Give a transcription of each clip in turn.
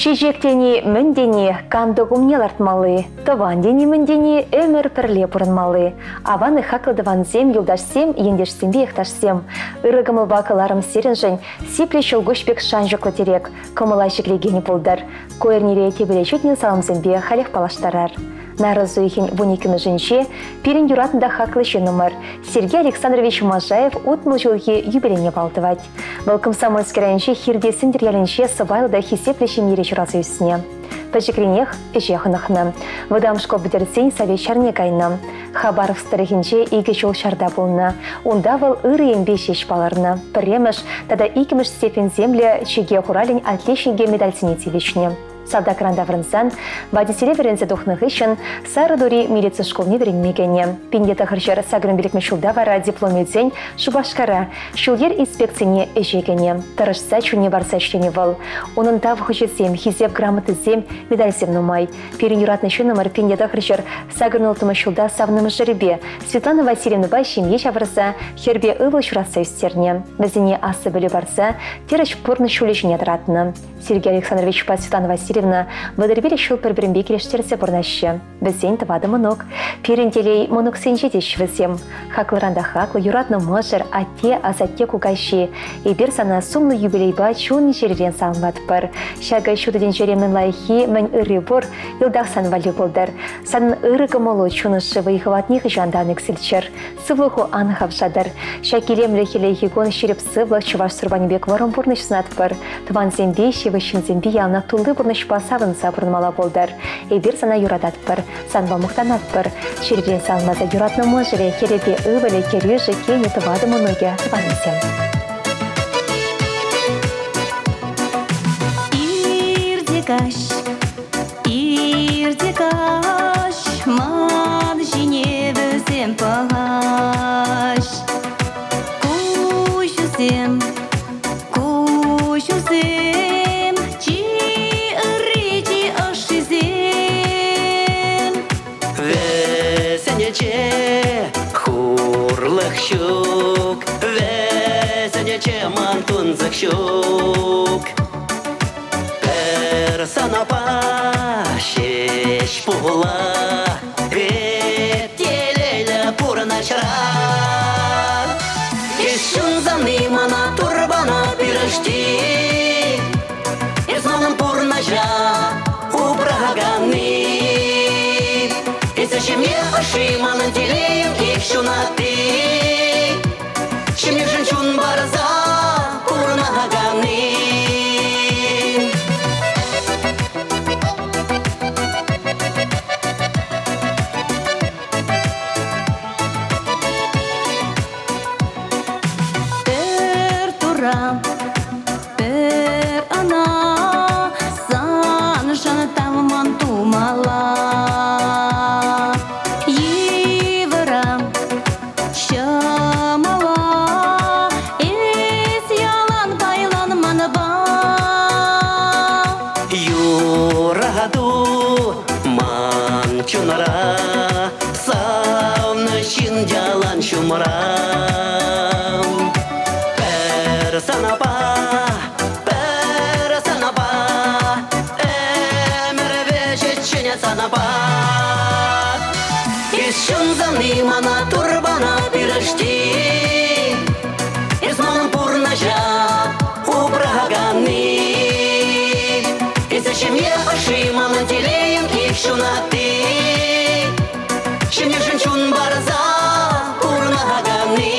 Чечек тени мӗн тени, кантӑк умне лартмалли, тӑван тени мӗн тени, ӗмӗр пӗрле пурӑнмалли. Аван хаклӑ тӑвансем, юлташсем, ентешсемпе йӑхташсем. Ырӑ кӑмӑлпа кӑларӑм сирӗншӗн сиплӗ ҫӑлкуҫ пек шанчӑклӑ тӗрек, кӑмӑла ҫӗклекен пултӑр. Ку эрнере тепӗре ҫитнӗ саламсемпе халех паллаштарар. Нарӑс уйӑхӗн вуниккӗмӗшӗнче пирӗн юратнӑ та хаклӑ ҫыннӑмӑр Сергей Александрович Можаев 60 ҫулхи юбилейне паллӑ тӑвать. Вӑл Комсомольски районӗнчи Хирти Сӗнтӗр ялӗнче сӑпайлӑ та хисеплӗ ҫемьере ҫуралса ӳснӗ. Пӗчӗкренех ӗҫе хӑнӑхнӑ. Вӑтам шкул пӗтерсен совет ҫарне кайнӑ. Хабаровск тӑрӑхӗнче икӗ ҫул ҫарта пулнӑ. Унта вӑл ырӑ енпе ҫеҫ палӑрнӑ. Пӗрремӗш тата иккӗмӗш степеньсемлӗ чике хуралӗн отличникӗ медальсене тивӗҫнӗ. Салтакран таврӑнсан водителе вӗренсе тухнӑ хыҫҫӑн Сарӑтури милици шкулне вӗренме кӗнӗ. 1985 ҫулта вара диплом илсен Шупашкара ҫул-йӗр инспекцине ӗҫе кӗнӗ. Тӑрӑшса чунне парса ӗҫленӗ вӑл. Унӑн тав хучӗсем, хисеп грамотисем, медальсем нумай. Пирӗн юратнӑ ҫыннӑмӑр 1986 ҫулта савнӑ мӑшӑрӗпе Светлана Васильевнӑпа ҫемье ҫавӑрса хӗрпе ывӑл ҫуратса ӳстернӗ. Вӗсене аслӑ пӗлӳ парса тӗрӗс пурнӑҫ ҫулӗ ҫине тӑратнӑ. Сергей Александровичпа Светлана Васильевна 35 ҫул пӗр-пӗринпе килӗштерсе пурӑнаҫҫӗ. Вӗсен тӑватӑ мӑнук. Пирӗн телей мӑнуксенче теҫҫӗ вӗсем. Хаклӑран та хаклӑ юратнӑ мӑшӑр, атте, асатте, кукаҫи. Эпир сана сумлӑ юбилейпа чун-чӗререн саламлатпӑр. Ҫакӑ ҫутӑ тӗнчере мӗн лайӑххи, мӗн ырри пур, йӑлтах сан валли пултӑр. Санӑн ырӑ кӑмӑлу, чун ӑшши вӑй-хӑватне хӑҫан та ан иксӗлччӗр. Сывлӑху ан хавшатӑр. Ҫак илемлӗ хӗллехи кун ҫирӗп сывлӑх чӑваш сурпанӗ пек вӑрӑм пурнӑҫ сунатпӑр. Тӑвансемпе, ҫывӑх ҫынсемпе яланах тулли пурнӑҫпа савӑнса пурӑнмалла пултӑр. Эпир сана юрататпӑр, санпа мухтанатпӑр. Чиртен салмаса юратнӑ мӑшӑрӗ, хӗрӗпе ывӑлӗ, кӗрӳшӗ, кинӗ, тӑватӑ мӑнукӗ, тӑванӗсем. Ир те каҫ, ир те каҫ, ман ҫине вӗсем пӑхаҫ. Куҫусем, куҫусем, чи ырри, чи ӑшшисем. Вӗсенче хурлӑх ҫук, вӗсенче ман тунсӑх ҫук. Пӗр санапа ҫеҫ пула эп телейлӗ пурӑнӑҫра. Эс ҫунсани мана турбана пирӗшти, Эс манӑн пурнӑҫа упраканни. Эсӗ ҫемье ӑшши, манӑн телейӗм ик ҫунатти. Ҫемьешӗн чун парса пурӑнаканни. Пӗр тура, пӗр ӑна саншӑн тавман тумалла. Йывӑра Ҫӑмӑла эс ялан пайлан манпа. Юрату ман чунра, савнӑ ҫын ялан ҫумра. Пӗр санапа, пӗр санапа, ӗмӗр вӗҫӗччен санапа. Эс ҫунсани мана турбана пирӗшти, Эс манӑн пурнӑҫа упраканни. Эсӗ ҫемье ӑшши, манӑн телейӗм ик ҫунатти. Ҫемьешӗн чун парса пурӑнаканни.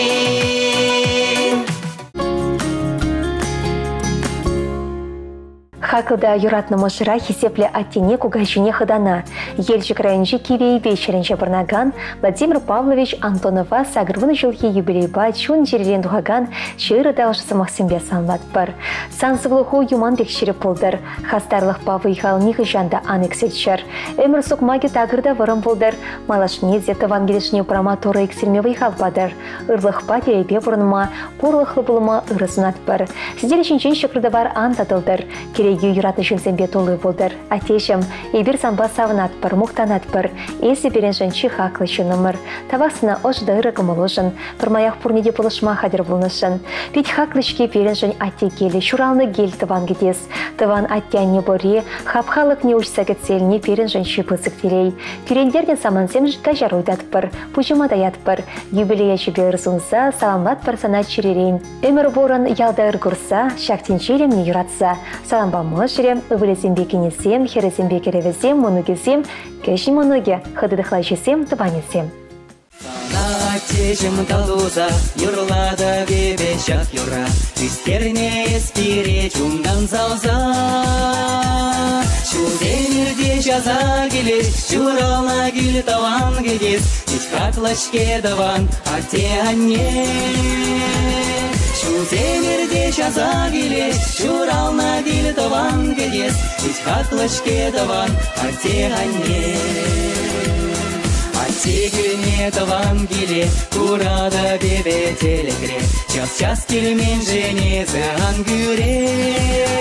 Хаклӑ та юратнӑ мӑшӑра хисеплӗ аттене кукаҫине хӑтана Елчӗк районӗнчи Кивейпе ҫӗрӗнче пурӑнакан Владимир Павлович Антонова 80 ҫулхи юбилейпа чун-чӗререн тухакан ырӑ та ӑшӑ сӑмахсемпе саламлатпӑр. Сан сывлӑху юман пек ҫирӗп пултӑр, хастарлӑхпа вӑй-хал нихӑҫан та ан иксӗлччӗр. Ӗмӗр сукмакӗ такӑр та вӑрӑм пултӑр, малашне те тӑван килӗшне упрама Турӑ иксӗлми вӑй-хал патӑр. Ырлӑхпа телейпе пурӑнма, пурлӑхлӑ пулма ырӑ сунатпӑр. Сӗтел ҫинчен ҫӑкӑр-тӑвар ан татӑлтӑр. Кӗрекӳ Ҫемйӳ юратнӑ ҫынсемпе тулли пултӑр. Аттеҫӗм, эпир санпа савӑнатпӑр, мухтанатпӑр. Эсӗ пирӗншӗн чи хаклӑ ҫыннӑмӑр. Тавах сана ӑшӑ та ырӑ кӑмӑлушӑн, пӗрмаях пурне те пулӑшма хатӗр пулнӑшӑн. Пит хаклӑ-ҫке пирӗншӗн атте килӗ, ҫуралнӑ кил тӑван кӗтес. Тӑван атте-анне пурри, хапхалӑхне уҫса кӗтсе илни пирӗншӗн чи пысӑк телей. Кӳрентернӗ самантсемшӗн каҫару ыйтатпӑр, пуҫӑма таятпӑр. Юбилей ячӗпе ыр сунса саламлатпӑр сана чӗререн. Ӗмӗр пурӑн ялта ыр курса, ҫак тӗнче илемне юратса. Салампа мӑшӑрӗ, ывӑлӗсемпе кинӗсем, хӗрӗсемпе кӗрӗвӗсем, мӑнукӗсем, кӗҫӗн мӑнукӗ, хытӑ-тӑхлачисем, тӑванӗсем. Сана аттеҫӗм калуса юрлатӑп эпӗ ҫак юрра. Ӳстернӗ эс пире чунтан савса. Ҫулсем ирте часа килет, ҫуралнӑ кил тӑван кӗтес. Пит хаклӑ-ҫке тӑван атте-анне. Ҫулсем ирте часа килет, ҫуралнӑ кил тӑван кӗтес. Пит хаклӑ-ҫке тӑван атте-анне. Атте килне тӑван киле куратӑп эпӗ тӗлӗкре. Час-час килменшӗн эсӗ ан кӳрен.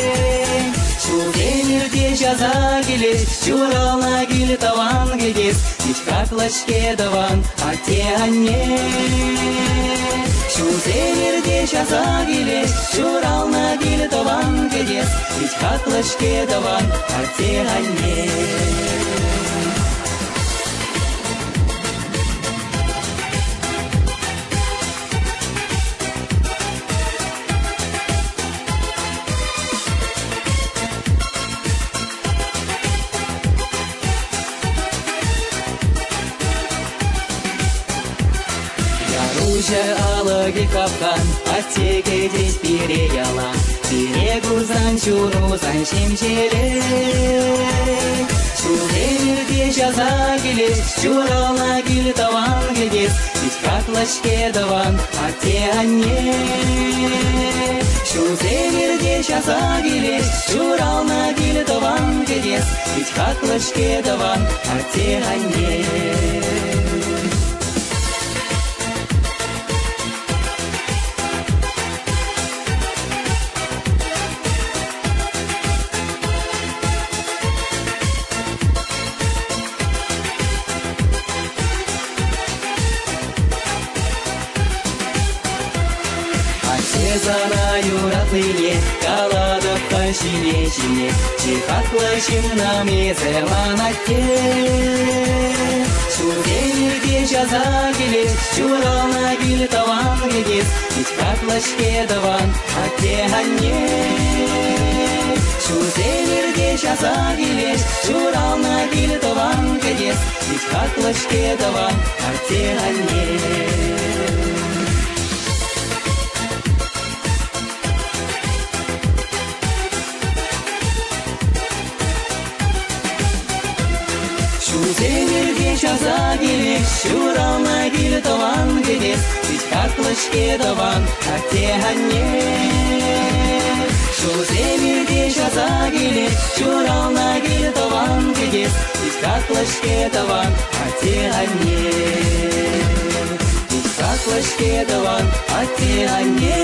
Ҫулсем ирте часа килет, ҫуралнӑ кил тӑван кӗтес. Пит хаклӑ-ҫке тӑван атте-анне. Ҫулсем ирте часа килет, ҫуралнӑ кил тӑван кӗтес. Пит хаклӑ-ҫке тӑван атте-анне. Яруҫӑ алӑкӗ капкан, атте кӗтет пире ялан. Пире курсан чурусан ҫемҫелет. Ҫулсем ирте часа килет, ҫуралнӑ кил тӑван кӗтес. Пит хаклӑ-ҫке тӑван атте-анне. Ҫулсем ирте часа килет, ҫуралнӑ кил тӑван кӗтес. Пит хаклӑ-ҫке тӑван атте-анне. Атте сана юратнине калатӑп та ҫине-ҫине. Чи хаклӑ ҫыннӑм эсӗ ман атте. Ҫулсем ирте часа килет, ҫуралнӑ кил тӑван кӗтес. Пит хаклӑ-ҫке тӑван атте-анне. Ҫулсем ирте часа килет, ҫуралнӑ кил тӑван кӗтес. Пит хаклӑ-ҫке тӑван атте-анне. Ҫулсем ирте часа килет, ҫуралнӑ кил тӑван кӗтес. Пит хаклӑ-ҫке тӑван атте-анне. Ҫулсем ирте часа килет, ҫуралнӑ кил тӑван кӗтес. Пит хаклӑ-ҫке тӑван атте-анне. Пит хаклӑ-ҫке тӑван атте-анне.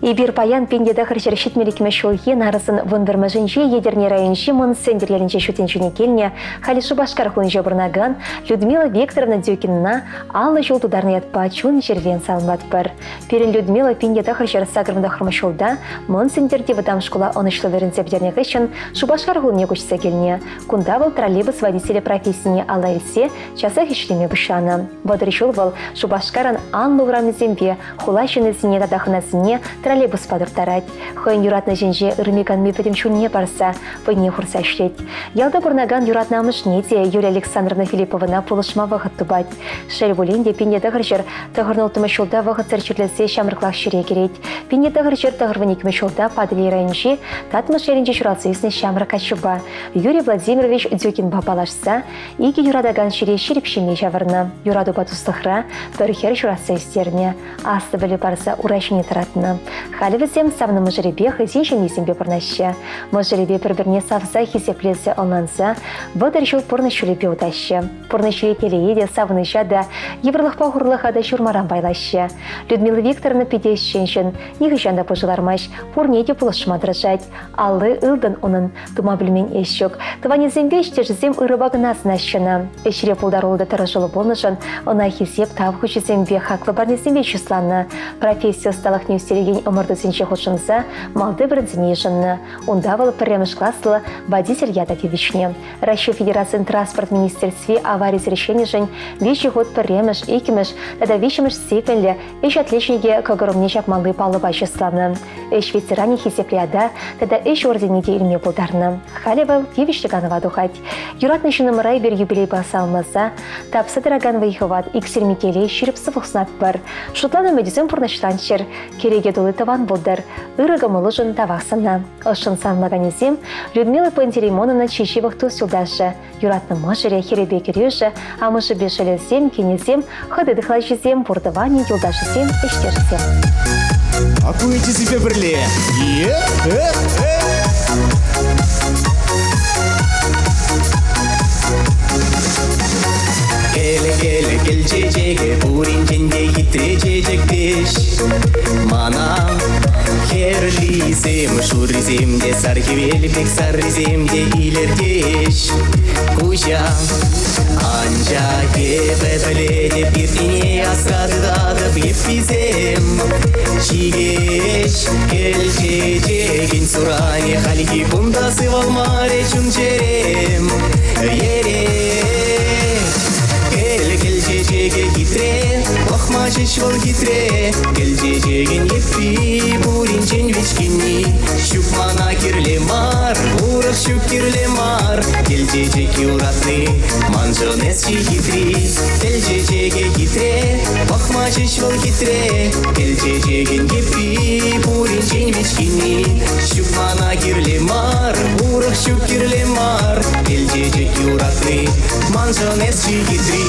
Эпир паян 1972 ҫулхи нарӑсӑн 11-мӗшӗнче Етӗрне районӗнчи Мӑн Сӗнтӗр ялӗнче ҫут тӗнчене килнӗ, халӗ Шупашкар хулинче пурӑнакан Людмила Викторовна Дюкинӑна 50 ҫул тутарнӑ ятпа чун-чӗререн саламлатпӑр. Пирӗн Людмила 1989 ҫулта Мӑн Сӗнтӗрти вӑтам шкула ӑнӑҫлӑ вӗренсе пӗтернӗ хыҫҫӑн Шупашкар хулине куҫса килнӗ. Кунта вӑл троллейбус водителӗ профессине алла илсе часах ӗҫлеме пуҫланӑ. 30 ҫул вӑл Шупашкарӑн анлӑ урамӗсемпе хула ҫыннисене тата хӑнасене троллейбуспа турттарать. Хӑйӗн юратнӑ ӗҫӗнче ырми-канми пӗтӗм чунне парса, вӑйне хурса ӗҫлет. Ялта пурӑнакан юратнӑ амӑшне те Юлия Александровна Филипповӑна пулӑшма вӑхӑт тупать. Шел пулин те 1996 ҫулта вӑхӑтсӑр чирлесе ҫамрӑклах ҫӗре кӗрет. 1992 ҫулта Патӑрьел районӗнчи Татмӑш ялӗнче ҫуралса ӳснӗ ҫамрӑк каччӑпа Юрий Владимирович Дюкинпа паллашса икӗ юратакан ҫӗре ҫирӗп ҫемье ҫавӑрнӑ. Юратупа туслӑхра пӗр хӗр ҫуратса ӳстернӗ, аслӑ пӗлӳ парса ура ҫине тӑратнӑ. Халӗ вӗсем савнӑ мӑшӑрӗпе хӑйсен ҫемйисемпе пурӑнаҫҫӗ. Мӑшӑрӗпе пӗр-пӗрне савса хисеплесе ӑнланса 30 ҫул пурнӑҫ ҫулӗпе утаҫҫӗ. Пурнӑҫри телее те, савӑнӑҫа та, йывӑрлӑхпа хурлӑха та ҫурмаран пайлаҫҫӗ. Людмила Викторовна питӗ ӗҫчен ҫын, нихӑҫан та пушӑ лармасть, пурне те пулӑшма тӑрӑшать. Алли ылтӑн унӑн, тума пӗлмен ӗҫ ҫук. Тӑванӗсемпе ӗҫтешӗсем ырӑпа кӑна асӑнаҫҫӗ ӑна. Ӗҫре пултаруллӑ та тӑрӑшуллӑ пулнӑшӑн ӑна хисеп тав хучӗсемпе, хаклӑ парнесемпе чысланӑ. Професси ӑсталӑхне ӳстерекен ӑмӑртусенче хутшӑнса малти вырӑнсене йышӑннӑ. Унта вӑл пӗрремӗш класлӑ водитель ята тивӗҫнӗ. Раҫҫей Федерацин Транспорт министерстви аварисӗр ӗҫленӗшӗн виҫӗ хут пӗрремӗш, иккӗмӗш тата виҫҫӗмӗш степеньлӗ ӗҫ отличникӗ кӑкӑрӑмне ҫапмалли паллӑпа чысланӑ. Ӗҫ ветеранӗ хисеплӗ ята тата ӗҫ орденне те илме пултарнӑ. Халӗ вӑл тивӗҫлӗ канӑва тухать. Юратнӑ ҫыннӑмӑра эпир юбилейпа саламласа тапса тӑракан вӑй-хӑват иксӗлми телей ҫирӗп сывлӑх сунатпӑр. Шутланӑ ӗмӗтӗсем пурнӑҫланччӑр, кӗреке тулли тӑван пултӑр. Ырӑ кӑмӑлушӑн тавах сана. Ӑшшӑн саламлаканӗсем Людмила Пантелеймоновна чи ҫывӑх тус-юлташӗ, юратнӑ мӑшӑрӗ, хӗрӗпе кӗрӳшӗ, амӑшӗпе шӑллӗсем, кинӗсем, хӑти тӑхлачисем, пур тӑванӗ, юлташӗсем, ӗҫтешӗсем. Акуитисемпе пӗрле. Кӗлӗ, кӗлӗ, кӗл чечекӗ, пуринчен те хитре чечек теҫ. Мана хӗрлисем, шуррисем те, сар хӗвел пек саррисем те илӗртеҫ куҫа. Анчах эпӗ пӗлетӗп иртнине асра тытатӑп йӗпписем. Ҫикеҫ кӗл чечекӗн суранӗ хальхи кунта сывалмарӗ чун-чӗрем. Ерет. Кӗл кӗл чечекӗ хитре, пӑхма ҫеҫ вӑл хитре. Кӗл чечекӗн йӗппи пуринчен вичкӗнни. Ҫук мана кирлӗ мар, урӑх ҫук кирлӗ мар. Кӗл чечек юратни маншӑн эс чи хитри. Кӗл чечекӗ хитре, пӑхма ҫеҫ вӑл хитре. Кӗл чечекӗн йӗппи пуринчен вичкӗнни. Ҫук мана кирлӗ мар, урӑх ҫук кирлӗ мар. Кӗл чечек юратни маншӑн эс чи хитри.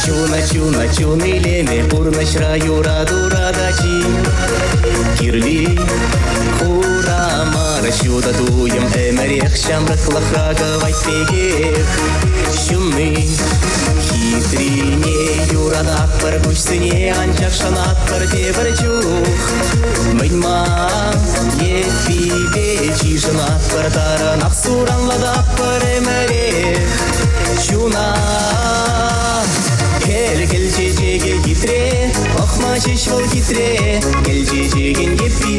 Чуна, чуна, чун илемӗ пурнӑҫра юратура та чи кирли. Хура мар ҫутӑ туйӑм ӗмӗрех ҫамрӑклӑхра кӑвайт пекех ҫунни. Хитрине юрататпӑр куҫсене, анчах шанатпӑр тепӗр чух. Мӗн-ма еппипе чышӑнатпӑр, таранах суранлататпӑр ӗмӗрех чуна. Кӗл кӗл чечекӗ хитре, пӑхма ҫеҫ вӑл хитре. Кӗл чечекӗн йӗппи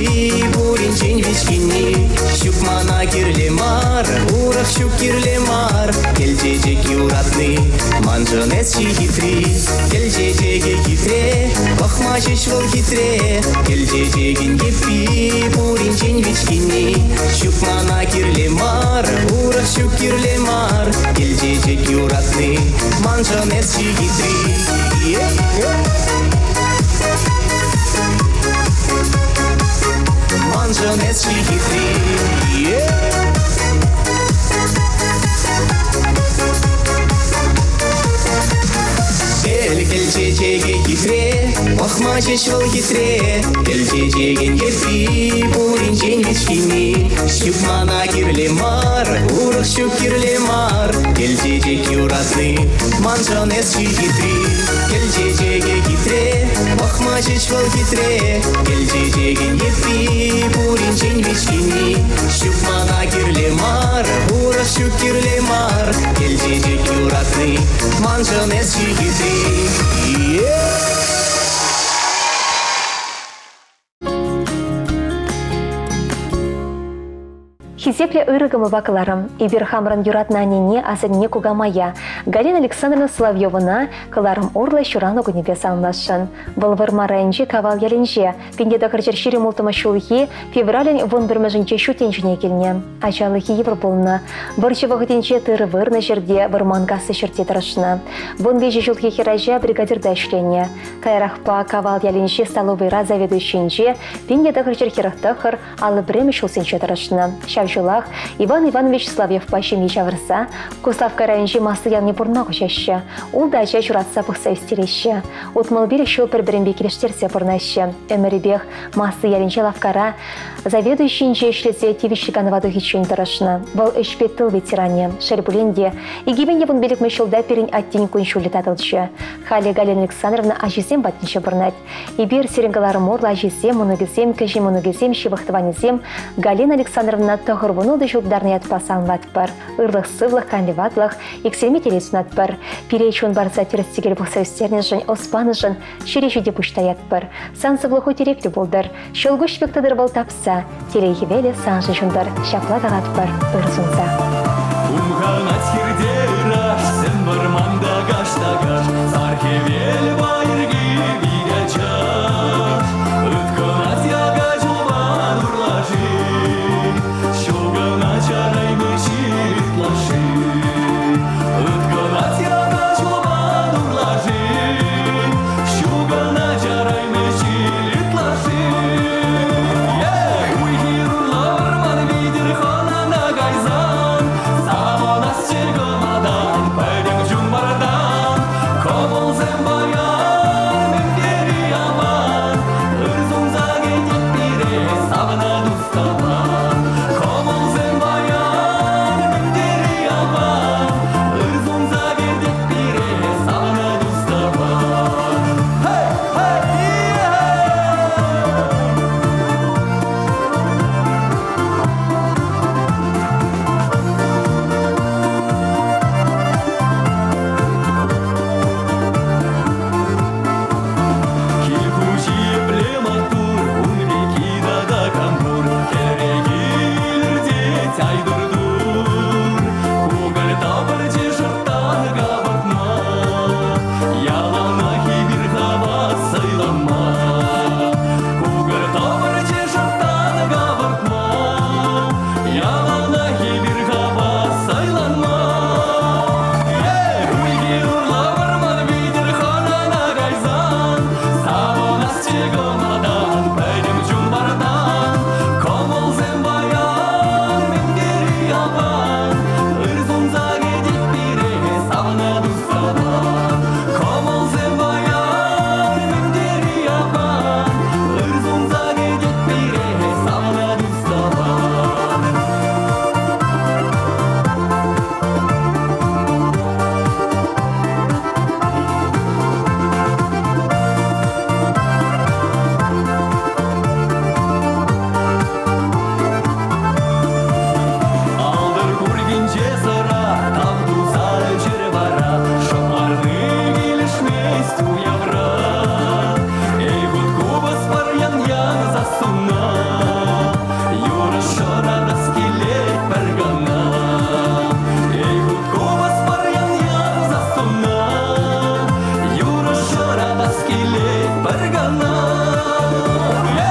пуринчен вичкӗнни. Ҫук мана кирлӗ мар, урӑх ҫук кирлӗ мар. Кӗл чечек юратни маншӑн эс чи хитри. Кӗл чечекӗ хитре, пӑхма ҫеҫ вӑл хитре. Кӗл чечекӗн йӗппи пуринчен вичкӗнни. Ҫук мана кирлӗ мар, урӑх ҫук кирлӗ мар. Кӗл чечек юратни маншӑн эс чи хитри. Маншӑн эс чи хитри. Кӗл кӗл чечекӗ хитре, пӑхма ҫеҫ вӑл хитре. Кӗл чечекӗн йӗппи пуринчен вичкӗнни. Ҫук мана кирлӗ мар, урӑх ҫук кирлӗ мар. Кӗл чечек юратни маншӑн эс чи хитри. Кӗл чечекӗ хитре, пӑхма ҫеҫ вӑл хитре. Кӗл чечекӗн йӗппи пуринчен вичкӗнни. Ҫук мана кирлӗ мар, урӑх ҫук кирлӗ мар. Кӗл чечек юратни маншӑн эс чи хитри. Хисеп Хисеплӗ ырӑ кӑмӑлпа кӑларӑм. Эпир хамӑрӑн юратнӑ аннене, асанне кукамая Галина Александровна Соловьевӑна кӑларӑм урлӑ ҫуралнӑ кунӗпе саламласшӑн. Вӑл Вӑрмар районӗнчи Кавал ялӗнче 1926 ҫулхи февралӗн 11-мӗшӗнче ҫут тӗнчене килнӗ. Ачалӑхӗ йывӑр пулнӑ. Вӑрҫӑ вӑхӑтӗнче тырӑ вырнӑ ҫӗрте, вӑрман касси ҫӗрте тӑрӑшнӑ. 13 ҫулхи хӗрача бригадирта ӗҫленӗ. Каярахпа Кавал ялӗнчи столовӑйра заведующинче 1949 51 ҫулсенче тӑрӑшнӑ. Ҫав ҫулах Иван Иванович Соловьевпа ҫемье ҫавӑрса Куславкка районӗнчи Маслӑ ялне пурӑнма куҫаҫҫӗ. Ултӑ ача ҫуратса пӑхса ӳстереҫҫӗ. 65 ҫул пӗр-пӗринпе килӗштерсе пурӑнаҫҫӗ. Ӗмӗрӗпех Маслӑ ялӗнчи лавккара заведующинче ӗҫлесе тивӗҫлӗ канӑва тухиччен тӑрӑшнӑ. Вӑл ӗҫпе тыл ветеранӗ. Шел пулин те, 2015 ҫулта пирӗн аттен кун-ҫулӗ татӑлчӗ. Халӗ Галина Александровна ачисем патӗнче пурӑнать. Эпир сирӗн кӑларӑм урлӑ ачисем, мӑнукӗсем, кӗҫӗн мӑнукӗсем, ҫывӑх тӑванӗсем Галина Александровна 96 ҫул тутарнӑ ятпа саламлатпӑр. Ырлӑх-сывлӑх, канлӗ ватлӑх, иксӗлми телей сунатпӑр. Пире чун парса тӗрӗс-тӗкел пӑхса ӳстернӗшӗн, ӑс панӑшӑн ҫӗре ҫити пуҫ таятпӑр. Сан сывлӑху тӗреклӗ пултӑр. Ҫӑлкуҫ пек тӑтӑр вӑл тапса, телей хӗвелӗ саншӑн ҫунтӑр. Ҫапла калатпӑр ыр сунса. Хумханать хирте ыраш, сӗм вӑрманта каш-та-каш, сар хӗвел пайӑрки пит ачаш. Ыткӑнать яка чулпан урлаши, ҫулкӑна чарайми ҫил ытлашши. Ыткӑнать яка чулпан урлаши, ҫулкӑна чарайми ҫил ытлашши. Уй-хир урлӑ вӑрман витӗр хӑнана кайсан, савӑнасчӗ кӑмӑлтан, пӗтӗм чун вартан. Кӑмӑлсем паян мӗн аван, ыр сунса кӗтет пире савнӑ тус-тӑван. Кӑмӑлсем паян мӗн аван, ыр сунса кӗтет пире савнӑ тус-тӑван. Хей, хей, Кил хуҫи епле маттур, ун пекки тата кам пур? Хӗре килӗртет айтӑр-тур. Кукӑль тапӑрчӗ шӑрттан капӑртма, яланах эпир хавас сӑйланма. Кукӑль тапӑрчӗ шӑрттан капӑртма, яланах эпир хавас сӑйланма. Уй-хир урлӑ вӑрман витӗр хӑнана кайсан, савӑнасчӗ кӑмӑлтан, пӗтӗм чун вартан. Кӑмӑлсем паян мӗн тери аван, ыр сунса кӗтет пире савнӑ тус-тӑван. Кӑмӑлсем паян мӗн тери аван, ыр сунса кӗтет пире савнӑ тус-тӑван. Алтӑр куркинче сӑра, тав туса ӗҫӗр вара, шӑп ларни килӗшмест уявра. Эй, хут купӑс пар ян-ян сассуна, юрӑ шӑратас килет пӗр кана. Эй, хут купӑс пар ян-ян сассуна, юрӑ шӑратас килет пӗр кана.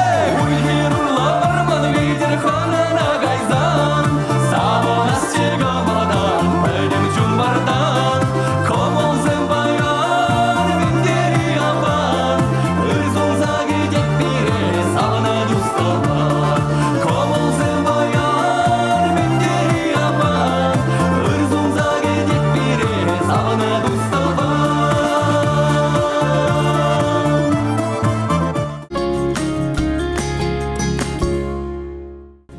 Эй, уй-хир урлӑ вӑрман витӗр хӑнана кайсан, савӑнасчӗ кӑмӑлтан, пӗтӗм чун вартан. Кӑмӑлсем паян мӗн тери аван, ыр сунса кӗтет пире савнӑ тус-тӑван. Кӑмӑлсем паян мӗн тери аван, ыр сунса кӗтет пире савнӑ тус-тӑван.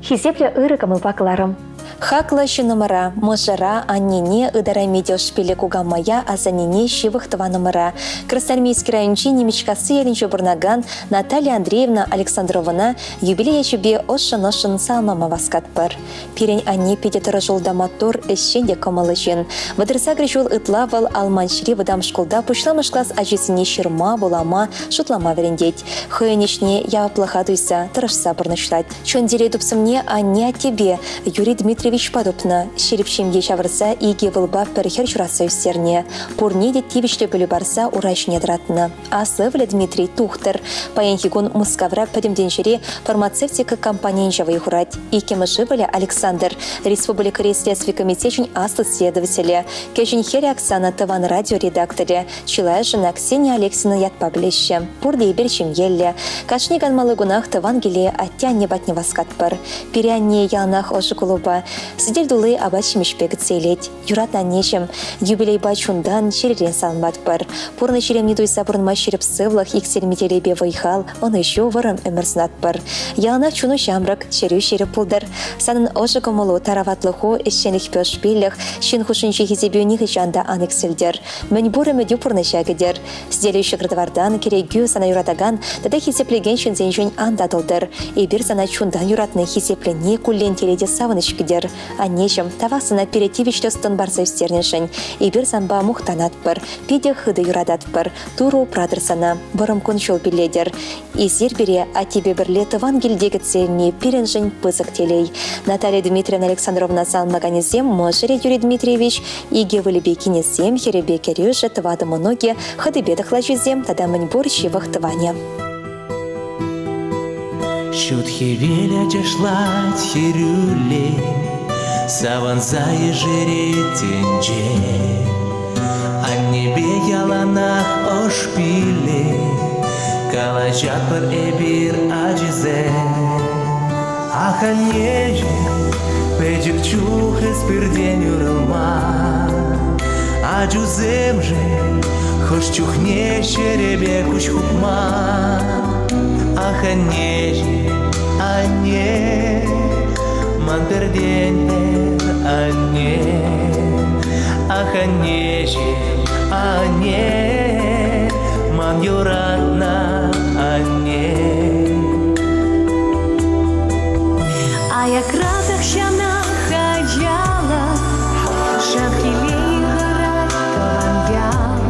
Хисеплӗ ырӑ кӑмӑлпа кӑларӑм. Хаклӑ ҫыннӑмӑра, мӑшӑра, аннене, ытарайми тӗшпиле кукамая, асаннене, ҫывӑх тӑванӑмӑра, Красноармейски районӗнчи Нимӗчкасси ялӗнче пурӑнакан Наталья Андреевна Александровӑна юбилей ячӗпе ӑшшӑн-ӑшшӑн саламлама васкатпӑр. Пирӗн анне питӗ тӑрӑшуллӑ та маттур, ӗҫчен те кӑмӑллӑ ҫын. 38 ҫул ытла вӑл Алманчри вӑтам шкулта пуҫламӑш класс ачисене ҫырма, вулама, шутлама вӗрентет. Хӑйӗн ӗҫне яваплӑха туйса, тӑрӑшса пурнӑҫлать. Чун-чӗре тупсӑмне анне аттепе Юрий Дмитриевичпа тупнӑ. Ҫирӗп ҫемье ҫавӑрса икӗ ывӑлпа пӗр хӗр ҫуратса ӳстернӗ. Пурне те тивӗҫлӗ пӗлӳ парса ура ҫине тӑратнӑ. Аслӑ ывӑлӗ Дмитрий тухтӑр. Паянхи кун Мускавра пӗтӗм тӗнчери фармацевтика компанийӗнче вӑй хурать. Иккӗмӗш ывӑлӗ Александр, республикӑри следстви комитечӗн аслӑ следователӗ. Кӗҫӗн хӗрӗ Оксана тӑван радио редакторӗ. Чылайӑшӗ ӑна Ксения Алексина ятпа пӗлеҫҫӗ. Пурте эпир ҫемьеллӗ. Кашни канмалли кунах тӑван киле атте-анне патне васкатпӑр. Пире анне яланах ӑшӑ кулӑпа, сӗтел тулли апат-ҫимӗҫпе кӗтсе илет. Юратнӑ аннеҫӗм, юбилейпа чунтан, чӗререн саламлатпӑр. Пурнӑҫ илемне туйса пурӑнма ҫирӗп сывлӑх, иксӗлми телейпе вӑй-хал, ӑнӑҫу, вӑрӑм ӗмӗр сунатпӑр. Яланах чуну ҫамрӑк, чӗрӳ ҫирӗп пултӑр. Санӑн ӑшӑ кӑмӑлу, тараватлӑху, ӗҫченлӗхпе ӑшпиллӗх, ҫын хушшинчи хисепӳ нихӑҫан та ан иксӗлтӗр. Мӗн пур ӗмӗтӳ пурнӑҫа кӗтӗр. Сӗтеле ҫӑкӑр-тӑвартан, кӗрекӳ сана юратакан тата хисеплекен ҫынсенчен ан татӑлтӑр. Эпир сана чунтан юратни, хисеплени куллен телей те савӑнӑҫ кӗтӗр. Аннеҫӗм, тавах сана пире тивӗҫлӗ ӑс-тӑн парса ӳстернӗшӗн. Эпир санпа мухтанатпӑр, питӗ хытӑ юрататпӑр. Турӑ упратӑр сана, вӑрӑм кун-ҫул пиллетӗр. Эсир пире аттепе пӗрле тӑван килте кӗтсе илни пирӗншӗн пысӑк телей. Наталья Дмитриевна Александровна саламлаканӗсем мӑшӑрӗ Юрий Дмитриевич, икӗ ывӑлӗпе кинӗсем, хӗрӗпе кӗрӳшӗ, тӑватӑ мӑнукӗ, хӑтипе тӑхлачисем тата мӗнпур ҫывӑх тӑванӗ. Ҫут хӗвел ачашлать хӗрӳлле, Савӑнса ешерет тӗнче. Аннепе яланах ӑш пилле, Калаҫатпӑр эпир ачисем. Ах, аннеҫӗм, пӗчӗк чух эс пиртен уйрӑлман. Ачусемшӗн хӑш чухне чӗрепе куҫ хупман. Ах, аннеҫӗм, анне, ман пӗртен-пӗр анне. Ах, аннеҫӗм, анне, ман юратнӑ анне. Аякра тахҫанах ачалӑх, шав телей хӑрать тӑван ял.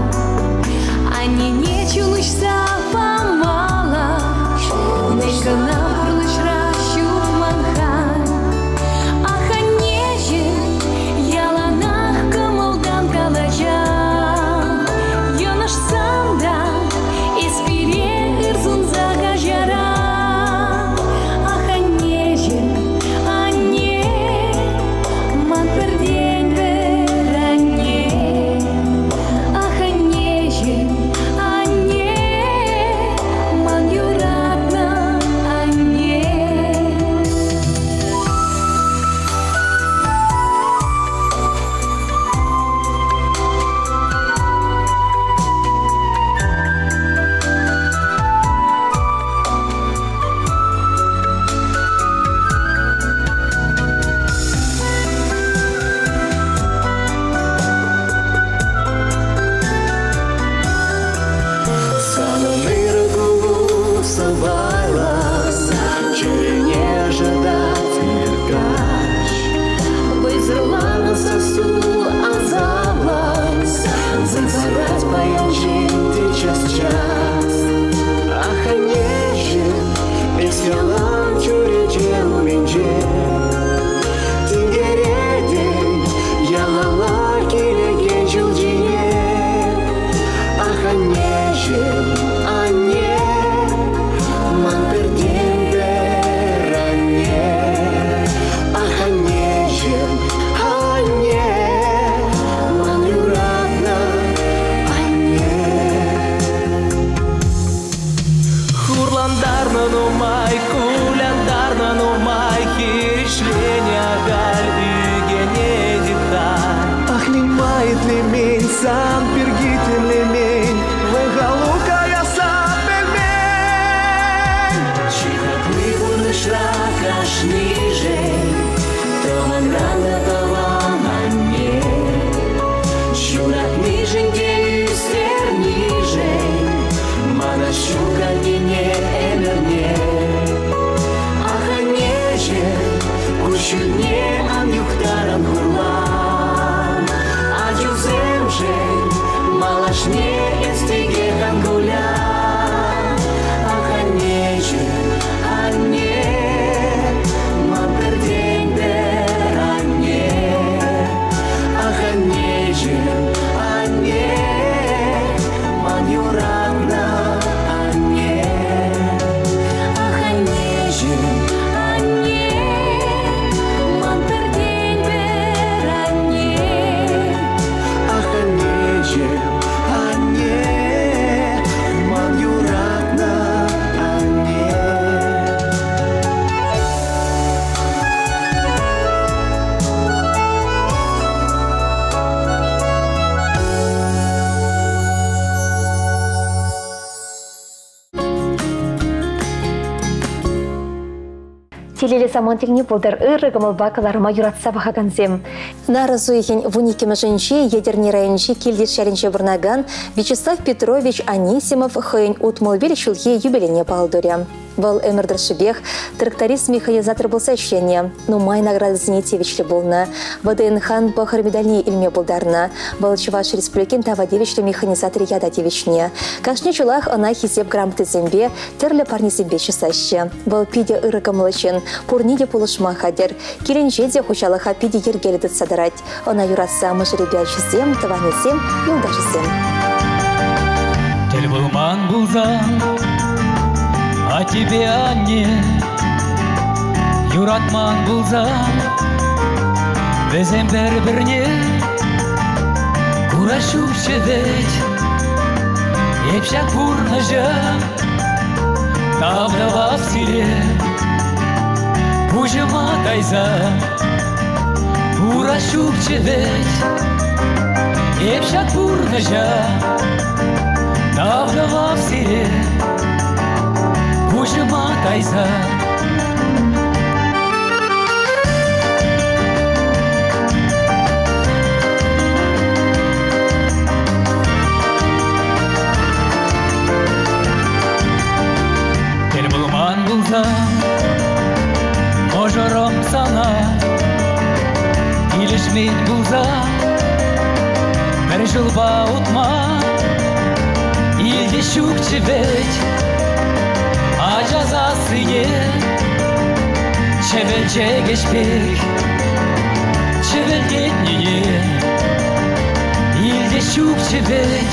Аннене чун уҫса памалла, мӗн кӑна пурнӑҫра ҫук ман халь. Ах, аннеҫӗм, яланах кӑмӑлтан калаҫан. Йӑнӑшсан та эс Телейлӗ самант илни пултӑр ырӑ кӑмӑлпа кӑларма юратса пӑхакансем. Нарӑс уйӑхӗн вуниккӗмӗшӗнче Етӗрне районӗнчи Килтӗш ялӗнче пурӑнакан Вячеслав Петрович Анисимов хӑйӗн 65 ҫулхи юбилейне паллӑ турӗ. Вӑл ӗмӗр тӑршшӗпех тракторист-механизатор пулса ӗҫленӗ, нумай наградӑсене тивӗҫлӗ пулнӑ. ВДНХ-н пӑхӑр медальне илме пултарнӑ. Вӑл Чӑваш Республикин тава тивӗҫлӗ механизаторӗ ята тивӗҫнӗ. Кашни ҫулах ӑна Хисеп грамотисемпе, тӗрлӗ парнесемпе чыслаҫҫӗ. Вӑл питӗ ырӑ кӑмӑллӑ ҫын, пурне те пулӑшма хатӗр. Килӗнче те хуҫалӑха питӗ йӗркеллӗ тытса тӑрать. Ӑна юратса мӑшӑрӗпе ачисем, тӑванӗсем, юлташӗсем. Тӗл пулман пулсан аттепе анне юратман пулсан вӗсем пӗр-пӗрне курас ҫукчӗ вӗт. Эп ҫак пурнӑҫа тав тӑвап сире пуҫӑма тайса. Ура ҫукчӗ вӗт эп ҫак пурнӑҫа тав тӑвап сире пуҫӑма тайса. Тӗл пулман пулсан мӑшӑрӑм сана килӗшмен пулсан пӗр ҫулпа утма илте ҫукчӗ вӗт ача сассине чӗвӗл чӗкеҫ пек чӗвӗлтетнине илте ҫукчӗ вӗт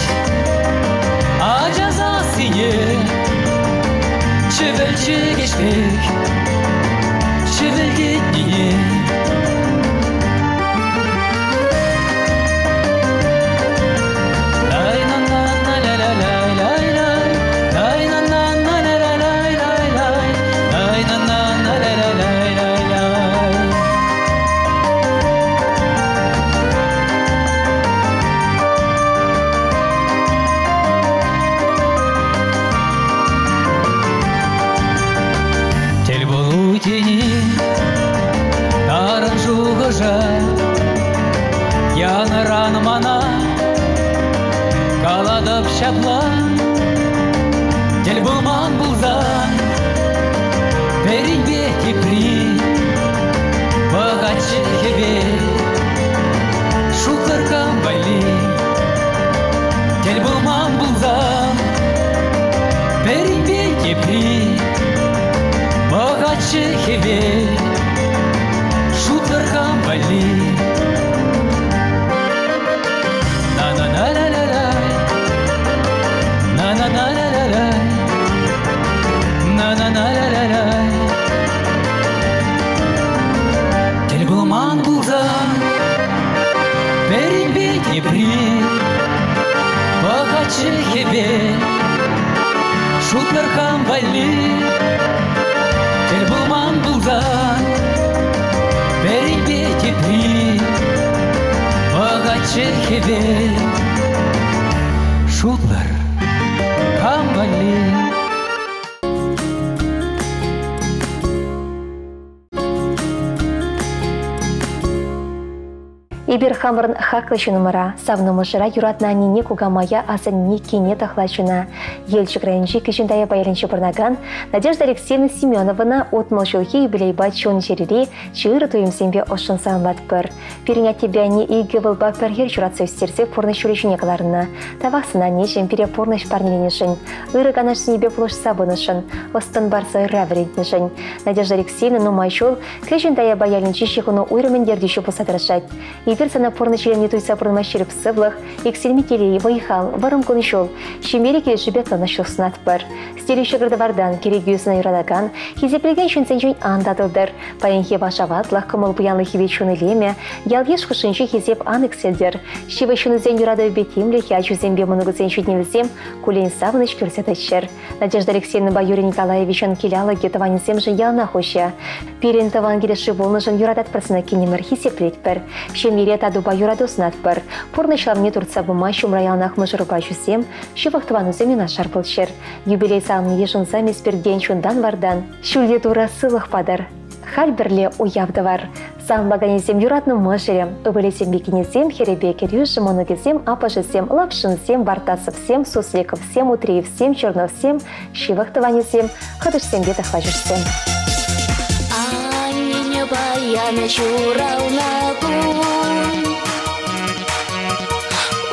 ача сассине чӗвӗл чӗкеҫ пек чӗвӗлтетнине. Тӗл пулу тени тарӑн шухӑша янӑран мана калатӑп ҫапла. Тӗл пулман пулсан пӗринпе тепри пӑхатчӗ хӗвел шутлӑр кам валли. Тӗл пулман пулсан пӗринпе тепри пӑхатчӗ хӗвел шутлӑр кам валли. На-на-на-ла-ла-лай, на-на-на-ла-ла-лай, на-на-на-ла-ла-лай. Тӗл пулман пулсан пӗринпе тепри пӑхатчӗ хӗвел шутлӑр кам валли. Тӗл пулман пулсан пӗринпе тепри пӑхатчӗ хӗвел шутлӑр кам валли. Эпир хамӑрӑн хаклӑ ҫыннӑмӑра, савнӑ мӑшӑра юратнӑ аннене кукамая асанне кине тӑхлачӑна Елчӗк районӗнчи Кӗҫӗн Таяпа ялӗнче пурӑнакан Надежда Алексеевна Семеновӑна 60 ҫулхи юбилейпа чун-чӗрери чи ырӑ туйӑмсемпе ӑшшӑн саламлатпӑр. Пирӗн аттепе анне икӗ ывӑлпа пӗр хӗр ҫуратса ӳстерсе пурнӑҫ ҫулӗ ҫине кӑларнӑ. Тавах сана аннеҫӗм пире пурнӑҫ парнеленӗшӗн, ырӑ канашсенепе пулӑшса пынӑшӑн, ӑс-тӑн парса ырра вӗрентнӗшӗн. Надежда Алексеевна нумай ҫул Кӗҫӗн Таяпа ялӗнчи ҫыхӑну уйрӑмӗн ертӳҫи пулса тӑрӑшать. Эпир сана пурнӑҫ илемне туйса пурӑнма ҫирӗп сывлӑх, иксӗлми телей, вӑй-хал, вӑрӑм кун-ҫул, ҫемьери килӗшӳпе тӑнӑҫлӑх сунатпӑр. Сире ҫӑкӑр-тӑвартан, кӗрекӳ сана юратакан, хисеплекен ҫынсенчен ан татӑлтӑр. Паянхи вашаватлӑх, кӑмӑл пуянлӑхӗпе чун илемӗ, ял-йыш хушшинчи хисеп ан иксӗлтӗр. Ҫывӑх ҫыннисен юратӑвӗпе тимлӗхӗ, ачусемпе мӑнукӗсен ҫитӗнӗвӗсем куллен савӑнӑҫ кӳрсе тӑччӑр. Надежда Алексеевнӑпа Юрий Николаевичӑн кил алӑкӗ тӑванӗсемшӗн яланах уҫӑ. Пирӗн тӑван килӗшӳ пулнӑшӑн юрататпӑр сана кинемӗр, хисеплетпӗр. Ҫемьере татупа юрату сунатпӑр. Пурнӑҫ лавне туртса пыма ҫумра яланах мӑшӑрупа ачусем, ҫывӑх тӑванусем юнашар пулччӑр. Юбилей саламне йышӑнса меспертен чунтан-вартан ҫӳлте Турӑ сывлӑх патӑр. Халь пӗрле уяв тӑвар. Саламлаканӗсем юратнӑ мӑшӑрӗ, ывӑлӗсемпе кинӗсем, хӗрӗпе кӗрӳшӗ, мӑнукӗсем, аппӑшӗсем, Лапшинсем, Бартасовсем, Сусликовсем, Утреевсем, Черновсем, ҫывӑх тӑванӗсем, хӑтӑшсемпе тӑхлачӑшсем. Аннене паян ҫуралнӑ кун,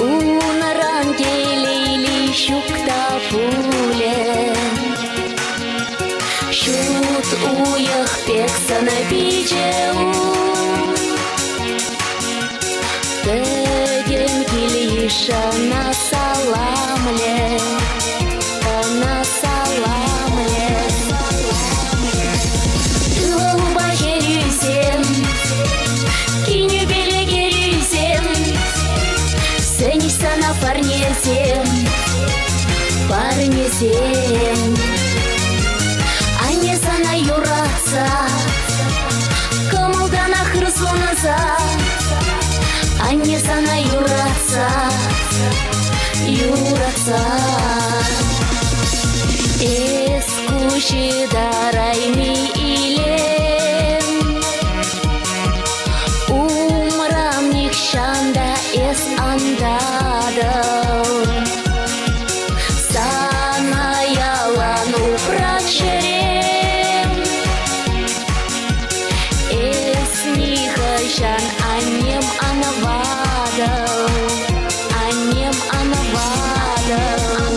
Унран телейли ҫук та пулӗ. Ҫут уйӑх пек сӑнӑ пичӗ ун. Пӗтӗм кил-йыш ӑна саламлӗ, ӑна саламлӗ. Ывӑлупа хӗрӳсем, кинӗпеле кӗрӳсем, сӗнӗҫ сана парнесем, парнесем. Анне сана юратса, кӑмӑлтанах ырсунса, анне сана юратса, юратса. Эс куҫ ытарайми илем, умран нихҫан та эс ан татӑл. Сана ялан упрать чӗрем. Эс нихӑҫан аннем ан ватӑл, аннем ан ватӑл.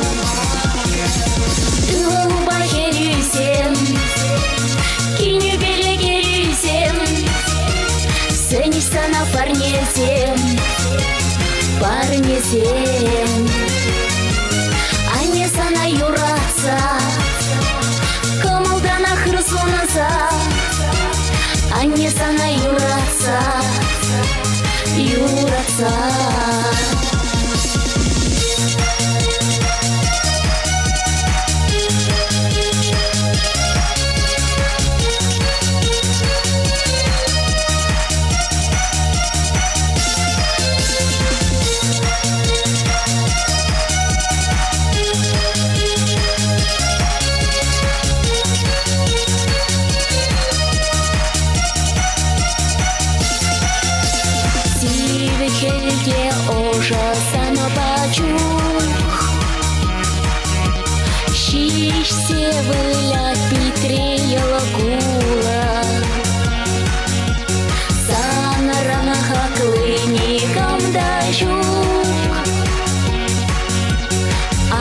Ывӑлупа хӗрӳсем, кинӗпеле кӗрӳсем, сӗнӗҫ сана парнесем, парнесем. Анне сана юратса, кӑмӑлтанах ырсунса, анне сана юратса, юратса. Сивӗ хӗлте ӑшӑ санпа чух, ҫиҫсе вылять питре йӑл кулӑ. Санран хакли никам та ҫук.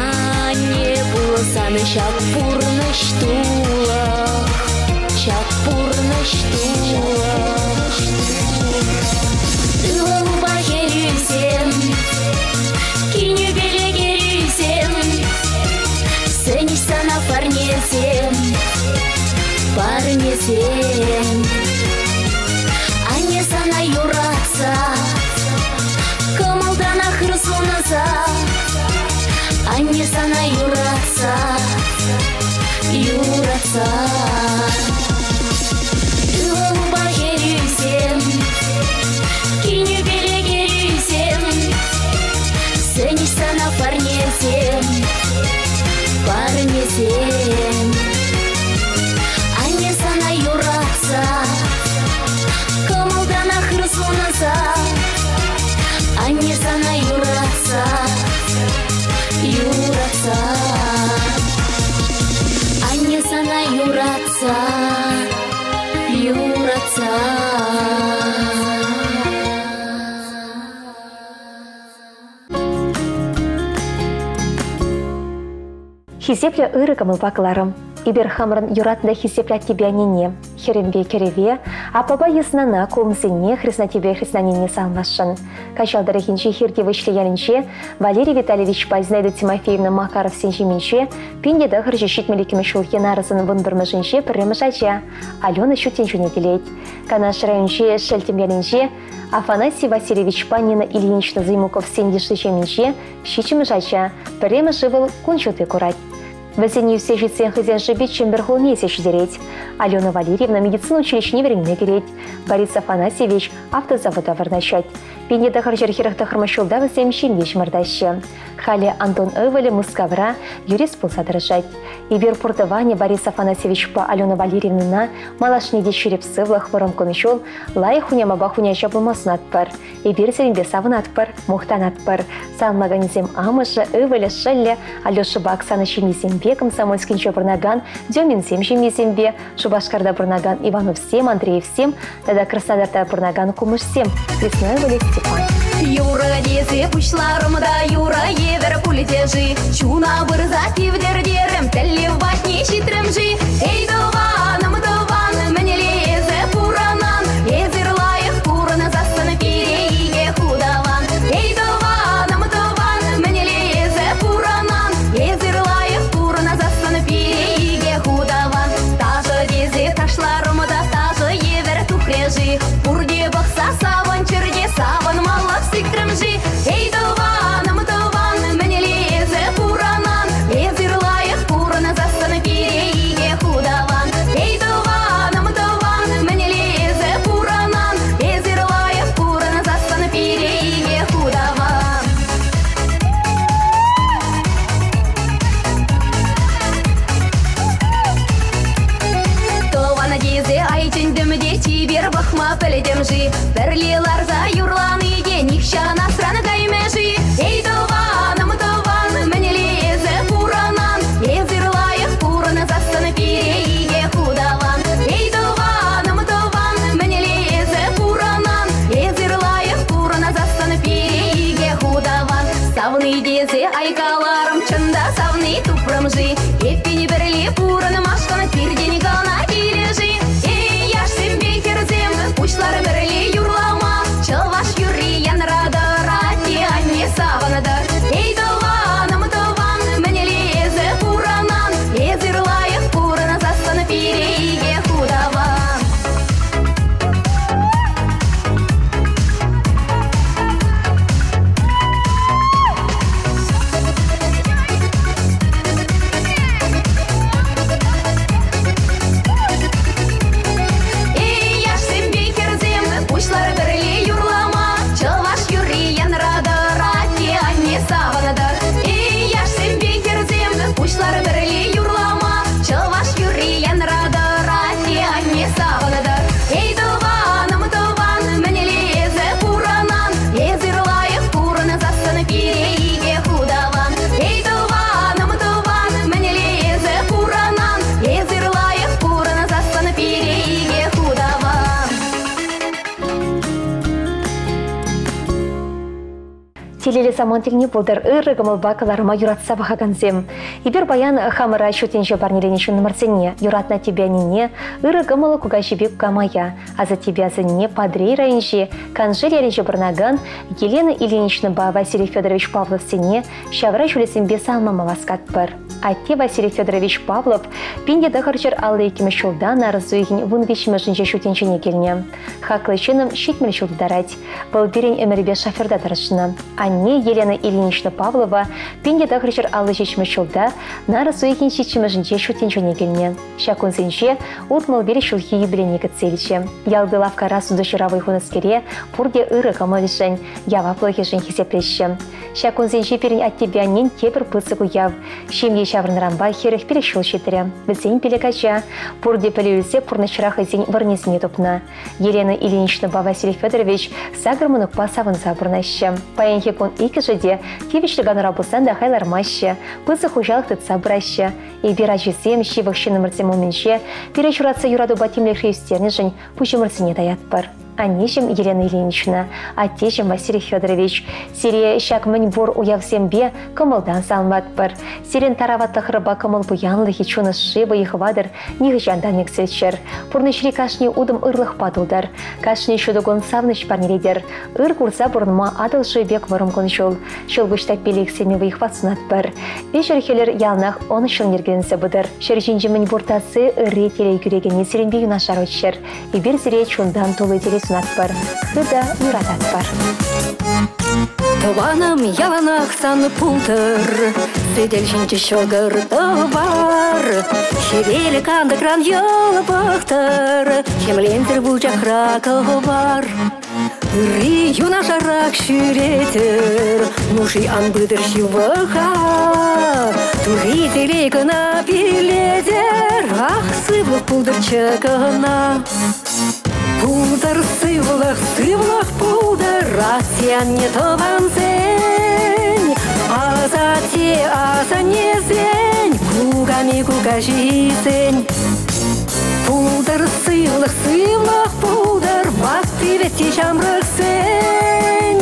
Анне пулсан ҫак пурнӑҫ тулӑх, ҫак пурнӑҫ тулӑх. Ывӑлупа хӗрӳсем, кинӗпеле кӗрӳсем, сӗнӗҫ сана парнесем, парнесем. Анне сана юратса, кӑмӑлтанах ырсунса, анне сана юратса, юратса. Ывӑлупа хӗрӳсем, кинӗпеле кӗрӳсем, сӗнӗҫ сана парнесем, парнесем. Анне сана юратса, кӑмӑлтанах ырсунса, анне сана юратса, юратса. Анне сана юратса, юратса. Хисеплӗ ырӑ кӑмӑлпа кӑларӑм. Эпир хамӑрӑн юратнӑ хисеплӗ аттепе аннене, хӗрӗмпе кӗрӗве, аппапа йыснана, кумсене, хреснатепе хреснанене саламласшӑн. Каҫал тӑрӑхӗнчи Хирти Выҫли ялӗнче Валерий Витальевичпа Зинаида Тимофеевна Макаровсен ҫемйинче 1972 ҫулхи нарӑсӑн 11-мӗшӗнче пӗрремӗш ача Алена ҫут тӗнчене килет. Канаш районӗнчи Шелтӗм ялӗнче Афанасий Васильевичпа Нина Ильинична Займуковсен йышши ҫемйинче ҫиччӗмӗш ача, пӗрремӗш ывӑл кун ҫути курать. Вӗсене ӳссе ҫитсен хӑйсен шӑпи Чӗмпӗр хулине илсе ҫитерет. Алена Валерьевна медицина училищине вӗренме кӗрет. Борис Афанасьевич автозавода вырнаҫать. 1949 ҫулта вӗсем ҫемье чӑмӑртаҫҫӗ. Халӗ Антон ывӑлӗ Мускавра юрист пулса тӑрӑшать. Эпир пур тӑванӗ Борис Афанасьевичпа Алена Валерьевнӑна малашне те ҫирӗп сывлӑх, вӑрӑм кун-ҫул, лайӑх хунямапа хуняҫа пулма сунатпӑр. Эпир сирӗнпе савӑнатпӑр, мухтанатпӑр. Саламлаканӗсем амӑшӗ, ывӑлӗ, шӑллӗ, Алешӑпа Оксана ҫемйисемпе Комсомольскинче пурӑнакан Деминсем ҫемйисемпе, Шупашкарта пурӑнакан Ивановсем, Андреевсем тата Краснодарта пурӑнакан Кумышсем, Лесной ывӑлӗ Степан. Юрӑ тесе пуҫларӑм та юрӑ евӗр пулчӗ-ши? Чуна пырса тивтертерӗм, тӗллев патне ҫитрӗм-ши? Эй, тӑванӑм, тӑван, мӗнле эсӗ пурӑнан? Эсир лайӑх пурӑнсассӑн пире икӗ хутаван. Эй, тӑванӑм, тӑван, мӗнле эсӗ пурӑнан? Эсир лайӑх пурӑнсассӑн пире икӗ хутаван. Ташӑ тесе ташларӑм та ташӑ евӗр тухрӗ-ши? Пурте пӑхса савӑнчӑр те савӑнмаллах сикрӗм-ши? Эй, тӑванӑм, тӑван, мӗнле эсӗ пурӑнан? Эсир лайӑх пурӑнсассӑн пире икӗ хутаван. Эй, тӑванӑм, тӑван, мӗнле эсӗ пурӑнан? Эсир лайӑх пурӑнсассӑн пире икӗ хутаван. Тӑван тесе ай чӗнтӗм те чипер пӑхма пӗлтӗм-ши? Пӗрле ларса юрлани те нихҫан асран каймӗ-ши? Эй, тӑванӑм, тӑван, мӗнле эсӗ пурӑнан? Эсир лайӑх пурӑнсассӑн пире икӗ хутаван. Эй, тӑванӑм, тӑван, мӗнле эсӗ пурӑнан? Эсир лайӑх пурӑнсассӑн пире икӗ хутаван. Савни тесе ай каларӑм, чӑн та савни тупрӑм-ши? Эппин пӗрле пурӑнмашкӑн пиртен кӑна килӗ-ши? Эй, яшсемпе хӗрсем, пуҫлар пӗрле юрлама, чӑваш юрри янратӑр, атте-анне савӑнтӑр. Эй, тӑванӑм, тӑван, мӗнле эсӗ пурӑнан? Эсир лайӑх пурӑнсассӑн пире икӗ хутаван. Эй, яшсемпе хӗрсем, пуҫлар пӗрле юрлама, чӑваш юрри янратӑр, атте-анне савӑнтӑр. Эй, яшсемпе хӗрсем, пуҫлар пӗрле юрлама, чӑваш юрри янратӑр, атте-анне савӑнтӑр. Эй, тӑванӑм, тӑван, мӗнле эсӗ пурӑнан? Эсир лайӑх пурӑнсассӑн пире икӗ хутаван. Эй, тӑванӑм, тӑван, мӗнле эсӗ пурӑнан? Эсир лайӑх пурӑнсассӑн пире икӗ хутаван. Телейлӗ самант тӗлне пултӑр ырӑ кӑмӑлпа кӑларма юратса пӑхакансем. Эпир паян хамӑра ҫут тӗнче парнеленӗ ҫыннӑмӑрсене, юратнӑ аттепе-аннене, ырӑ кӑмӑллӑ кукаҫипе кукамая, асаттепе асанне Патрей районӗнчи Каншел ялӗнче пурӑнакан Елена Ильиничнӑпа Василий Федорович Павловсене ҫавра ҫулӗсемпе саламлама васкатпӑр. Атте Василий Федорович Павлов 1952 ҫулта нарӑс уйӑхӗн 13-мӗшӗнче ҫут тӗнчене килнӗ. Хаклӑ ҫыннӑм 70 ҫул тытарать. Вӑл пирӗн ӗмӗрӗпе шоферта тӑрӑшнӑ. Анне Елена Ильинична Павлова 1957 ҫулта нарӑс уйӑхӗн ҫиччӗмӗшӗнче ҫут тӗнчене килнӗ. Ҫак кунсенче 65 ҫулхи юбилейне кӗтсе илчӗ. Ялти лавккара сутуҫӑра вӑй хунӑскере пурте ырӑ кӑмӑлӗшӗн, яваплӑхӗшӗн хисеплеҫҫӗ. Ҫак кунсенче пирӗн аттепе аннен тепӗр пысӑк уяв. Ҫемье ҫаврӑннӑранпа 45 ҫул ҫитрӗ. Вӗсен пилӗк ача. Пурте пӗлӳ илсе пурнӑҫра хӑйсен вырӑнӗсене тупнӑ. Елена Ильиничнӑпа Василий Федорович сакӑр мӑнукпа савӑнса пурӑнаҫҫӗ. Паянхи кун иккӗшӗ те тивӗҫлӗ канура пулсан та хайлармаҫҫӗ, пысӑк хуҫалӑх тытса пыраҫҫӗ. Эпир ачисем, ҫывӑх ҫыннӑмӑрсем умӗнче пире ҫуратса юратупа тимлӗхре ӳстернӗшӗн пуҫӑмӑрсене таятпӑр. Аннеҫӗм Елена Ильинична, аттеҫӗм Василий Федорович, сире ҫак мӗнпур уявсемпе кӑмӑлтан саламлатпӑр. Сирӗн тараватлӑхӑрпа кӑмӑл пуянлӑхӗ чун ӑшши вӑй-хӑватӑр нихӑҫан та ӳксеччӗр. Пурнӑҫри кашни утӑм ырлӑхпа тултӑр. Кашни ҫутӑ кун савӑнӑҫ парнелетӗр. Ыр курса пурӑнма Атӑл шывӗ пек вӑрӑм кун-ҫул. Ҫӑлкуҫ таппи лексеме вӑй-хӑват сунатпӑр. Виҫӗр-хӗлӗр яланах ӑнӑҫлӑн йӗркеленсе пытӑр. Ҫӗр ҫинчи мӗнпур таси ырри телей кӳрекенни сирӗнпе юнашар утчӑр. Эпир сире чунтан тулли телей. сунатпӑр, хытӑ юрататпӑр. Тӑванӑм яланах сан пултӑр, сӗтел ҫинче ҫӑкӑр тӑвар. Хӗвел кантӑкран йӑл пӑхтӑр, хӗмленсӗр вучахра кӑвар. Ырри юнашарах ҫӳретӗр, нуши ан пытӑр ҫывӑха. Турри телей кӑна пилетӗр, ах, сывлӑх пултӑрччӗ кӑна. Пултӑр сывлӑх, сывлӑх пултӑр, атте-анне тӑвансен, асатте асаннесен, куками кукаҫисен. Пултӑр сывлӑх, сывлӑх пултӑр, ватти-вӗтти ҫамрӑксен,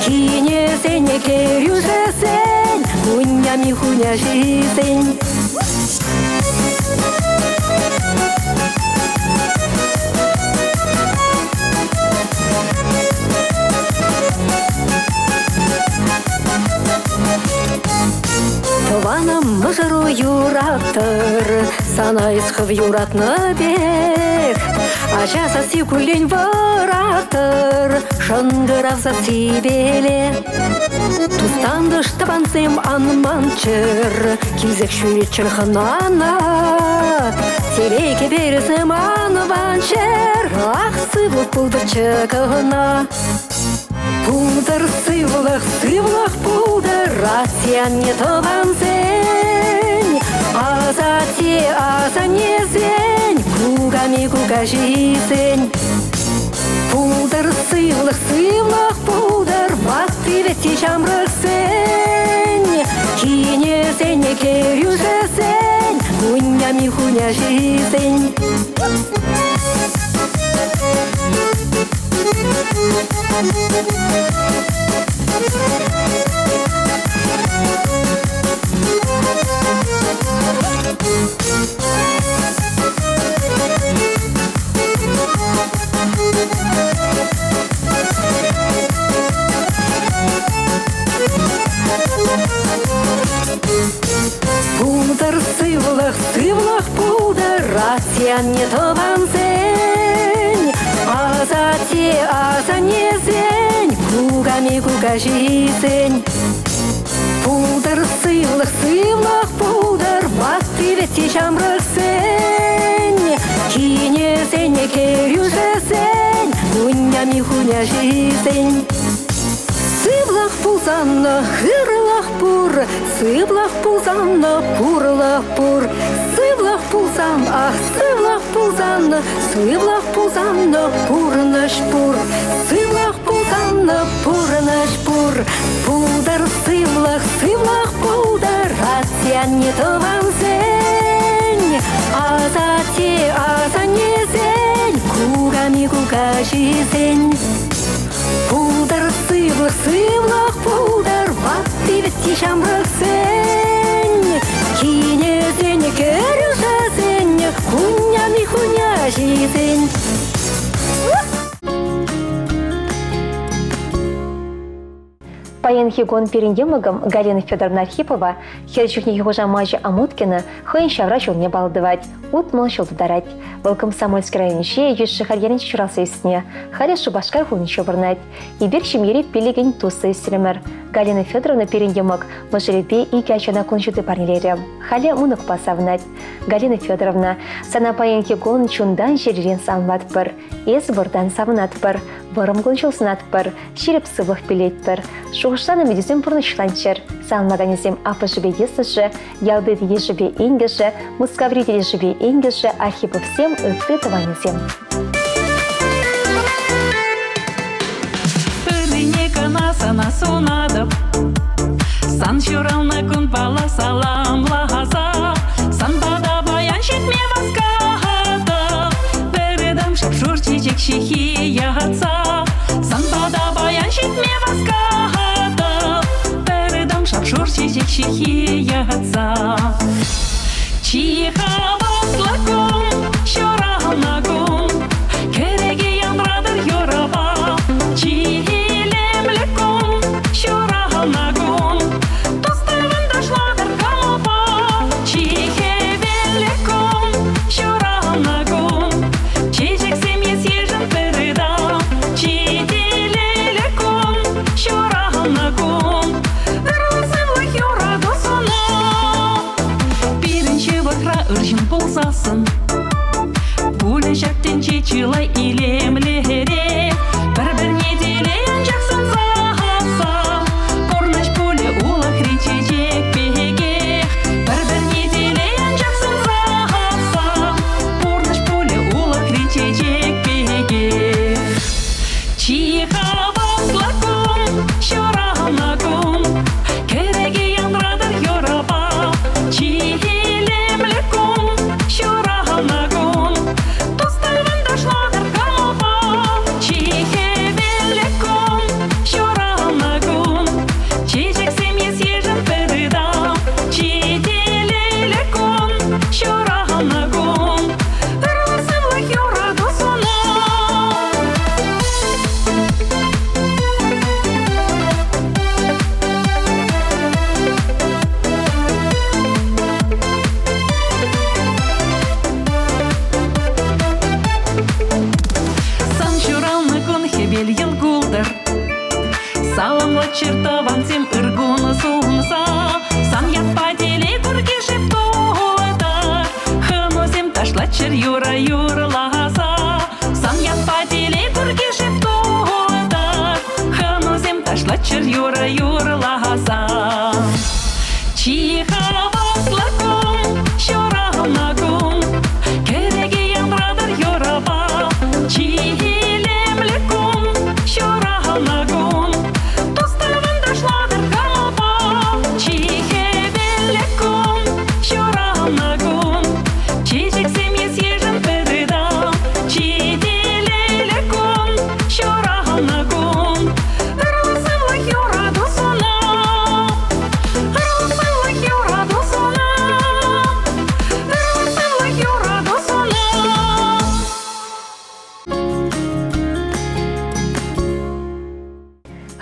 кинӗсен, кӗрӳшӗсен, хунями хуняҫисен. Тӑванӑм мӑшӑру юраттӑр, сана эс хӑв юратнӑ пек. Ача сасси куллен вӑраттӑр, шӑнкӑрав сассипеле. Тус-тантӑш тӑвансем ан манччӑр, килсех ҫӳреччӗр хӑнана. Телей кӗперӗсем ан ванччӑр, ах, сывлӑх пултӑрччӗ кӑна. Пултӑр сывлӑх, сывлӑх пултӑр, атте-анне тӑвансен, асатте асаннесен, куками кукаҫисен. Пултӑр сывлӑх, сывлӑх пултӑр, ватти-вӗтти ҫамрӑксен, кинӗсен, кӗрӳшӗсен, хунями хуняҫисен. Пултӑр сывлӑх, сывлӑх пултӑр, атте-анне тӑвансен, асатте асаннесен, куками кукаҫисен. Пултӑр сывлӑх, сывлӑх пултӑр, ватти-вӗтти ҫамрӑксен, кинӗсен, кӗрӳшӗсен, хунями хуняҫисен. Сывлӑх пулсан хырлӑх пур, сывлӑх пулсан пурлӑх пур. Сывлӑх пулсан, ах, сывлӑх пулсан, сывлӑх пулсан пурнӑҫ пур. Сывлӑх пулсан пурнӑҫ пур. Пултӑр сывлӑх, сывлӑх пултӑр, атте-анне тӑвансен, асатте асаннесен, куками кукаҫисен. Пултӑр сывлӑх, сывлӑх пултӑр, ватти-вӗтти ҫамрӑксен, кинӗсен, кӗрӳшӗсен, хунями хуняҫисен. Паянхи кун пирӗн йӑмӑкӑм Галина Федоровна Архипова хӗр чухнехи хушамачӗ Амуткина хӑйӗн ҫавра ҫулне палӑртӑвать, 60 ҫул тутарать. Вӑл Комсомольски районӗнче Йӳҫ Шӑхаль ялӗнче ҫуралса ӳснӗ. Халӗ Шупашкар хулинче пурӑнать. Эпир ҫемьере пиллӗкӗн туслӑ ӳсрӗмӗр. Галина Федоровна пирӗн йӑмӑк, мӑшӑрӗпе икӗ ачана кун ҫути парнелерӗ. Халӗ мӑнукпа савӑнать. Галина Федоровна, сана паянхи кун чунтан чӗререн саламлатпӑр. Эс выртан савӑнатпӑр, вӑрӑм кун-ҫул сунатпӑр, ҫирӗп сывлӑх пилетпӗр. Шухӑшланӑ ӗмӗтӳсем пурнӑҫланччӑр. Саламлаканӗсем аппӑшӗпе йыснӑшӗ, ялти йышӗпе инкӗшӗ, Мускаври тетӗшӗпе инкӗшӗ, Архиповсем, ытти тӑванӗсем. Ыррине кӑна сана сунатӑп. Сан ҫуралнӑ кунпала саламласа, санпа та паян ҫитме васкатӑп. Пӗр ытам шап-шур чечек ҫыххи ятса, санпа та паян ҫитме васкатӑп. Пӗр ытам шап-шур чечек ҫыххи ятса. Чи хаваслӑ кун, ҫуралнӑ кун, кӗреке янратӑр юрӑпа. Чи илемлӗ кун, ҫуралнӑ кун, тус-тӑван ташлатӑр кӑмӑлпа. Чи хӗвеллӗ кун, ҫуралнӑ кун, чечексем ес ешӗл пӗр ытам. пурри чылай илемлӗрех. Пӗр-пӗрне телей анчах сунсассӑн, пурнӑҫ пулӗ улӑхри чечек пекех. Пӗр-пӗрне телей анчах сунсассӑн, пурнӑҫ пулӗ улӑхри чечек пекех. Чи хаваслӑ кун, ҫуралнӑ кун, кӗреке янратӑр юрӑпа. Чи илемлӗ кун, ҫуралнӑ кун, тус-тӑван ташлатӑр кӑмӑлпа. Чи хӗвеллӗ кун, ҫуралнӑ кун, чечексем ес-ешӗл пӗр ытам. Чи телейлӗ кун, ҫуралнӑ кун, ырлӑх-сывлӑх, юрату сунам. Сан ҫуралнӑ кун хӗвел йӑл култӑр, саламлаччӑр тӑвансем ыр кун сунса. Сан ятпа телей курки шеп тултӑр, хӑнусем ташлаччӑр юрӑ юрласа. Сан ятпа телей курки шеп тултӑр, хӑнусем ташлаччӑр юрӑ юрласа. Чи хаваслӑ кун, ҫуралнӑ кун, кӗреке янратӑр юрӑпа. Чи илемлӗ кун, ҫуралнӑ кун, тус-тӑван ташлатӑр кӑмӑлпа. Чи хӗвеллӗ кун, ҫуралнӑ кун, чечексем ес-ешӗл пӗр ытам. Чи телейлӗ кун, ҫуралнӑ кун, ырлӑх-сывлӑх, юрату сунам. Ырлӑх-сывлӑх, юрату сунам. Ырлӑх-сывлӑх, юрату сунам.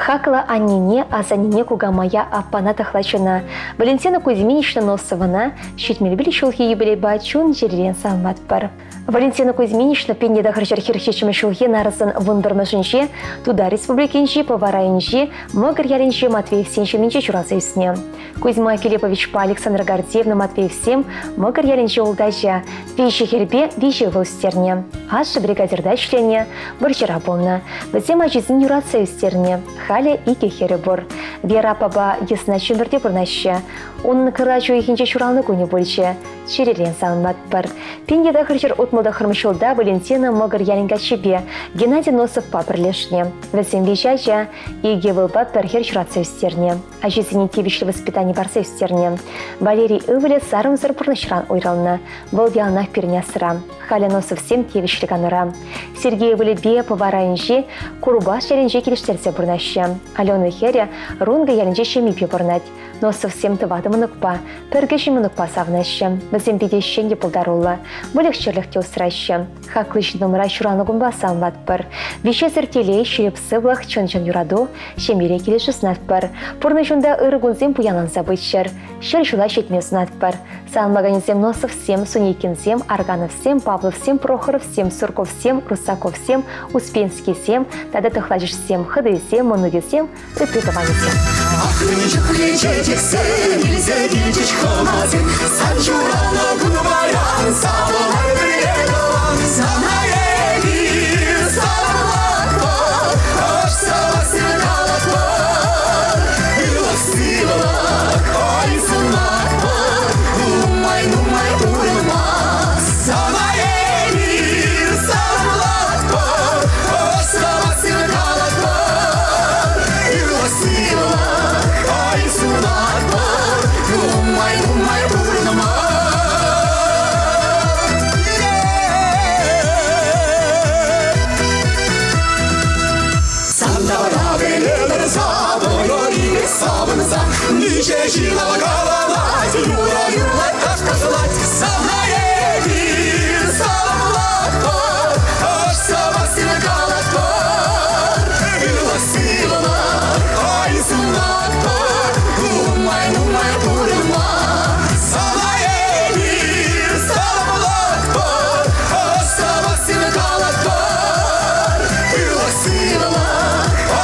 Хаклӑ аннене, асаннене, кукамая, аппана тӑхлачӑна, Валентина Кузьминична Носовӑна 75 ҫулхи юбилейпа чун-чӗререн саламлатпӑр. Валентина Кузьминична 1947 ҫулхи нарӑсӑн 11-мӗшӗнче Тутар Республикинчи Пӑва районӗнчи Мӑкӑр ялӗнчи Матвеевсен ҫемйинче ҫуралса ӳснӗ. Кузьма Филипповичпа Александра Гордеевна Матвеевсем Мӑкӑр ялӗнчи ултаҫӑ, виҫӗ хӗрпе виҫӗ ывӑл ӳстернӗ. Ашшӗ бригадирта ӗҫленӗ, вӑрҫӑра пулнӑ. Вӗсем ачисен юратса ӳстернӗ. Халӗ икӗ хӗрӗ пур. Вера аппапа йысна Чӗмпӗрте пурӑнаҫҫӗ. Унӑн кӑрлач уйӑхӗнче ҫуралнӑ кунӗ пулчӗ. Чӗререн саламлатпӑр. 1969 ҫулта Валентина Мӑкӑр ялӗн каччипе Геннадий Носовпа пӗрлешнӗ. Вӗсем виҫӗ ача, икӗ ывӑлпа пӗр хӗр ҫуратса ӳстернӗ. Ачисене тивӗҫлӗ воспитани парса ӳстернӗ. Валерий ывӑлӗ сарӑмсӑр пурнӑҫран уйрӑлнӑ. Вӑл яланах пирӗн асра. Халӗ Носовсем тивӗҫлӗ канура. Сергей ывӑлӗпе Пӑва районӗнчи Курбаш ялӗнче килӗштерсе пурӑнаҫҫӗ. Алена хӗрӗ Рунга ялӗнче ҫемйипе пурӑнать. Носовсем тӑватӑ мӑнукпа, пӗр кӗҫӗн мӑнукпа савӑнаҫҫӗ. Вӗсем питӗ ӗҫчен те пултаруллӑ. Выльӑх-чӗрлӗх те усраҫҫӗ. Хаклӑ ҫыннӑмӑра ҫуралнӑ кунпа саламлатпӑр. Виҫесӗр телей, ҫирӗп сывлӑх, чӑн-чӑн юрату, ҫемьере килӗшӳ сунатпӑр. Пурнӑҫунта ырӑ кунсем пуянланса пыччӑр. Ҫӗр ҫула ҫитме сунатпӑр. Саламлаканӗсем Носовсем, Сунейкинсем, Аргановсем, Павловсем, Прохоровсем, Сурковсем, Русаковсем, Успенскисем тата тӑхлачӑшсем, хӑтисем, мӑнукӗсем, ытти тӑванӗсем. Ахрӑм чухне чечексем илсе килчӗҫ хӑнасем, сан ҫуралнӑ кун паян савӑнар пӗрле тӑван. Сана эпир саламлатпӑр, ӑш сӑмахсем калатпӑр. Ырлӑх-сывлӑх, ой сунатпӑр, нумай-нумай пурӑнма. Сана эпир саламлатпӑр, ӑш сӑмахсем калатпӑр. Ырлӑх-сывлӑх, ой сунатпӑр, нумай-нумай пурӑнма. Сантара пӗлетӗр савӑнӑр савӑнса, ниче ҫила калалать, юра юрлать, таш ташлать. Сана эпир саламлатпӑр, ӑш сӑмахсем калатпӑр. Ырлӑх-сывлӑх, ой сунатпӑр, нумай-нумай пурӑнма. Сана эпир саламлатпӑр, ӑш сӑмахсем калатпӑр. Ырлӑх-сывлӑх,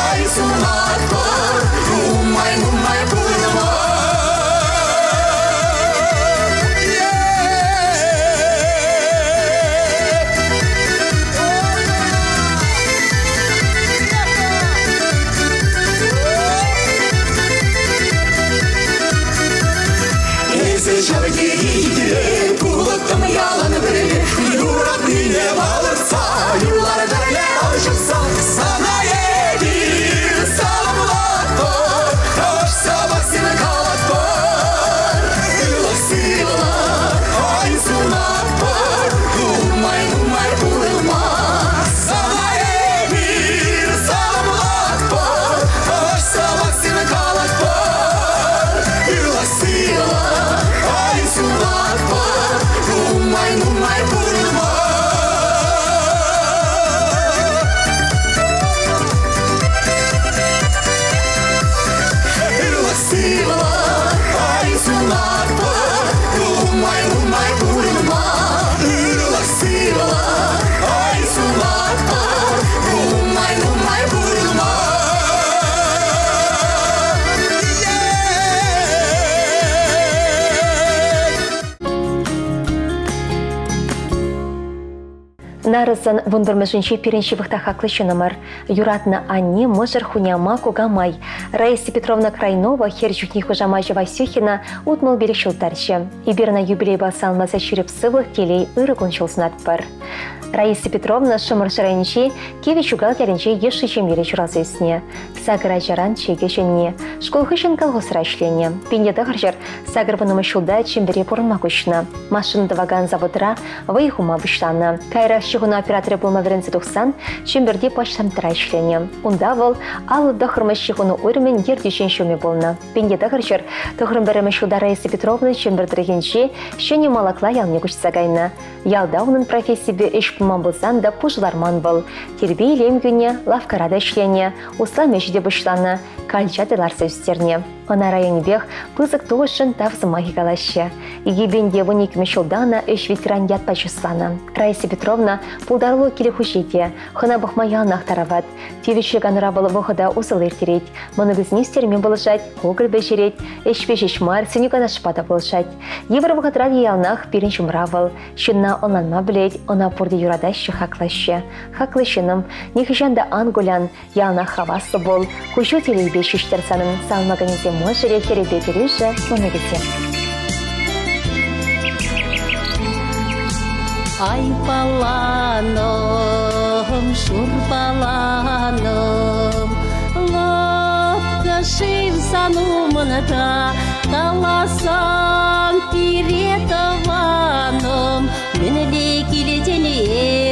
ой сунатпӑр, нумай-нумай пурӑнма. Нарӑсӑн вунпӗрмӗшӗнче пирӗн ҫывӑх та хаклӑ ҫыннӑмӑр. Юратнӑ анне, мӑшӑр, хуняма, кукамай. Раиса Петровна Крайнова хӗр чухне хушамачӗ Васюхина 65 ҫул тарчӗ. Эпир ӑна юбилейпа саламласа ҫирӗп сывлӑх, телей, ырӑ кун-ҫул сунатпӑр. Раиса Петровна Шӑмӑршӑ районӗнчи Кивӗ Чукал ялӗнче йышлӑ ҫемьере ҫуралса ӳснӗ. Сакӑр ачаран чикӗ ҫӗнни. Шкул хыҫҫӑн колхозра ӗҫленӗ. 1900 сакӑр вуннӑмӗш ҫулта Чӗмпӗре пурӑнма куҫнӑ. Машина тӑвакан заводра вӑй хума пуҫланӑ. Каярах ҫыхӑну операторӗ пулма вӗренсе тухсан Чӗмпӗрти почтамтра ӗҫленӗ. Унта вӑл 59-мӗш ҫыхӑну уйрӑмӗн ертӳҫин ҫумӗ пулнӑ. 1991 ҫулта Раиса Петровна Чӗмпӗр тӑрӑхӗнчи Ҫӗнӗ Малакла ялне куҫса кайнӑ. Ялта унӑн профессипе ӗҫ пулман пулсан та пушӑ ларман вӑл. Тирпей-илем кӳнӗ, лавккара та ӗҫленӗ, услам ӗҫӗ те пуҫланӑ, калча та лартса ӳстернӗ. Ӑна районӗпех пысӑк тухӑҫшӑн тав сӑмахӗ калаҫҫӗ. 2012 ҫулта ӑна ӗҫ ветеран ятпа чысланӑ. Раиса Петровна пултаруллӑ кил хуҫи те, хӑна пӑхма яланах тарават. Тивӗҫлӗ канура вӑл вӑхӑта усӑллӑ ирттерет. Мӑнукӗсене ӳстерме пулӑшать, кукӑль пӗҫерет, ӗҫпе ҫеҫ мар, сӗнӳ-канашпа та пулӑшать. Йывӑр вӑхӑтра та яланах пирӗн ҫумра вӑл. Ҫынна ӑнланма пӗлет, ӑна пурте юратаҫҫӗ, хаклаҫҫӗ. Хаклӑ ҫыннӑм, нихӑҫан та ан кулян, яланах хаваслӑ пул. Куҫу телейпе ҫиҫтӗр санӑн, салмаканӗсем мӑшӑрӗ, хӗрӗпе кӗрӳшӗ, мӑнукӗсем. Ай паланӑм, шур паланӑм, лӑпкӑ шыв сан умӑнта, каласан пире тӑванӑм, мӗнле килтӗн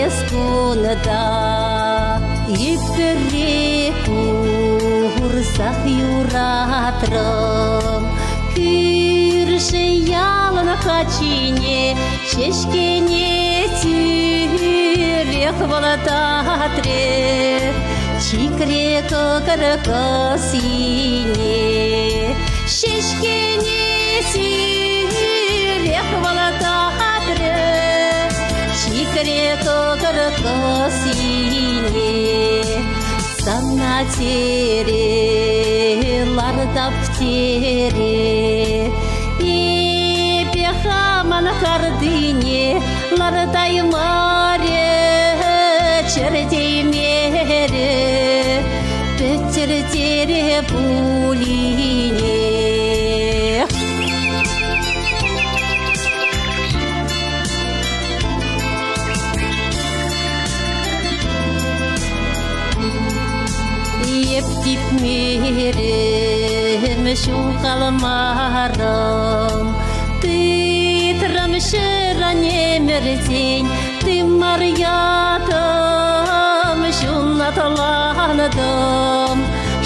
эс кунта? Ӳпкӗре курсах юратрӑм, кӳршӗ ялӑн хачине ҫеҫкене тӳрех вӑлтатрӗ, чикре кӑкӑр кӑсине. Ҫеҫкене тӳрех вӑлтатрӗ, чикре кӑкӑр кӑсине. Сана тере лартап тере, эпӗ хамӑн картине лартаймарӗ, чӗртеймерӗ, пӗтӗртере пулинех. Эп типмерӗм, ҫухалмарӑм, тытрӑм ҫыран ӗмӗртен, тымар ятӑм, ҫунатлантӑм,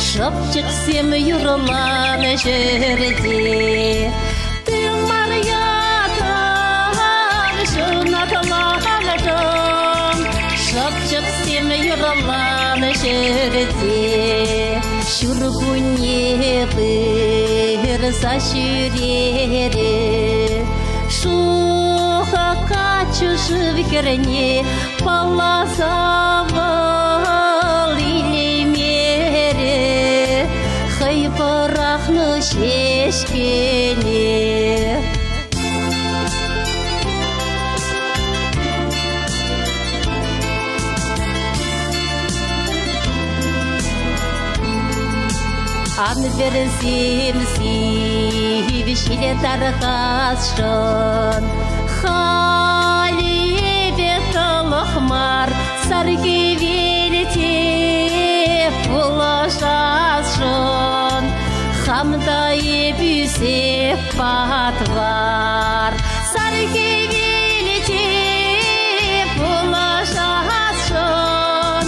шӑпчӑксем юрланӑ ҫӗрте. Тымар ятӑм, ҫунатлантӑм, шӑпчӑксем юрланӑ ҫӗрте. Ҫуркунне пырса ҫӳрерӗ, шухӑ каччӑ шыв хӗрне палласа вӑл илеймерӗ, хӑй пӑрахнӑ ҫеҫкене. Ан вӗрсем сив ҫиле тархасшӑн, халь эпӗ тӑлӑх мар, сар хӗвел те пулӑшасшӑн. Хам та эп ӳсеп патвар, сар хӗвел те пулӑшасшӑн.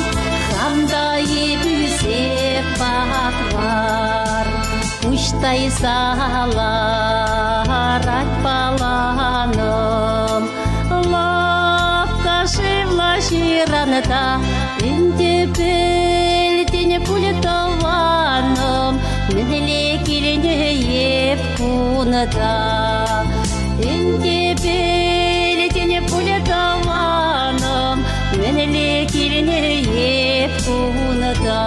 Хам та эп ӳсеп патвар, пуҫ тайса ларать паланӑм. Лапка шывла ҫыранта ӗнтӗ пӗлтӗн пуль тӑванӑм, мӗнле килнӗ эп кунта. Ӗнтӗ пӗлтӗн пуль тӑванӑм, мӗнле килнӗ эп кунта.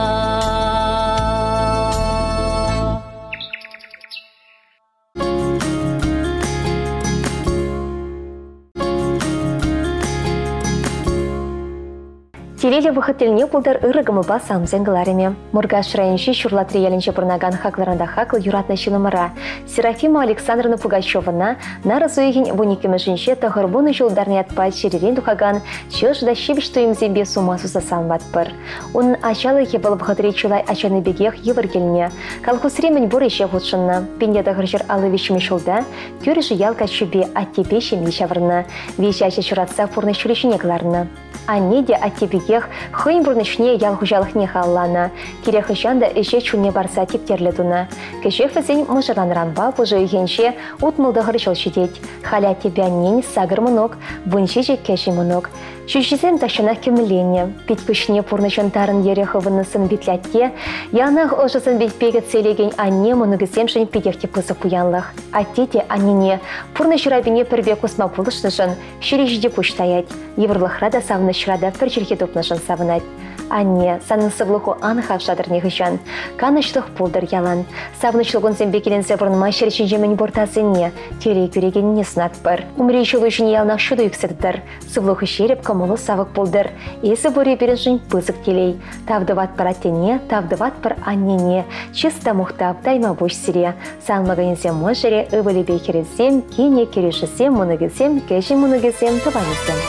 Телейлӗ вӑхӑт тӗлне пултӑр ырӑ кӑмӑлпа саламсен кӑларӑмӗ. Муркаш районӗнчи Ҫурлатри ялӗнче пурӑнакан хаклӑран та хаклӑ юратнӑ ҫыннӑмӑра Серафима Александровна Пугачевӑна нарӑс уйӑхӗн вуниккӗмӗшӗнче тӑхӑрвунӑ ҫул тарнӑ ятпа чӗререн тухакан чӑш та ҫивӗч туйӑмсемпе сума суса саламлатпӑр. Унӑн ачалӑхӗ вӑл вӑхӑтри чылай ачани пекех йывӑр килнӗ. Колхозри мӗнпур ӗҫе хутшӑннӑ. 1953 ҫулта кӳршӗ ял каччипе аттепе ҫемье ҫавӑрнӑ. Виҫӗ ача ҫуратса пурнӑҫ ҫулӗ ҫине кӑларнӑ. Анне те атте пекех хӑйӗн пурнӑҫне ял хуҫалӑхне халалланӑ. Кирек хӑҫан та ӗҫе чунне парса типтерлӗ тунӑ. Кӗҫех вӗсен мӑшӑрланранпа пушӑ уйӑхӗнче 69 ҫул ҫитет. Халӗ аттепе аннен сакӑр мӑнук, 17 кӗҫӗн мӑнук. Ҫӳҫисем тахҫанах кӗмӗлленӗ. Пит-куҫне пурнӑҫӑн тарӑн йӗрӗ хывӑннӑ сӑн-питлӗ атте, яланах ӑшӑ сӑн-питпе кӗтсе илекен анне мӑнукӗсемшӗн питех те пысӑк пуянлӑх. Атте те аннене пурнӑҫ урапине пӗр пек усма пулӑшнӑшӑн Ҫӗре ҫити пуҫ таять, йывӑрлӑхра та савӑнӑҫра та пӗр чӗлхе тупнӑшӑн савӑнать. Анне, санӑн сывлӑху ан хавшатӑр нихӑҫан. Канӑҫлӑх пултӑр ялан. Савӑнӑҫлӑ кунсемпе киленсе пурӑнма ҫӗр ҫинче мӗн пур тасине, телей кӳрекенне сӑнатпӑр. Умри ҫулу ҫине яланах ҫутӑ ӳксе тӑтӑр. Сывлӑху ҫирӗп, кӑмӑлу савӑк пултӑр. Эсӗ пурри пирӗншӗн пысӑк телей. Тав тӑватпӑр аттене, тав тӑватпӑр аннене. Чыс та мухтав, тайма пуҫ сире. Салмаканӗсем мӑшӑрӗ, ывӑлӗпе хӗрӗсем, кинӗ, кӗрӳшӗсем, мӑнукӗсем, кӗҫӗн мӑнукӗсем, тӑванӗсем.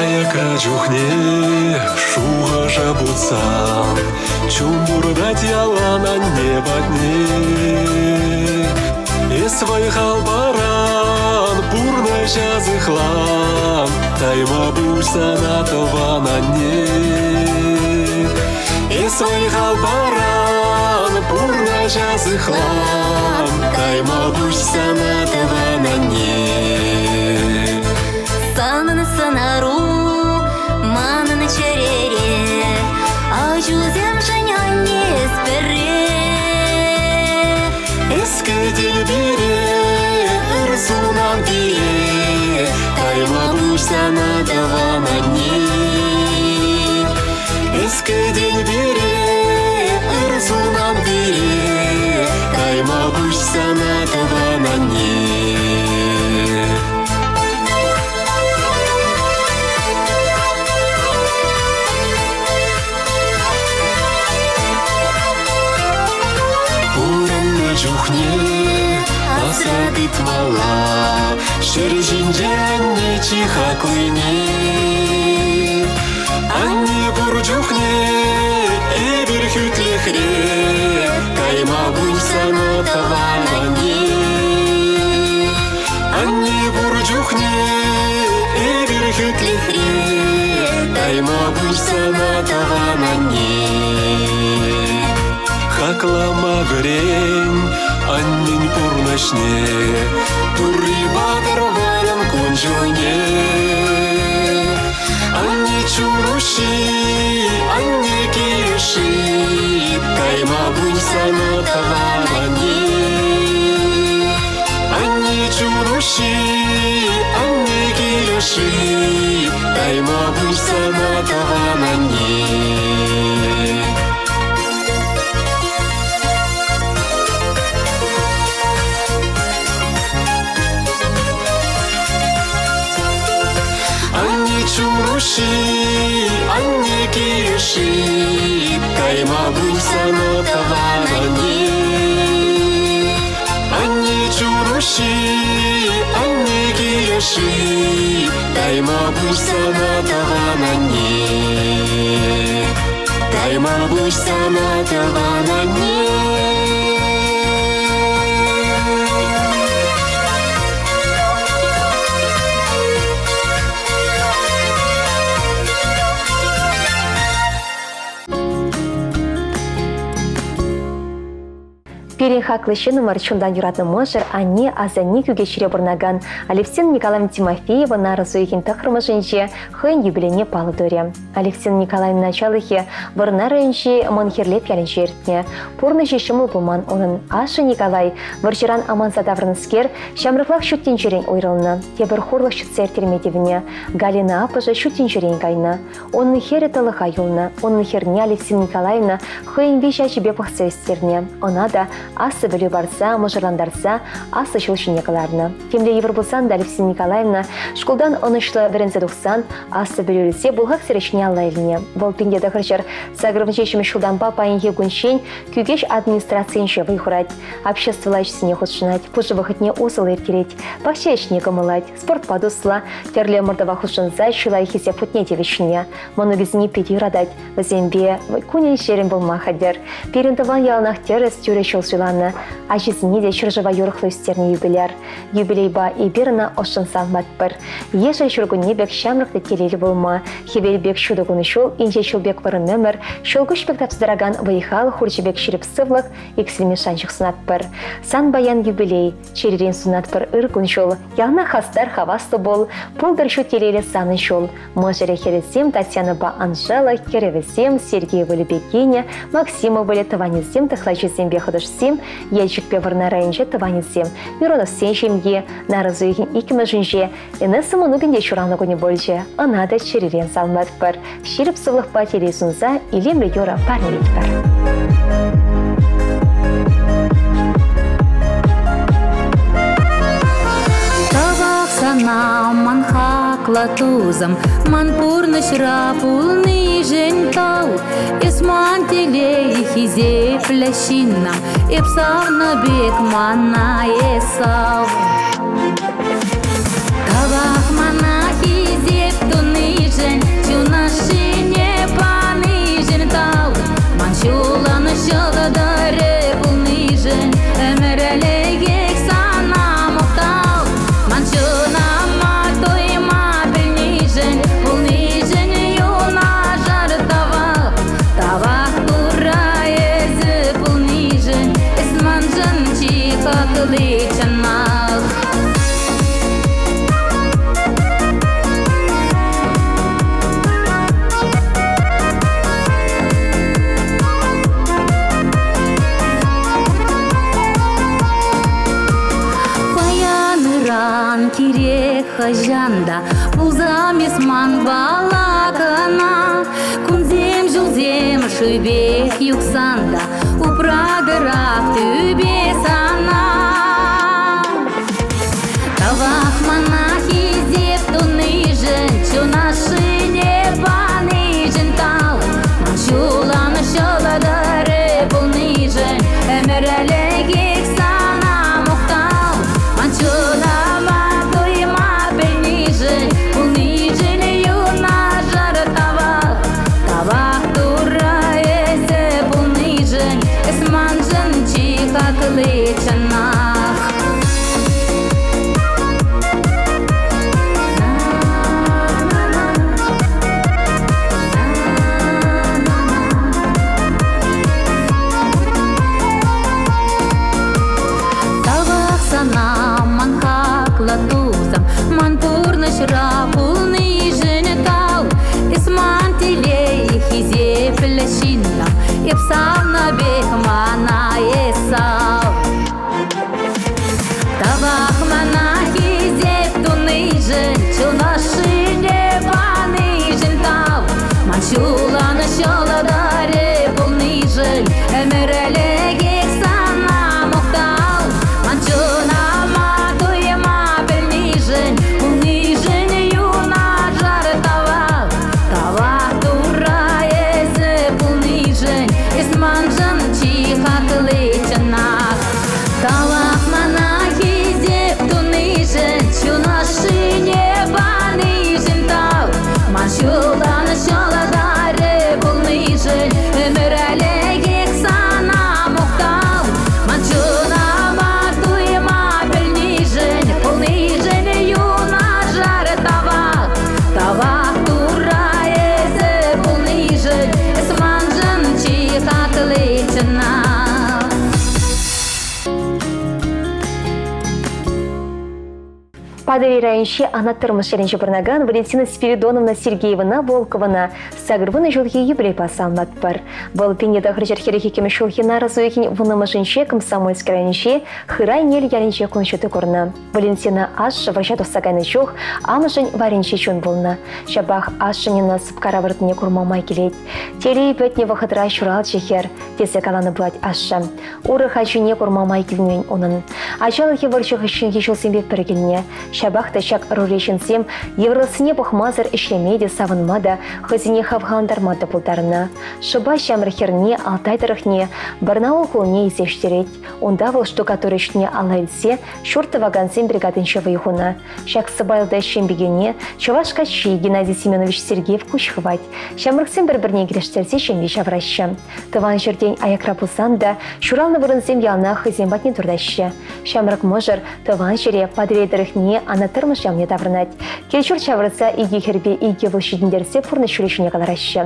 Аякра чухне шухӑша путсан чун туртать ялан анне патне. Эс вӑй-хал паран, пурнӑҫа сыхлан, тайма пуҫ сана тӑван анне. Эс вӑй-хал паран, пурнӑҫа сыхлан, тайма пуҫ сана тӑван анне. Санӑн сӑнару манӑн чӗрере, ачусемшӗн анне эс пӗрре. Эс кӗтен пире, ыр сунан пире, тайма пуҫ сана тӑван анне. Эс кӗтен пире, ыр сунан пире, тайма пуҫ сана тӑван анне. Пурӑннӑ чухне асра тытмалла ҫӗр ҫинче анне чи хаклине. Анне пур чухне эпир хӳтлӗхре, кайма пуль сана тӑван анне. Анне пур чухне эпир хӳтлӗхре, кайма пуль сана тӑван анне. Хаклама вӗрен аннен пурнӑҫне, Турри патӑр вӑрӑм кун-ҫулне. Анне чун-уҫҫи, анне килӗши, Кайма пуль сана тӑван анне. Анне чун-уҫҫи, анне килӗши, Кайма пуль сана тӑван анне. Анне чун-уҫҫи, анне килӗши, Кайма пуль сана тӑван анне. Анне чун-уҫҫи, анне килӗши, Кайма пуль сана тӑван анне. Кайма пуҫ сана тӑван анне. Пирӗн хаклӑ ҫыннӑмӑр чунтан юратнӑ мӑшӑр, анне, асанне Кӳкеҫре пурӑнакан Алевтина Николаевна Тимофеева нарӑс уйӑхӗн тӑххӑрмӗшӗнче хӑйӗн юбилейне паллӑ турӗ. Алевтина Николаевна ачалӑхӗ Вӑрнар районӗнчи Мӑн Хирлеп ялӗнче иртнӗ. Пурнӑҫӗ ҫӑмӑл пулман унӑн. Ашшӗ Николай, вӑрҫӑран аманса таврӑннӑскер, ҫамрӑклах ҫут тӗнчерен уйрӑлнӑ. Тепӗр хурлӑх ҫӗтсе ирттерме тивнӗ. Галина аппӑшӗ ҫут тӗнчерен кайнӑ. Унӑн хӗрӗ тӑлӑха юлнӑ. Унӑн хӗрне Алевтина Николаевна хӑйӗн виҫ ачипе пӑхса ӳстернӗ. Ӑна та аслӑ пӗлӳ парса, мӑшӑрлантарса аслӑ ҫул ҫине кӑларнӑ. Темле йывӑр пулсан та Алевтина Николаевна шкултан ӑнӑҫлӑ вӗренсе тухсан аслӑ пӗлӳ илсе бухгалтер ӗҫне алла илнӗ. Вӑл 1987 ҫултанпа паянхи кунччен Кӳкеҫ администрацийӗнче вӑй хурать, обществӑлла ӗҫсене хутшӑнать, пушӑ вӑхӑтне усӑллӑ ирттерет, пахча ӗҫне кӑмӑллать, спортпа туслӑ, тӗрлӗ ӑмӑртӑва хутшӑнса чылай хисеп хутне тивӗҫнӗ. Мӑнукӗсене питӗ юратать, вӗсемпе кунӗн-ҫӗрӗн пулма хатӗр. Пирӗн тӑван яланах тӗрӗс тӳрӗ ҫул суйланӑ. Ачисене те ҫӗршыва юрӑхлӑ ӳстернӗ юбиляр. Юбилейпа эпир ӑна ӑшшӑн саламлатпӑр. Ешӗл ҫуркунне пек ҫамрӑк та телейлӗ пулма, хӗвел пек ҫутӑ кун-ҫул, инҫе ҫул пек вӑрӑм ӗмӗр, ҫӑлкуҫ пек тапса тӑракан вӑй-хал, хурҫӑ пек ҫирӗп сывлӑх, иксӗлми шанчӑк сунатпӑр. Сан паян юбилей, чӗререн сунатпӑр ыр кун-ҫул. Яланах хастар, хаваслӑ пул, пултӑр ҫут телейлӗ санӑн ҫул. Мӑшӑрӗ хӗрӗсем Татьянӑпа Анжела, хӗрӗвӗсем Сергей ывӑлӗпе кинӗ, Максим ывӑлӗ тӑванӗсем, тӑхлачисемпе хӑтӑшсем, Елчӗкпе Вӑрнар районӗнче тӑванӗсем, Мироновсен ҫемйи, нарӑс уйӑхӗн иккӗмӗшӗнче Инесса мӑнукӗн те ҫуралнӑ кунӗ пулчӗ. Ӑна та чӗререн саламлатпӑр. Ҫирӗп сывлӑхпа телей сунса илемлӗ юрӑ парнелетпӗр. Тавах сана, ман хаклӑ тусӑм, ман пурнӑҫра пулнишӗн тав. Эс ман телей хисеплӗ ҫыннӑм, эп савнӑ пек мана эс сав. Тавах мана хисеп тунишӗн, чун ӑшшине панишӗн тав. Ман ҫулӑн ҫӑлтӑрӗ пулнишӗн ӗмӗрлӗхех сана мухтав. Ман чунӑма туйма пӗлнишӗн, пулнишӗн юнашар тавах. Тавах Турра эсӗ пулнишӗн, эс маншӑн чи хакли чӑнах. Паян ыран кирек хӑҫан та пулсам эс манпала кӑна. Кунсем, ҫулсем шывпех юхсан та упратӑрах тӳпе сана. Тавах мана хисеп тунишӗн, чун ашшине панишӗн тав. Ман ҫулан ҫӑлтӑрӗ пулнишӗн ӗмӗрлӗхех сана мухтав. Ман чунӑма туйма пӗлнишӗн, пулнишӗн юнашар тавах. Тавах Турра эсӗ пулнишӗн, эс маншӑн чи хакли чӑнах. Тавах сана, ман хаклӑ тусӑм, ман пурнӑҫра пулнишӗн тав. Эс ман телей, хисеплӗ ҫыннӑм, эп савнӑ пек мана эс сав. Тавах мана хисеп тунишӗн, чун ӑшшине панишӗн тав. Ман ҫулӑн ҫӑлтӑрӗ пулнишӗн ӗмӗрлӗхех сана мухтав. Ман чунӑма туйма пӗлнишӗн, пулнишӗн юнашар тавах. Тавах Турра эсӗ пулнишӗн, эс маншӑн чи хакли чӑнах. Тавах мана хисеп тунишӗн, чун ӑшшине панишӗн тав. Ман ҫулӑн ҫӑлтӑрӗ пулнишӗн ӗмӗрлӗхех сана мухтав. Ман чунӑма туйма пӗлнишӗн, пулнишӗн юнашар тавах. Тавах Турра эсӗ пулнишӗн, эс маншӑн чи хакли чӑнах. Патӑрьел районӗнчи Анат Тӑрмӑш ялӗнче пурӑнакан Валентина Спиридоновна Сергеевӑна Волковӑна 80 ҫулхи юбилейпа саламлатпӑр. Вӑл 1942 ҫулхи нарӑс уйӑхӗн вуннӑмӗшӗнче Комсомольски районӗнчи Хырай Ӗнел ялӗнче кун ҫути курнӑ. Валентина ашшӗ вӑрҫа тухса кайнӑ чух амӑшӗн варринче чун пулнӑ. Ҫапах ашшӗн ӑна сӑпкара выртнине курма май килет. Телей пӗтнӗ вӑхӑтра ҫуралчӗ хӗр, тесе каланӑ пулать ашшӗ. Урӑх ачине курма май килмен унӑн. Ачалӑхӗ вӑрҫӑ хыҫҫӑнхи ҫулсемпе пӗр килнӗ. Ҫапах та ҫак ӑрури ҫынсем йывӑрлӑхсене пӑхмасӑр ӗҫлеме те, савӑнма та, хӑйсене хавхалантарма та пултарнӑ. Шӑпа ҫамрӑк хӗрне Алтай тӑрӑхне, Барнаул хулине илсе ҫитерет. Унта вӑл штукатур ӗҫне алла илсе ҫурт тӑвакансен бригадинче вӑй хунӑ. Ҫак сӑпайлӑ ӗҫчен пикене чӑваш каччи Геннадий Семенович Сергеев куҫ хывать. Ҫамрӑксем пӗр-пӗрне килӗштерсе ҫемье ҫавӑраҫҫӗ. Тӑван ҫӗртен аякра пулсан та ҫуралнӑ вырӑнсем яланах хӑйсем патне туртаҫҫӗ. Ҫамрӑк мӑшӑр тӑван ҫӗре Патӑрьел тӑрӑхне Анат Тӑрмӑш ялне таврӑнать. Кил-ҫурт ҫавӑрса икӗ хӗрпе икӗ ывӑл ҫитӗнтерсе пурнӑҫ ҫулӗ ҫине кӑлараҫҫӗ.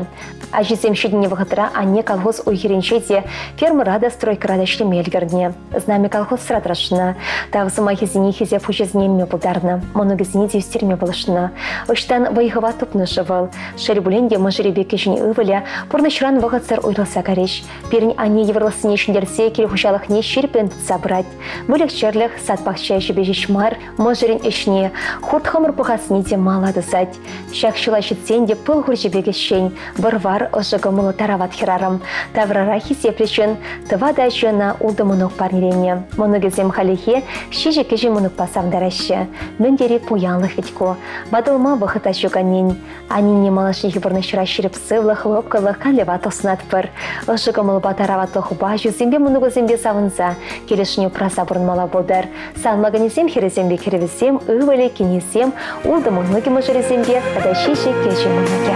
Ачисем ҫитӗннӗ вӑхӑтра анне колхоз уй-хирӗнче те, фермӑра та, стройкӑра та ӗҫлеме ӗлкӗрнӗ. Знамя колхозра тӑрӑшнӑ. Тав сӑмахӗсене хисеп хучӗсене илме пултарнӑ, мӑнукӗсене те ӳстерме пулӑшнӑ. Ӑҫтан вӑй-хӑват тупнӑ-ши вӑл? Шел пулин те, мӑшӑрӗпе кӗҫӗн ывӑлӗ пурнӑҫран вӑхӑтсӑр уйрӑлса кайрӗҫ. Пирӗн анне йывӑрлӑхсене ҫӗнтерсе кил хуҫалӑхне ҫирӗппӗн тытса пырать. Выльӑх-чӗрлӗх, сад-пахча ӗҫӗпе ҫеҫ мар, мӑшӑрӗн ӗҫне, хурт-хӑмӑр пӑхассине те мала тӑсать. Ҫак ҫула ҫитсен те пыл хурчӗ пек ӗҫчен, вӑр-вар, ӑшӑ кӑмӑллӑ тарават хӗрарӑм. Таврара хисеплӗ ҫын, тӑватӑ ачи ӑна ултӑ мӑнук парнеленӗ. Мӑнукӗсем хальлӗхе ҫичӗ кӗҫӗн мӑнукпа савӑнтараҫҫӗ. Мӗн тери пуянлӑх вӗт ку. Ватӑлма вӑхӑт та ҫук аннен. Аннене малашнехи пурнӑҫра ҫирӗп сывлӑх, лӑпкӑлӑх, канлӗва тӑснатпӑр. Ӑшӑ кӑмӑлпа тараватлӑхупа ачусемпе мӑнукусемпе савӑнса, килӗшне упраса пурӑнмалла пултӑр. Салмаканӗсем хӗрӗсемпе кӗрӗвӗсем, ывӑлӗ, кинӗсем, ултӑ мӑнукӗ мӑшӑрӗсемпе тата ҫичӗ кӗҫӗн мӑнукӗ.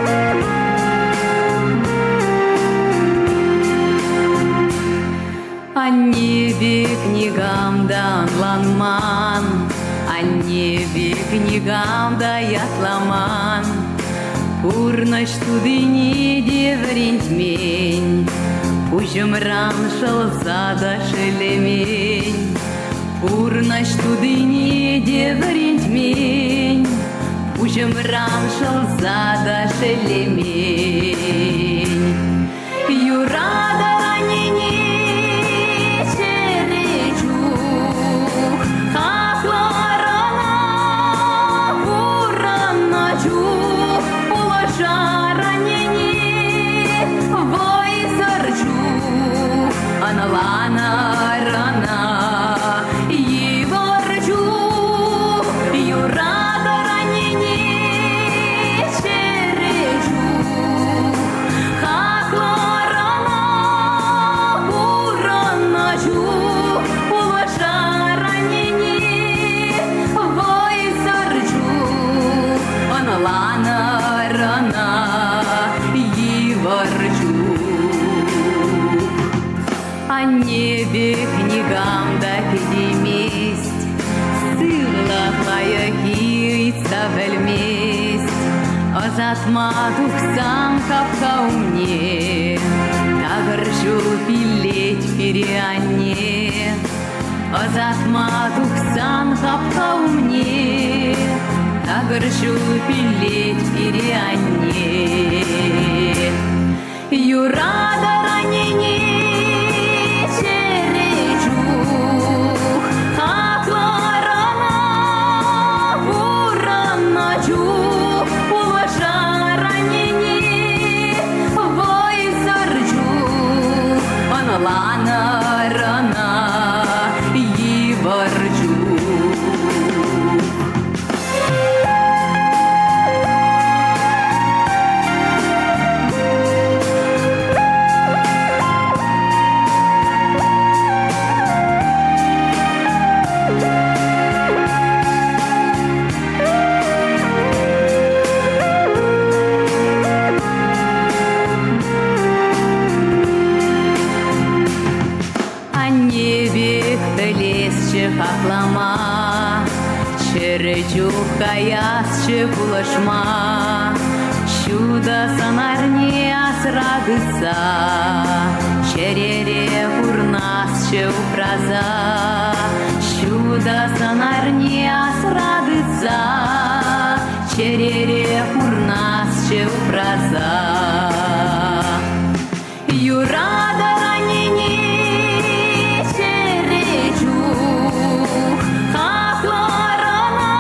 Анне пек никам та ӑнланман, Анне пек никам та ятламан. Пурнӑҫ тутине те вӗрентмен, Пуҫӑмран шӑлса та шеллемен. Пурнӑҫ тутине те вӗрентмен, Пуҫӑмран шӑлса та шеллемен. Юратӑр аннене чӗрӗ чух, Хаклӑ ӑна пурӑннӑ чух, Пулӑшар аннене вӑйсӑр чух, Ӑнланар ӑна йывӑр чух, Юратӑр аннене чӗрӗ чух. Хаклӑ пурӑннӑ чух, пулӑшар аннене вӑйсӑр чух, ӑнланӑр ӑна йывӑр чух. Анне пек никам та кӗтеймест, сывлӑх лайӑххи ыйтса пӗлмест. Ӑсатма тухсан хапха умне такӑр ҫул пиллет пире анне. Ӑсатма тухсан хапха умне такӑр ҫул пиллет пире анне. Юратӑр аннене чӗрӗ чух, хаклӑр ӑна пурӑннӑ чух, пулӑшар аннене вӑйсӑр чух, ӑнланӑр ӑна йывӑр чух. Анне пек пӗлесчӗ хаклама, Чӗрӗ чух каясчӗ пулӑшма. Ҫутӑ сӑнарне асра тытса, Чӗрере пурнасчӗ упраса. Ҫутӑ сӑнарне асра тытса, чӗрере пурнасчӗ упраса. Юратӑр аннене чӗрӗ чух, хаклӑр ӑна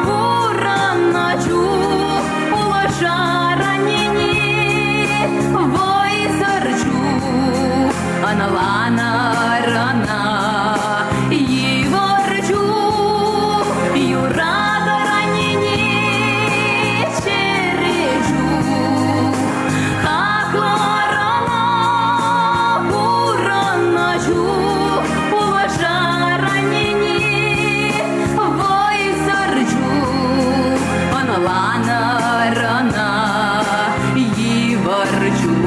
пурӑннӑ чух, пулӑшар аннене вӑйсӑр чух, ӑнланӑр ӑна йывӑр чух. Юратӑр аннене чӗрӗ чух, хаклӑр ӑна пурӑннӑ чух, пулӑшар аннене вӑйсӑр чух, ӑнланӑр ӑна йывӑр чух.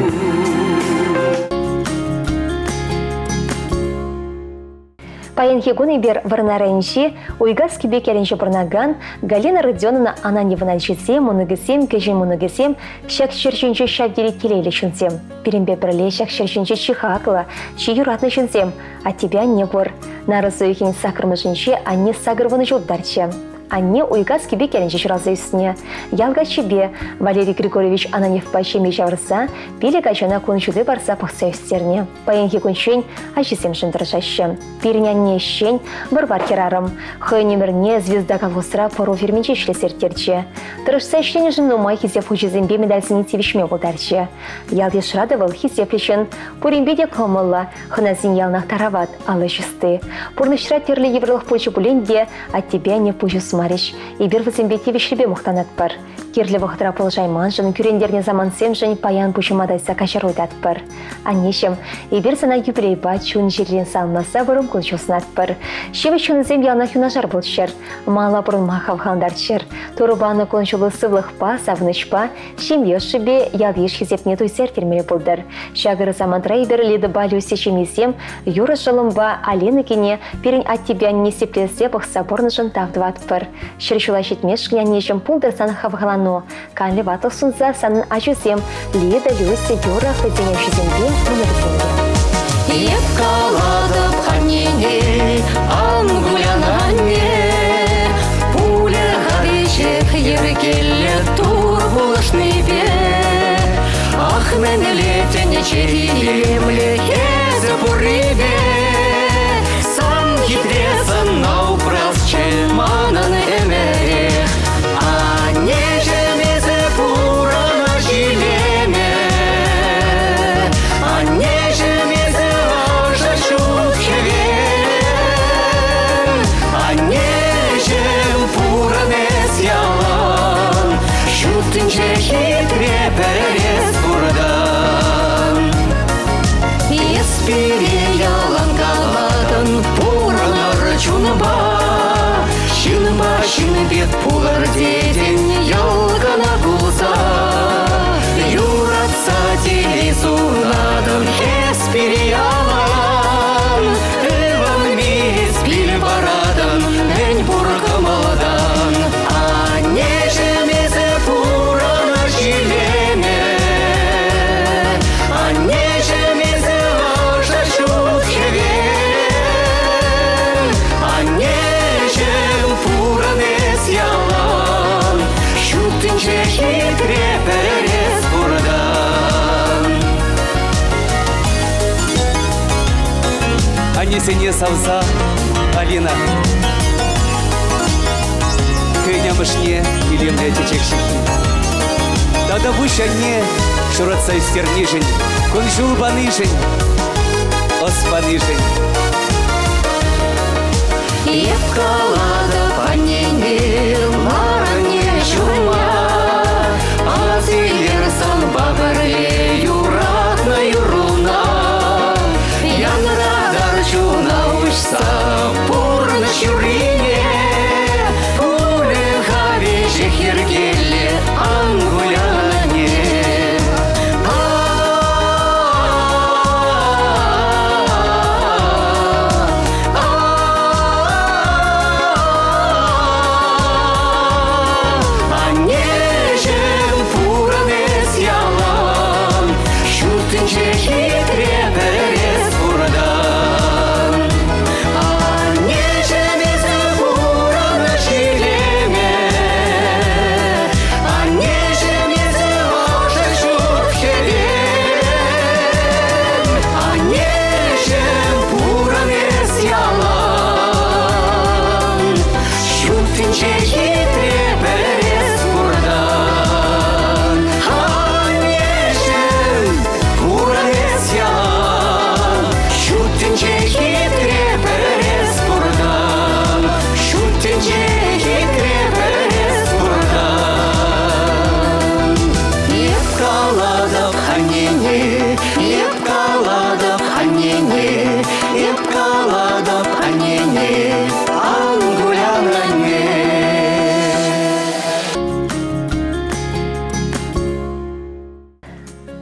Паянхи кун эпир Вӑрнар районӗнчи Уйкас Кипек ялӗнче пурӑнакан Галина Родионовна Ананьевӑна ҫитсе мӑнукӗсем, кӗҫӗн мӑнукӗсем ҫак ҫӗр ҫинче ҫав тери телейлӗ ҫынсем. Пирӗнпе пӗрле ҫак ҫӗр ҫинче чи хаклӑ, чи юратнӑ ҫынсем, аттепе анне пур. Нарӑс уйӑхӗн саккӑрмӗшӗнче анне 80 ҫул тутарчӗ. Анне Уйкас Кипек ялӗнче ҫуралса ӳснӗ. Ял каччипе Валерий Григорьевич Ананьевпа ҫемье ҫавӑрса пилӗк ачана кун ҫути парса пӑхса ӳстернӗ. Паянхи кунччен ачисемшӗн тӑрӑшаҫҫӗ. Пирӗн анне ӗҫчен, вӑр-вар хӗрарӑм. Хӑйӗн ӗмӗрне «Звезда» колхозра пӑру ферминче ӗҫлесе ирттерчӗ. Тӑрӑшса ӗҫленӗшӗн нумай хисеп хучӗсемпе медальсене тивӗҫме пултарчӗ. Ял-йышра та вӑл хисеплӗ ҫын, пуринпе те кӑмӑллӑ, хӑнасен яланах тарават, алӑ чысти. Пурнӑҫра тӗрлӗ йывӑрлӑх пулчӗ пулин те аттепе анне пуҫ усмарӗҫ. Эпир вӗсемпе тивӗҫлипе мухтанатпӑр. Кирлӗ вӑхӑтра пулӑшайманшӑн, кӳрентернӗ самантсемшӗн паян пуҫӑма тайса каҫару ыйтатпӑр. Аннеҫӗм, эпир сана юбилейпа чун-чӗререн саламласа вӑрӑм кун-ҫул сунатпӑр. Ҫивӗч чунусем яланах юнашар пулччӑр, мала пурӑнма хавхалантарччӑр. Турӑ панӑ кун-ҫулу сывлӑхпа, савӑнӑҫпа, ҫемье ӑшшипе ял-йыш хисепне туйса ирттермелле пултӑр. Ҫак ырӑ самантра эпир Лидӑпа Люся ҫемйисем юрӑ шӑллӑмпа Алина кине пирӗн аттепе анне сиплесе пӑхса пурнӑшӑн тав тӑватпӑр. Ҫӗр ҫула ҫитмешкӗн аннеҫӗм пултӑр сан хавхалану. Канлӗ ватлӑх сунса санӑн ачусем Лида, Люся, Юра хӑйсен ачисемпе, мӑнукӗсемпе. Эп калатӑп аннене, ан кулян, анне. Пулӗ-ха веҫех йӗркеллӗ Тур пулӑшнипе. Ах, мӗнле тӗнче илемлӗ эсӗ пуррипе. Сан хитре сӑнна упрасчӗ манӑн ӗмӗрех. Аннеҫӗм, эсӗ пурӑнӑҫ илемӗ. Аннеҫӗм, эсӗ ӑшӑ ҫут хӗвел. Аннеҫӗм, пурӑн эс ялан. Ҫут тӗнче хитре пӗр эс пуртан. Эс пире ялан калатӑн, пурӑнӑр чунпа. Ҫынпа ҫын пек пулӑр тетӗн, ялкана кулса. Юратса телей сунатӑн, эс пире ялан. Ывӑнми эс пил паратӑн, мӗн пур кӑмӑлтан. Аннеҫӗм, эсӗ пурӑнӑҫ илемӗ. Аннеҫӗм, эсӗ ӑшӑ ҫут хӗвел. Аннеҫӗм, пурӑн эс ялан. Ҫут тӗнче хитре пӗр эс пуртан. Аннесене савса Алина хӑйӗн амӑшне илемлӗ чечек ҫыхнӑ. Тата пуҫ анне ҫуратса ӳстернишӗн, кун-ҫул панишӗн, ӑс панишӗн. Эп калатӑп аннене, лар анне ҫумма. Асилер санпа пӗрле юратнӑ юрруна. Янратар чуна уҫса пурнӑҫ юррине. Пулӗ-ха веҫех йӗркеллӗ, ан кулян, анне. аннене, эп калатӑп аннене, ан кулян, анне.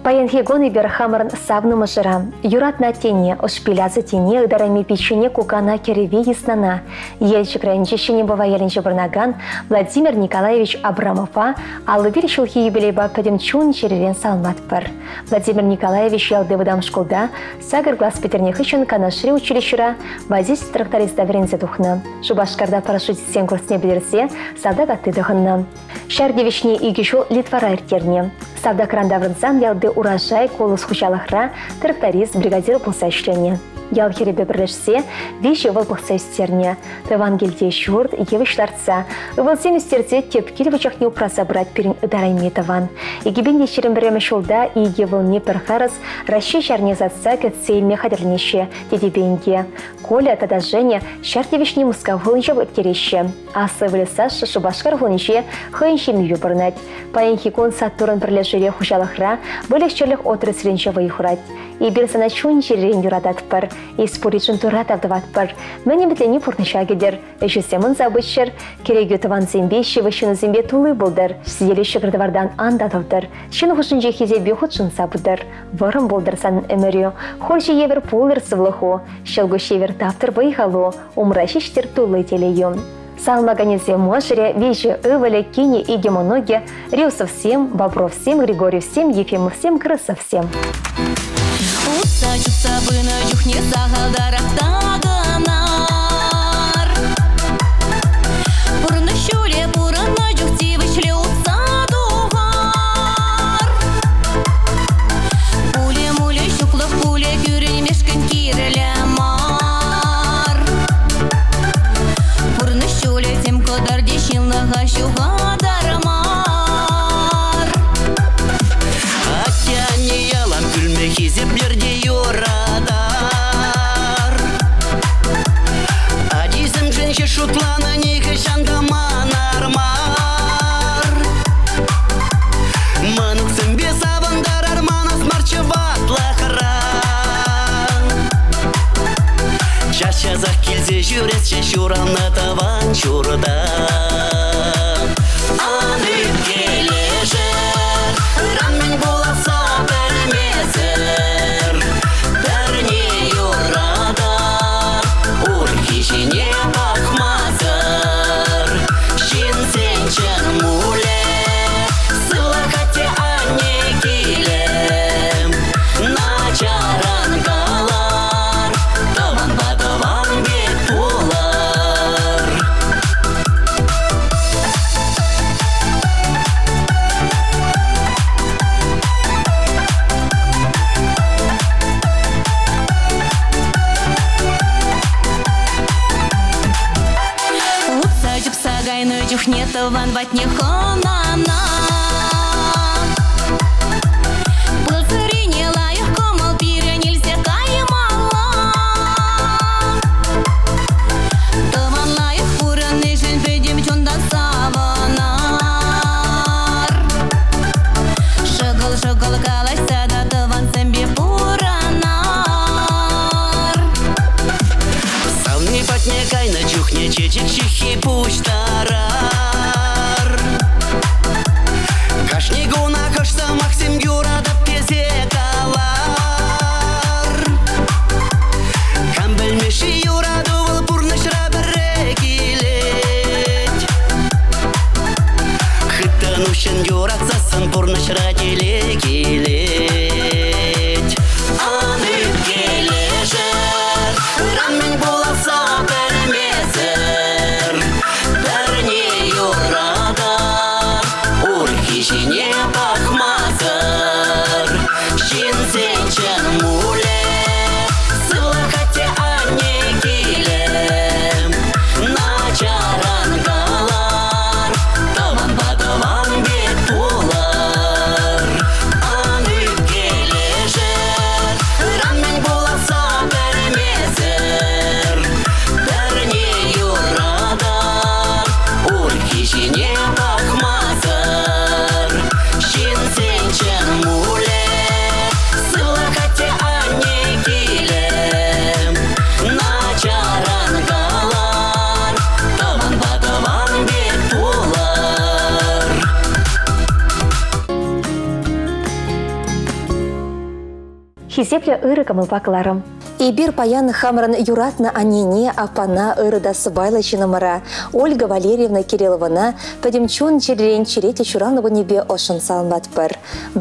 Паянхи кун эпир хамӑрӑн савнӑ мӑшӑра, юратнӑ аттене, ӑш пил асаттене, ытарайми пиччене, кукана, кӗрӗве, йыснана, Елчӗк районӗнчи Ҫӗнӗ Пӑва ялӗнче пурӑнакан Владимир Николаевич Абрамова 51 ҫулхи юбилейпа пӗтӗм чун-чӗререн саламлатпӑр. Владимир Николаевич ялти вӑтам шкулта сакӑр класс пӗтернӗ хыҫҫӑн Канашри училищӗра водитель-тракториста вӗренсе тухнӑ. Шупашкарта парашютистсен курсне пӗтерсе салтак атти тӑхӑннӑ. Ҫар тивӗҫне икӗ ҫул Литвара ирттернӗ. Салтакран таврӑнсан ялти Урожай колос хуҫалӑхра тракторист бригадир пулса ӗҫленӗ. Ял хӗрӗпе пӗрлешсе виҫӗ ывӑл пӑхса ӳстернӗ. Тӑван килте ҫурт, йывӑҫ лартса, ывӑлсем ӳстерсе тӗп кил вучахне упраса пырать пирӗн ытарайми тӑван. 2021 ҫулта икӗ ывӑлне пӗр харӑс Раҫҫей ҫарне ӑсатса кӗтсе илме хатӗрленеҫҫӗ, тетепе инке. Коля тата Женя ҫар тивӗҫне Мускав хулинче ирттереҫҫӗ. Аслӑ ывӑлӗ Саша Шупашкар хулинче хӑйӗн ҫемйипе пурӑнать. Паянхи кун Сатурн пӗрлешӳре хуҫалӑхра выльӑх-чӗрлӗх отраслӗнче вӑй хурать. Эпир сана чун-чӗререн юрататпӑр, эс пурришӗн Турра тав тӑватпӑр. Мӗн ӗмӗтленни пурнӑҫа кӗтӗр, ӗҫӳсем ӑнса пыччӑр, кӗрекӳ тӑвансемпе, ҫывӑх ҫыннусемпе тулли пултӑр, сӗтеле ҫӑкӑр-тӑвартан ан татӑлтӑр, ҫын хушшинче хисепе хутшӑнса пытӑр. Вӑрӑм пултӑр санӑн ӗмӗрӳ, хурҫӑ евӗр пулӑр сывлӑху, ҫӑлкуҫ евӗр таптӑр вӑй-халу, умра ҫеҫтер тулли телейӳ. Салмаканӗсем мӑшӑрӗ, виҫӗ ывӑлӗ, кинӗ, икӗ мӑнукӗ, Рюсовсем, Бобровсем, Григорьевсем, Ефимовсем, Крысовсем. Утса чупса пынӑ чухне сахалтарах такӑнар. Пурнӑҫ ҫулӗ пурӑннӑ чух тивӗҫлӗ утса тухар. Пулӗ-мулӗ ҫуклӑх пулӗ кӳренмешкӗн кирлӗ мар. Пурнӑҫ ҫулӗ тем кӑтартӗ ҫынлӑха ҫухатар мар. Атте-анне ялан пӳлме хисеплер те юратар. Ачисемшӗн ҫеҫ шутланӑ нихӑҫан та манар мар. Мӑнуксемпе савӑнтарар манас марччӗ ватлӑхра. Час-часах килсе ҫӳресчӗ ҫуралнӑ тӑван ҫурта. Ан ӳпкелешӗр, ыран мӗн пуласса пӗлмесӗр. Пӗрне юратар, урӑххи ҫине пӑхмасӑр. Ҫынсен чӑн мулӗ, сывлӑх атте-анне килӗ. Начаран калар, тӑванпа тӑван пек пулӑр. Утса чупса кайнӑ чухне тӑван патне хӑнана. Пыл сӑрине лайӑх кӑмӑл пирӗн илсе каймалла. Тӑван лайӑх пурӑннишӗн пӗтӗм чунтан савӑнар. Шӑкӑл-шӑкӑл калаҫса та тӑвансемпе пурӑнар. Савни патне кайнӑ чухне чечек ҫыххи пуҫтарар. Кашни куна хӑш сӑмахсем юратап тесе калар. Кам пӗлмеши юрату вӑл пурнӑҫра пӗрре килет. Хыттӑн уҫҫӑн юратсассӑн пурнӑҫра телей килет. Ан ӳпкелешӗр, ыран мӗн пуласса пӗлмесӗр. Хисеплӗ ырӑ кӑмӑлпа кӑларӑм. Эпир паян хамӑрӑн юратнӑ аннене, аппана, ырӑ та сӑпайлӑ ҫыннӑмӑра, Ольга Валерьевна Кирилловӑна пӗтӗм чун-чӗререн черетлӗ ҫуралнӑ кунӗпе ӑшшӑн саламлатпӑр.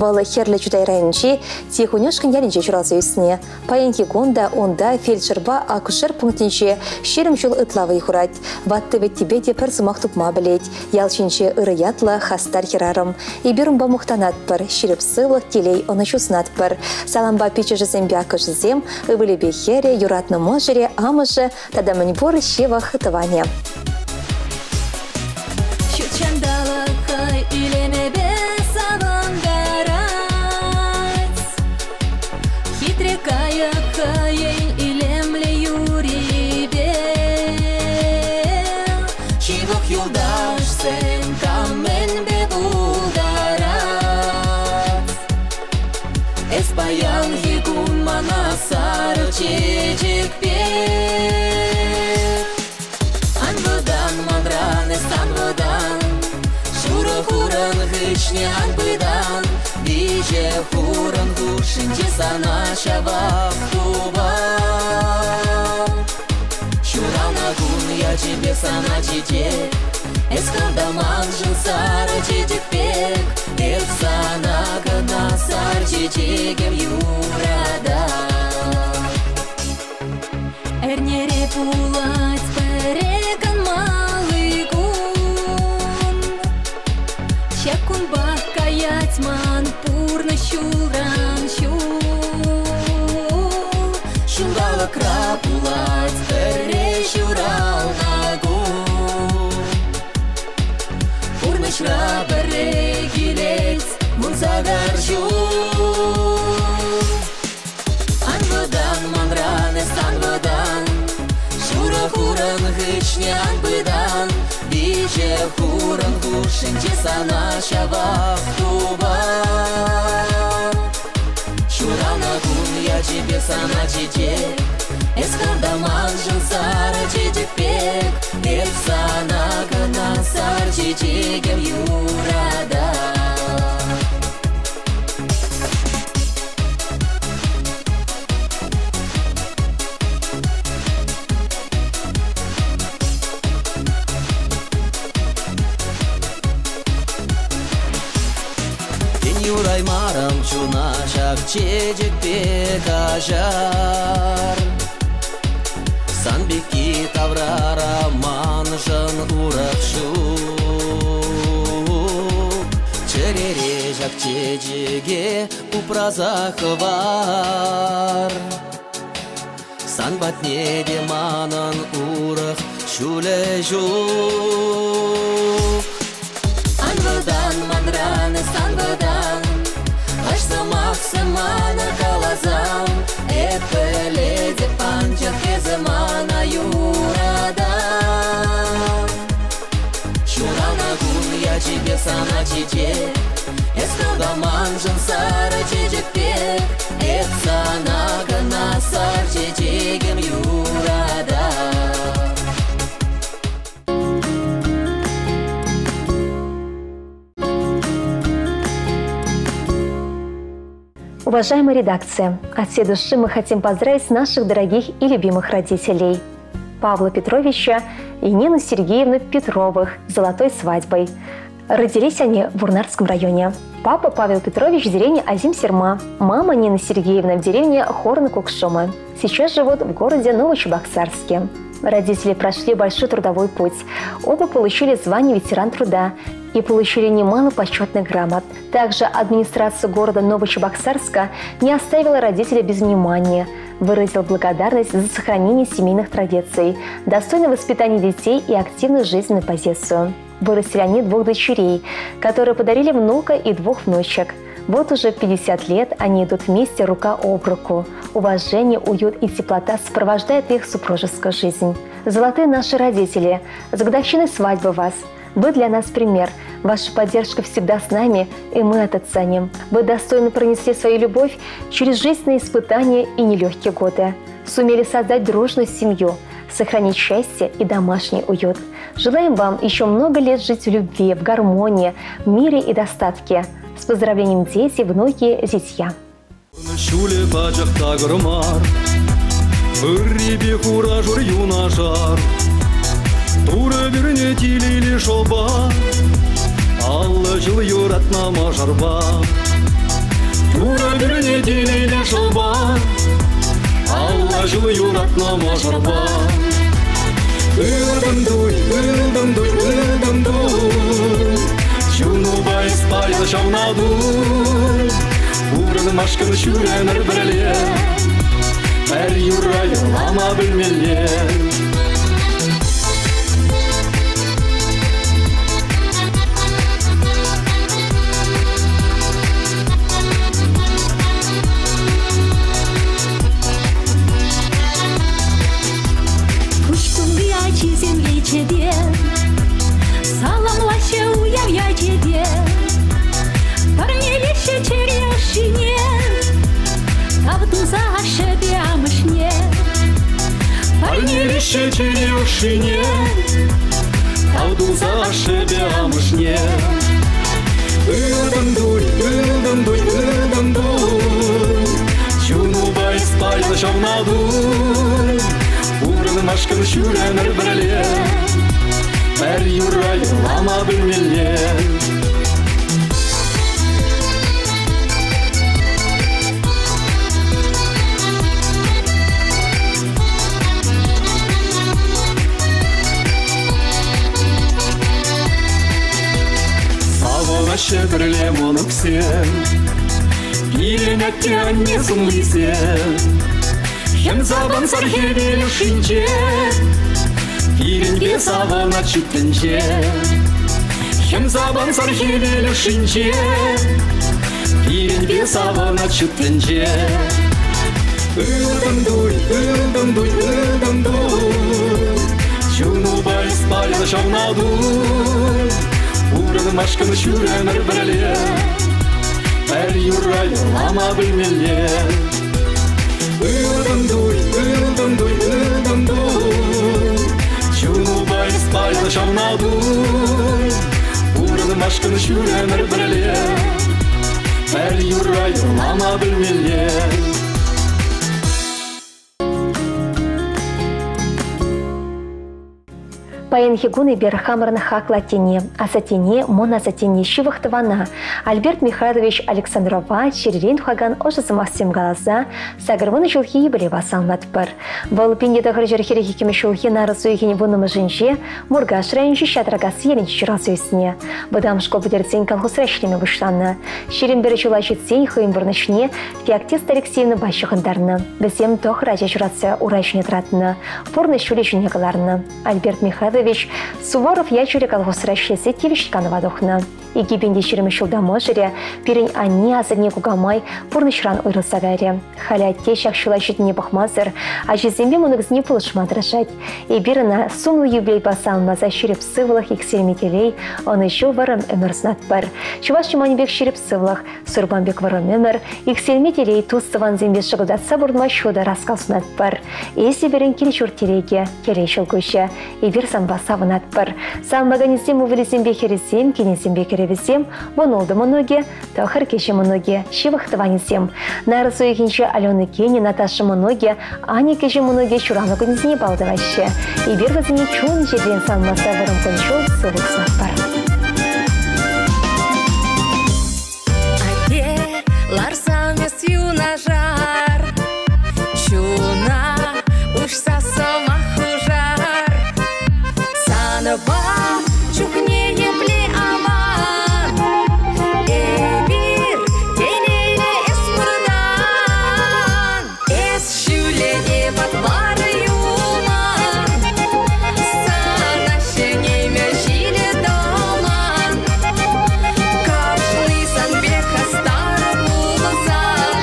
Вӑл Хӗрлӗ Чутай районӗнчи Тихунюшкӑн ялӗнче ҫуралса ӳснӗ. Паянхи кун та унта фельдшерпа акушер пунктӗнче 20 ҫул ытла вӑй хурать. Ватти-вӗттипе те пӗр сӑмах тупма пӗлет. Ял ҫинче ырӑ ятлӑ хастар хӗрарӑм. Эпир унпа мухтанатпӑр, ҫирӗп сывлӑх, телей, ӑнӑҫу сунатпӑр. Салампа пиччӗшӗсемпе аккӑшӗсем, ывӑлӗпе хӗрӗ, юратнӑ мӑшӑрӗ, амӑшӗ тата мӗнпур ҫывӑх тӑванӗ. Ҫут ҫанталӑк хӑй илемӗпе савӑнтарать. Хитре кайӑк хӑйӗн илемлӗ юррипе. Ҫывӑх юлташсем кам мӗнпе пултарать. Эс паянхи кун мана сарӑ чечек пек. Ан вӑтан манран, эс ан вӑтан, Шурӑ хурӑн хыҫне ан пытан, Виҫӗ хурӑн хушшинче сана ҫавах тупам. Ҫуралнӑ кун ячӗпе сана чечек, Эс хӑв та маншӑн сарӑ чечек пек, Эп сана кӑна сар чечекӗм юратам. Эрнере пулать пӗрре канмалли кун. Ҫак кунпах каять ман пурнӑҫ ҫулран ҫул. Ҫулталӑкра пулать пӗрре ҫуралнӑ кун. Пурнӑҫра пӗрре килет 18 ҫул. Ан вӑтан манран, эс ан вӑтан, Шурӑ хурӑн хыҫне ан пытан, Виҫӗ хурӑн хушшинче сана ҫавах тупам. Ҫуралнӑ кун ячӗпе сана чечек, Эс хӑв та маншӑн сарӑ чечек пек, Эп сана кӑна сар чечекӗм юратам. Тен юраймарӑм чуна ҫак чечекпе каҫар. Сан пекки таврара маншӑн урӑх ҫук. Чӗрере ҫак чечеке упраса хӑвар. Сан патне те манӑн урӑх ҫулӗ ҫук. Ан вӑтан манран, эс ан вӑтан, Хӑш сӑмахсем мана каласан, Эп пӗлетӗп, анчах эсӗ мана юратан. Ҫуралнӑ кун ячӗпе сана чечек, Эс хӑв та маншӑн сарӑ чечек пек, Эп сана кӑна сар чечекӗм юратап. Уважаемая редакция, от всей души мы хотим поздравить наших дорогих и любимых родителей Павла Петровича и Нину Сергеевну Петровых с золотой свадьбой. Родились они в Урнарском районе. Папа Павел Петрович в деревне Азим-Серма, мама Нина Сергеевна в деревне Хорна-Кукшома. Сейчас живут в городе Новочебоксарске. Родители прошли большой трудовой путь. Оба получили звание ветеран труда и получили немало почетных грамот. Также администрация города Новочебоксарска не оставила родителей без внимания, выразила благодарность за сохранение семейных традиций, достойное воспитание детей и активную жизненную позицию. Вырастили они двух дочерей, которые подарили внука и двух внучек. Вот уже 50 лет они идут вместе рука об руку. Уважение, уют и теплота сопровождают их супружескую жизнь. Золотые наши родители, с годовщиной свадьбы вас! Вы для нас пример. Ваша поддержка всегда с нами, и мы это ценим. Вы достойно пронесли свою любовь через жизненные испытания и нелегкие годы. Сумели создать дружную семью, сохранить счастье и домашний уют. Желаем вам еще много лет жить в любви, в гармонии, в мире и достатке. С поздравлением дети, внуки, зятья. Ҫулӗ пачах такӑр мар, ыррипе хура-шур юнашар. Турӑ пӳрнӗ телейлӗ шӑпа, 50 ҫул юратнӑ мӑшӑрпа. Турӑ пӳрнӗ телейлӗ шӑпа, 50 ҫул юратнӑ мӑшӑрпа. Ылтӑн туй, ылтӑн туй, ылтӑн туй, чунупа эс пайлӑ ҫавна туй. Пурӑнмашкӑн ҫӳремӗр пӗрле, пӗр юрра юрлама пӗлмелле. Куҫ тулли ачисем ечӗпе, саламлаҫҫӗ уяв ячӗпе. Парнелеҫҫӗ чӗре ӑшшине, тав туса ашшӗпе амӑшне. Парнелеҫҫӗ чӗре ӑшшине, тав туса ашшӗпе амӑшне. Ылтӑн туй, ылтӑн туй, ылтӑн туй, чунупа эс пайлӑ ҫавна туй. Пурӑнмашкӑн ҫӳремӗр пӗрле, пӗр юрра юрлама пӗлмелле. Савӑнаҫҫӗ пӗрле мӑнуксем, пирӗн атте-анне сумлисем. Хӗм савӑнсӑр хӗвел ӑшшинче, пирӗнпе савӑнать ҫут тӗнче. Хӗм савӑнсӑр хӗвел ӑшшинче, пирӗнпе савӑнать ҫут тӗнче. Ылтӑн туй, ылтӑн туй, ылтӑн туй, чунупа эс пайлӑ ҫавна туй. Пурӑнмашкӑн ҫӳремӗр пӗрле, пӗр юрра юрлама пӗлмелле. Ылтӑн туй, ылтӑн туй, ылтӑн туй, чунупа эс пайлӑ ҫавна туй. Пурӑнмашкӑн ҫӳремӗр пӗрле, пӗр юрра юрлама пӗлмелле. Паянхи кун эпир хамӑрӑн хаклӑ аттене, асаттене, мӑн асаттене ҫывӑх тӑвана Альберт Михайлович Александрова чиррен тухакан ӑшӑ сӑмахсем каласа 80 ҫулхи юбилейпа саламлатпӑр. Вӑл 1942 ҫулхи нарӑс уйӑхӗн вуннӑмӗшӗнче Муркаш районӗнчи Ҫатракасси ялӗнче ҫуралса ӳснӗ. Вӑтам шкул пӗтерсен колхозра ӗҫлеме пуҫланӑ. 21 ҫула ҫитсен хӑйӗн пурнӑҫне Феоктиста Алексеевнӑпа ҫыхӑнтарнӑ. Вӗсем тӑхӑр ача ҫуратса ура ҫине тӑратнӑ, пурнӑҫ ҫулӗ ҫине кӑларнӑ. Альберт Михайлович Суворов ячӗллӗ колхозра ӗҫлесе тивӗҫлӗ канӑва тухнӑ. 2020 ҫулта мӑшӑрӗ, пирӗн анне, асанне, кукамай пурнӑҫран уйрӑлса кайрӗ. Халӗ атте ҫак ҫула ҫитнине пӑхмасӑр ачисемпе мӑнуксене пулӑшма тӑрӑшать. Эпир ӑна сумлӑ юбилейпа саламласа ҫирӗп сывлӑх, иксӗлми телей, ӑнӑҫу вӑрӑм ӗмӗр сунатпӑр. Чӑваш чӑманӗ пек ҫирӗп сывлӑх, сурпан пек вӑрӑм ӗмӗр, иксӗлми телей тус-тӑвансемпе шӑкӑлтатса пурӑнма ҫутӑ раскал сунатпӑр. Эсӗ пирӗн кил-ҫурт тӗрекӗ, телей ҫӑлкуҫӗ. Эпир санпа савӑнатпӑр. Салмаканӗсем ывӑлӗсемпе хӗрӗсем, кинӗсемпе кӗрӗвӗсем, вунултӑ мӑнукӗ, тӑхӑр кӗҫӗ мӑнукӗ, ҫывӑх тӑванӗсем. Нарӑс уйӑхӗнче Алена кинӗ, Наташа мӑнукӗ, Аня кӗҫӗ мӑнукӗ ҫуралнӑ кунӗсене паллӑ тӑваҫҫӗ. Эпир вӗсене чун-чӗререн саламласа вӑрӑм кун-ҫул сывлӑх сунатпӑр. Атте, ларсан эс юнашар, чуна уҫса сӑмах хушар. Санпа чухне епле аван, эпир телейлӗ эс пурӑнан. Эс ҫӳле патвар юлман, сана ҫӗнеймӗ ҫилӗ тӑман. Кашни сан пек хастар пулсан,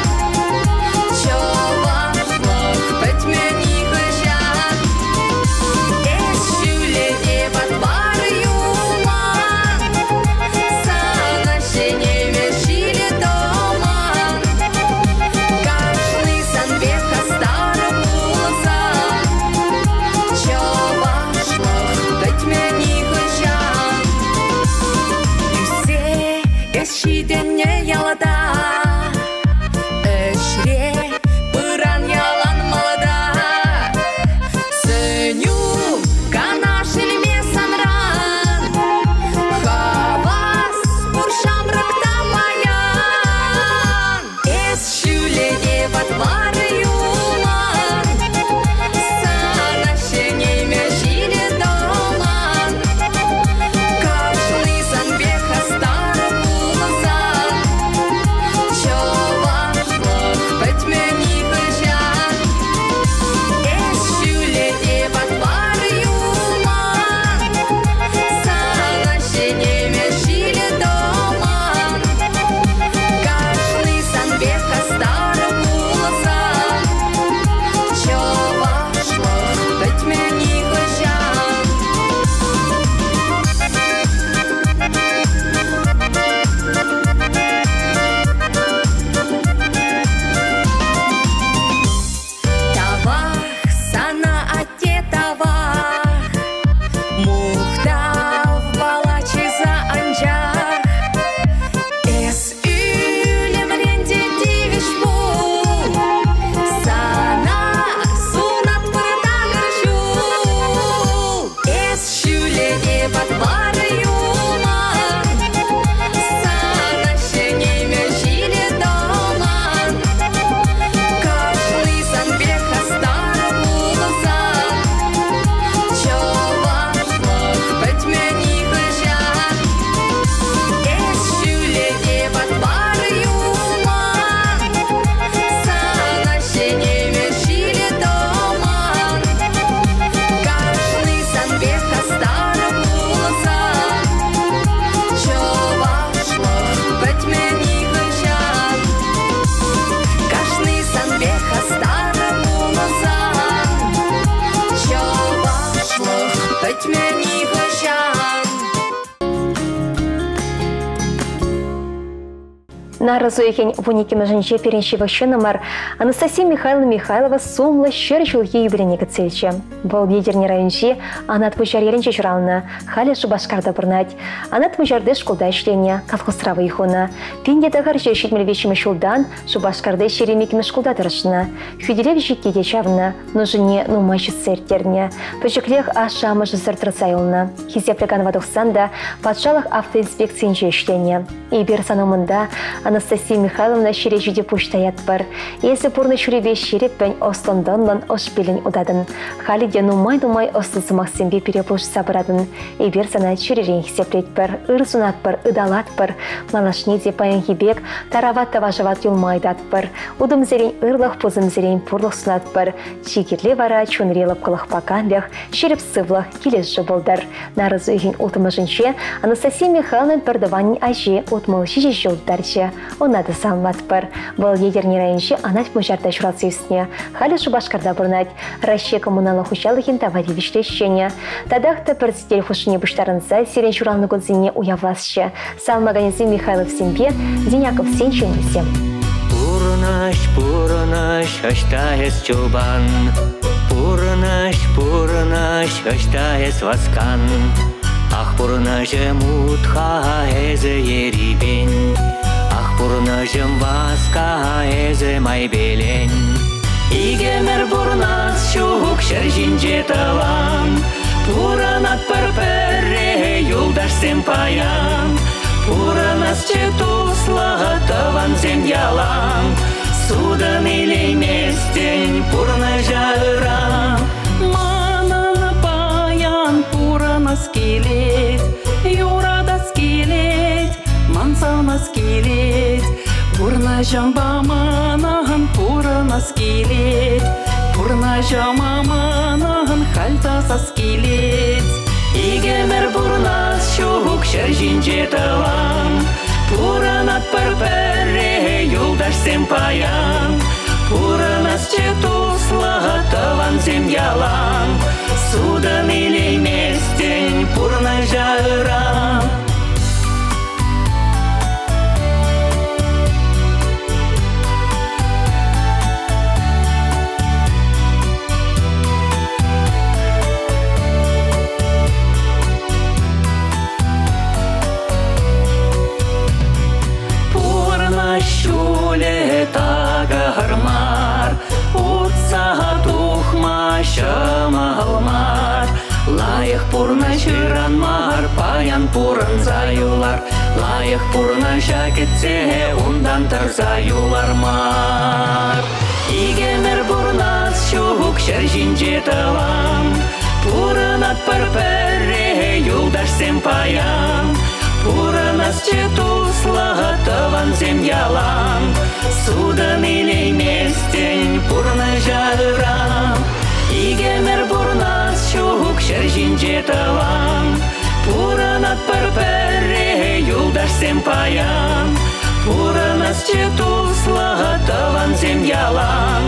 Нарӑс уйӑхӗн вуниккӗмӗшӗнче пирӗн ҫывӑх ҫыннӑмӑр Анастасия Михайловна Михайлова сумлӑ 100 ҫулхи юбилейне кӗтсе илчӗ. Вӑл Етӗрне районӗнчи Анат Мучар ялӗнче ҫуралнӑ, халӗ Шупашкарта пурӑнать. Анат Мучарти шкулта ӗҫленӗ, колхозра вӑй хунӑ. 1973 ҫултан Шупашкарти 22-мӗш шкулта тӑрӑшнӑ. Хӳтӗлев чикки те чавнӑ, нушине нумай ҫитсе ирттернӗ. Пӗчӗклех ашшӗ-амӑшӗсӗр тӑрса юлнӑ. Хисеплӗ канӑва тухсан та патшалӑх автоинспекцийӗнче ӗҫленӗ. Эпир сан умӑнта, Анастасия Михайловна, ҫӗре ҫити пуҫ таятпӑр. Эсӗ пурнӑҫ ҫулӗпе ҫирӗппӗн, ӑслӑн-тӑнлӑн, ӑш-пиллӗн утатӑн. Халӗ те нумай-нумай ӑслӑ сӑмахсемпе пире пулӑшса пыратӑн. Эпир сана чӗререн хисеплетпӗр, ыр сунатпӑр, ыталатпӑр. Малашне те паянхи пек тарават та вашават юлма ыйтатпӑр. Утӑмсерен ырлӑх, пусӑмсерен пурлӑх сунатпӑр. Чи кирли вара чунри лӑпкӑлӑхпа канлӗх, ҫирӗп сывлӑх, килӗшӳ пултӑр. Нарӑс уйӑхӗн улттӑмӗшӗнче Анастасия Михайловнӑн пӗртӑванӗн ачи 67 ҫул тултарчӗ. Ӑна та саламлатпӑр. Вӑл Етӗрне районӗнчи Анат Мучарта ҫуралса ӳснӗ. Халӗ Шупашкарта пурӑнать. Раҫҫей коммуналлӑ хуҫалӑхӗн тава тивӗҫлӗ ӗҫченӗ. Татах та пӗр сӗтел хушшине пуҫтарӑнса сирӗн ҫуралнӑ кунсене уявласчӗ. Саламлаканӗсем Михайловсемпе Деняковсен ҫемйисем. Пурӑнаҫ, пурӑнаҫ, ӑҫта эс чупан? Пурӑнаҫ, пурӑнаҫ, ӑҫта эс васкан? Ах, пурӑнаҫӑм ут-ха эсӗ ерипен, Ах, пурӑнаҫӑм васка эсӗ майпелен. Икӗмӗр пурӑнас ҫук ҫӗр ҫинче тӑван, Пурӑнатпӑр пӗрре юлташсем паян. Пурӑнасчӗ туслӑ тӑвансем ялан, Сутӑн илейместӗн пурнӑҫа ыран. Манӑн паян пурӑнас килет, юратас килет, ман савнас килет. Пурнӑҫӑмпа манӑн пурӑнас килет, пурнӑҫӑма манӑн халь тасас килет. Икӗмӗр пурӑнас ҫук ҫӗр ҫинче тӑван, Пурӑнатпӑр пӗрре юлташсем паян. Пурӑнасчӗ туслӑ тӑвансем ялан, Сутӑн илейместӗн пурнӑҫа ыран. Пурнӑҫ ҫулӗ такӑр мар, утса тухма ҫӑмӑл мар. Лайӑх пурнӑҫ ыран мар, паян пурӑнса юлар. Лайӑх пурнӑҫа кӗтсе унтан тӑрса юлар мар. Икӗмӗр пурнас ҫук ҫӗр ҫинче тӑван, Пурӑнатпӑр пӗрре юлташсем паян. Пурӑнасчӗ туслӑ тӑвансем ялан, Сутӑн илейместӗн пурнӑҫа ыран. Икӗмӗр пурнас ҫук ҫӗр ҫинче тӑван, Пурӑнатпӑр пӗрре юлташсем паян. Пурӑнасчӗ туслӑ тӑвансем ялан,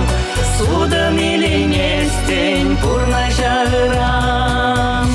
Сутӑн илейместӗн пурнӑҫа ыран.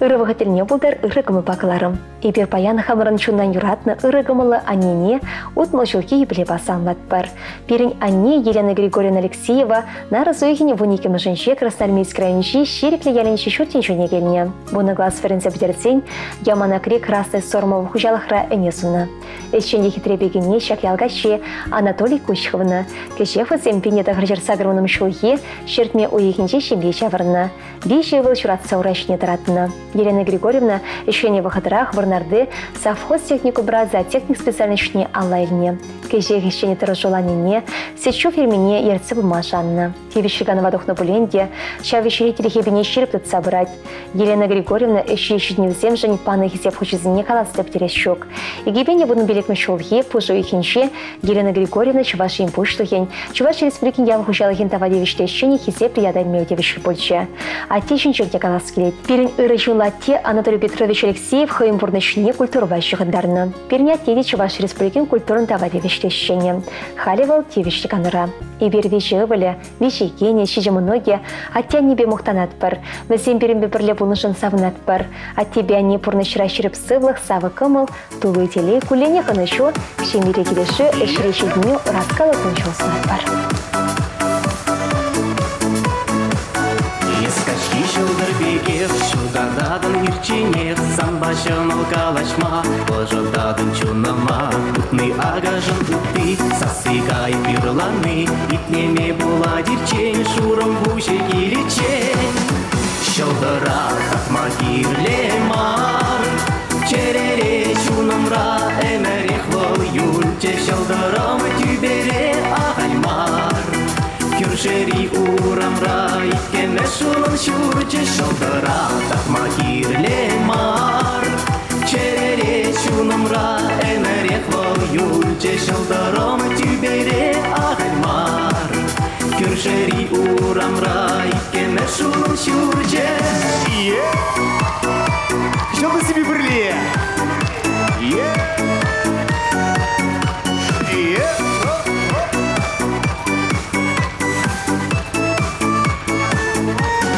Ырӑ вӑхӑт тӗлне пултӑр, ырӑ кӑмӑлпа кӑларӑм. Эпир паян хамӑрӑн чунтан юратнӑ ырӑ кӑмӑллӑ аннене 60 ҫулхи юбилейпа саламлатпӑр. Пирӗн анне Елена Григорьевна Алексеева нарӑс уйӑхӗн 12-мӗшӗнче Красноармейски районӗнчи Ҫирӗклӗ ялӗнчи ҫуртӗн ҫумне килнӗ. Вунӑ класс вӗренсе пӗтерсен Яманакри Красный Сормов хуҫалӑхра ӗне суннӑ. Ӗҫчен те хитре пикене ҫак ял каччи Анатолий куҫ хывнӑ. Кӗҫех вӗсем 1980 ҫулхи ҫӗртме уйӑхӗнче ҫемье ҫавӑрнӑ. Виҫӗ ывӑл ҫуратса ура ҫине тӑратнӑ. Елена Григорьевна ӗҫленӗ вӑхӑтрах Вӑрнарти совхоз техникумра зоотехник специальноҫне алла илнӗ. Кӗҫех ӗҫчене тӑрӑшуланине, сӗт-ҫу фермине ертсе пыма шаннӑ. Тивӗҫлӗ канӑва тухнӑ пулин те, ҫав ӗҫре тилхепине ҫирӗп тытса пырать. Елена Григорьевна ӗҫри ҫитӗнӳсемшӗн панӑ хисеп хучӗсене каласа та пӗтерес ҫук. Икӗпе вунпилӗкмӗш ҫулхи пуш уйӑхӗнче Елена Григорьевна Чӑваш Ен Пуҫлӑхӗн, Чӑваш Республикин ял хуҫалӑхӗн тава тивӗҫлӗ ӗҫченӗ хисеплӗ ята илме тивӗҫлӗ пулчӗ. Атте ҫинчен те калас килет. Пирӗн ырӑ ҫул атте Анатолий Петрович Алексеев хӑйӗн пурнӑҫне культурӑпа ҫыхӑнтарнӑ. Пирӗн атте те Чӑваш Республикин культурӑн тава тивӗҫлӗ. тивӗҫлӗ ӗҫченӗ. Халӗ вӑл тивӗҫлӗ канура. Эпир виҫӗ ывӑлӗ, виҫӗ кинӗ, ҫичӗ мӑнукӗ атте-аннепе мухтанатпӑр. Вӗсем пирӗнпе пӗрле пулнӑшӑн савӑнатпӑр. Аттепе анне пурнӑҫра ҫирӗп сывлӑх, савӑк кӑмӑл, тулли телей, кулленех ӑнӑҫу, ҫемьере килӗшӳ, ӗҫре ҫитӗнӳ, ӑраскаллӑ кун-ҫул сунатпӑр. Эс каҫхи ҫӑлтӑр пекех ҫутататӑн ирчченех, санпа ҫӑмӑл калаҫма, ӑшӑтатӑн чунӑма. Утни акашӑн утти, сасси кайӑк юрлани, итлеме пулать ирччен, шурӑм пуҫӗ киличчен. Ҫӑлтӑра татма кирлӗ мар, чӗрере чунӑмра ӗмӗрех вӑл юлчӗ, ҫӑлтӑрӑм тӳпере ахаль мар. Кӳршӗри урамра иккӗмӗш унӑн ҫурчӗ, ҫӑлтӑра татма кирлӗ мар. Чӗрере чунӑмра ӗмӗрех вӑл юлчӗ, ҫӑлтӑрӑм тӳпере ахаль мар. Кӳршӗри урамра иккӗмӗш унӑн ҫурчӗ. Ҫӑлтӑрсемпе пӗрле.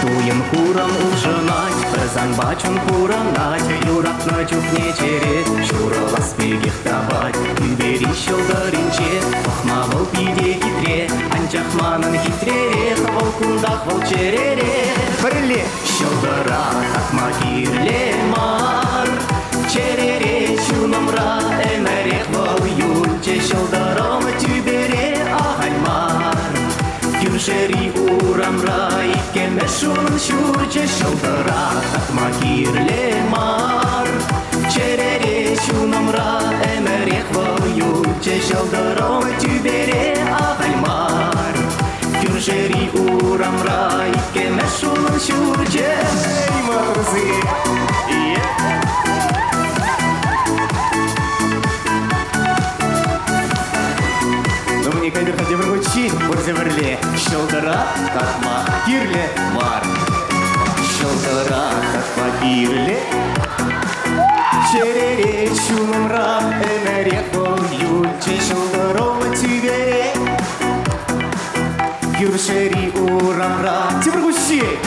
Туйӑм хурӑм улшӑнать, пӗр санпа чун пурӑнать, юратнӑ чухне чӗре ҫурӑлас пекех тапать. Тӳпери ҫӑлтӑрӗнче пӑхма вӑл питӗ хитре, анчах манӑн хитререх вӑл кунтах, вӑл чӗрере. Пӗрле. Ҫӑлтӑра татма кирлӗ мар, чӗрере чунӑмра ӗмӗрех вӑл юлчӗ, ҫӑлтӑрӑм тӳпере ахаль мар. Кӳршӗри урамра иккӗмӗш унӑн ҫурчӗ, ҫӑлтӑра татма кирлӗ мар. Чӗрере чунӑмра ӗмӗрех вӑл юлчӗ, ҫӑлтӑрӑм тӳпере ахаль мар. Кӳршӗри урамра иккӗмӗш унӑн ҫурчӗ. Эй, мӑрси! Ну, мне кайдер хотя бы учить, пурте Ҫӑлтӑра татма кирлӗ мар. Ҫӑлтӑра татма кирлӗ. Чӗрере чунӑмра ӗмӗрех вӑл юлчӗ, ҫӑлтӑрӑм тӳпере. Кӳршӗри урамра тепӗр хутчен.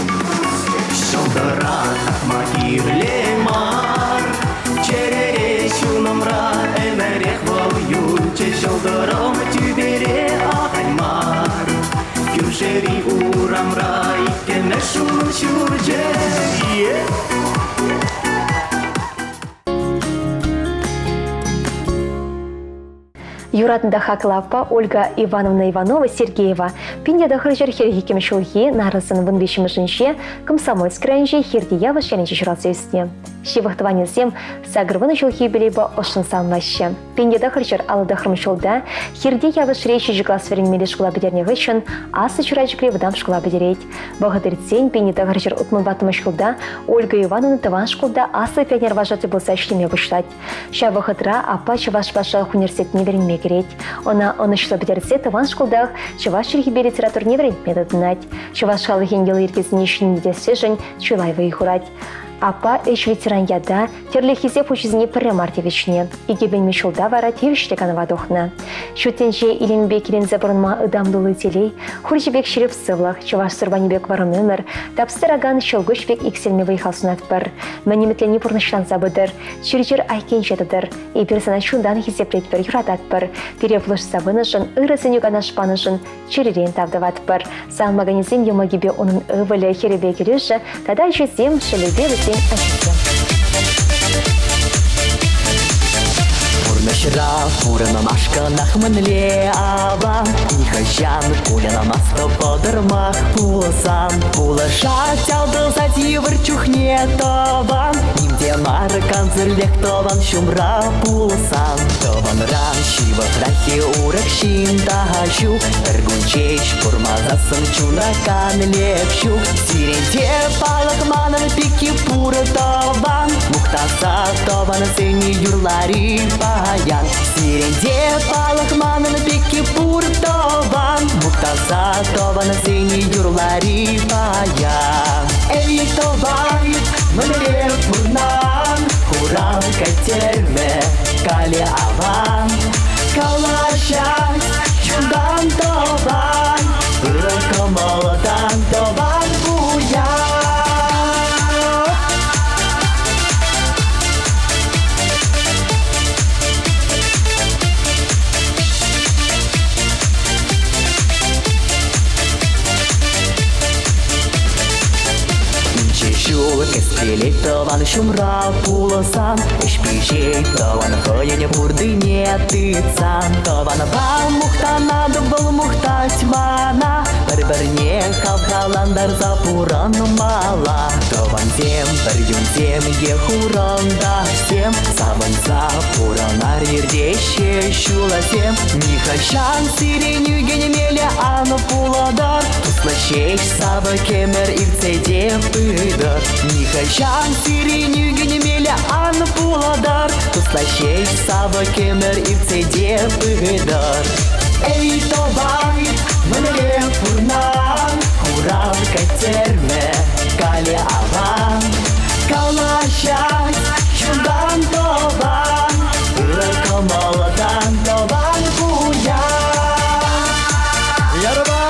Ҫӑлтӑра татма кирлӗ мар. Чӗрере чунӑмра ӗмӗрех вӑл юлчӗ, ҫӑлтӑрӑм тӳпере ахаль мар. Кӳршӗри урамра иккӗмӗш унӑн ҫурчӗ. Юратнӑ та хаклӑ аппа Ольга Ивановна Иванова Сергеева 1942 ҫулхи нарӑсӑн 13-мӗшӗнче Комсомольск районӗнчи Хирти Явӑш ялӗнче ҫуралса ӳснӗ. Ҫывӑх тӑванӗсем 80 ҫулхи юбилейпе ӑшшӑн саламлаҫҫӗ. 1959 ҫулта Хирти Явӑшри ҫичӗ класс вӗренмелли шкула пӗтернӗ хыҫҫӑн Аслӑ Чурачӑкри вӑтам шкула пӗтерет. Вӑхӑт иртсен 1964 ҫулта Ольга Ивановна тӑван шкулта аслӑ пионер вожатӑй пулса ӗҫлеме пуҫлать. Ҫав вӑхӑтра аппа Чӑваш патшалӑх университетне вӗренме кӗрет. Ӑна ӑнӑҫлӑ пӗтерсе тӑван шкултах чӑваш чӗлхипе литературине вӗрентме тытӑнать. Чӑваш халӑхӗн йӑли-йӗркисене ҫӗнетессишӗн чылай вӑй хурать. Аппа ӗҫ ветеран ята тӗрлӗ хисеп хуҫисене пӗрре мар тивӗҫнӗ. Икӗ ҫулта вара тивӗҫлӗ канӑва тухнӑ. Ҫут тӗнче илемпе киленсе пурӑнма ытам тулли телей, хурҫӑ пек ҫирӗп сывлӑх, чӑваш сурпанӗ пек вӑрӑм ӗмӗр, тапса тӑракан ҫӑлкуҫ пек иксӗлми вӑй-хал сунатпӑр. Мӗн ӗмӗтленни пурнӑҫланса пытӑр, чир-чӗр айккинче тӑтӑр. Эпир сана чунтан хисеплетпӗр, юрататпӑр. Пире пулӑшса пынӑшӑн, ырӑ сӗнӳ-канаш панӑшӑн чӗререн тав тӑватпӑр. Салмаканӗсем йӑмӑкӗпе унӑн ывӑлӗ, хӗрӗпе кӗрӳшӗ тата ачисем, шӑлӗпе вӗсен ачисем. Пурнӑҫра пурӑнмашкӑнах мӗнле аван, нихӑҫан кулянмастӑп пӑтӑрмах пулсан. Пулӑшать алтӑсать йывӑр чухне тӑван, ним те мар кансӗрлех тӑван ҫумра пулсан. Тӑванран ҫывӑхраххи урӑх ҫын та ҫук, пӗр кун ҫеҫ курмасассӑн чуна канлӗх ҫук. Сирӗн те палӑк манӑн пики пур тӑван, мухтаса тӑвансене юрлари паян. Сирӗн те палӑк манӑн пики пур тӑван, мухтаса тӑвансене юрлари паян. Эй, тӑван, мӗнле пурнан, хурал кӗттерме кале аван. Калаҫ Калаҫать чунтан тӑван, ырӑ кӑмӑлтан тӑван пуян. Инҫе ҫул кӗскелет тӑван ҫумра пулсан, ӗҫ пиҫет тӑван хӑйӗн пуртине тытсан. Тӑванпа мухтанатӑп, вӑл мухтать мана, пӗр-пӗрне хавхалантарса пурӑнмалла. Тӑвансем, пӗр юнсем е хурӑнташсем, савӑнса пурӑнар иртеҫҫӗ ҫуласем. Нихӑҫан сирӗн ӳкӗнмелле ан пулатӑр, туслӑ ҫеҫ савӑк ӗмӗр иртсе те пытӑр. Нихӑҫан сирӗн ӳкӗнмелле ан пулатӑр, туслӑ ҫеҫ савӑк ӗмӗр иртсе те пытӑр. Эй, тӑван, мӗнле пурнан, хурав кӗттерме калӗ аван. Калаҫать чунтан тӑван, ырӑ кӑмӑлтан тӑван пуян. Ярӑма!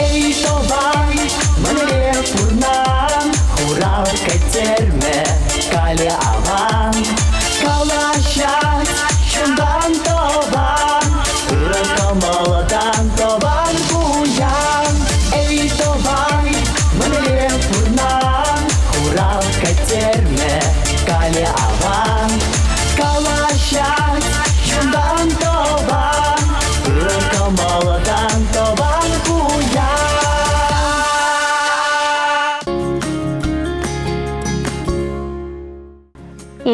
Эй, тӑван, мӗнле пурнан, хурав кӗттерме калӗ аван. Калаҫать чунтан тӑван, ырӑ кӑмӑлтан тӑван пуян. Эй, тӑван, мӗнле пурнан, хурав кӗттерме калӗ аван. Калаҫать чунтан тӑван, ырӑ кӑмӑлтан тӑван пуян.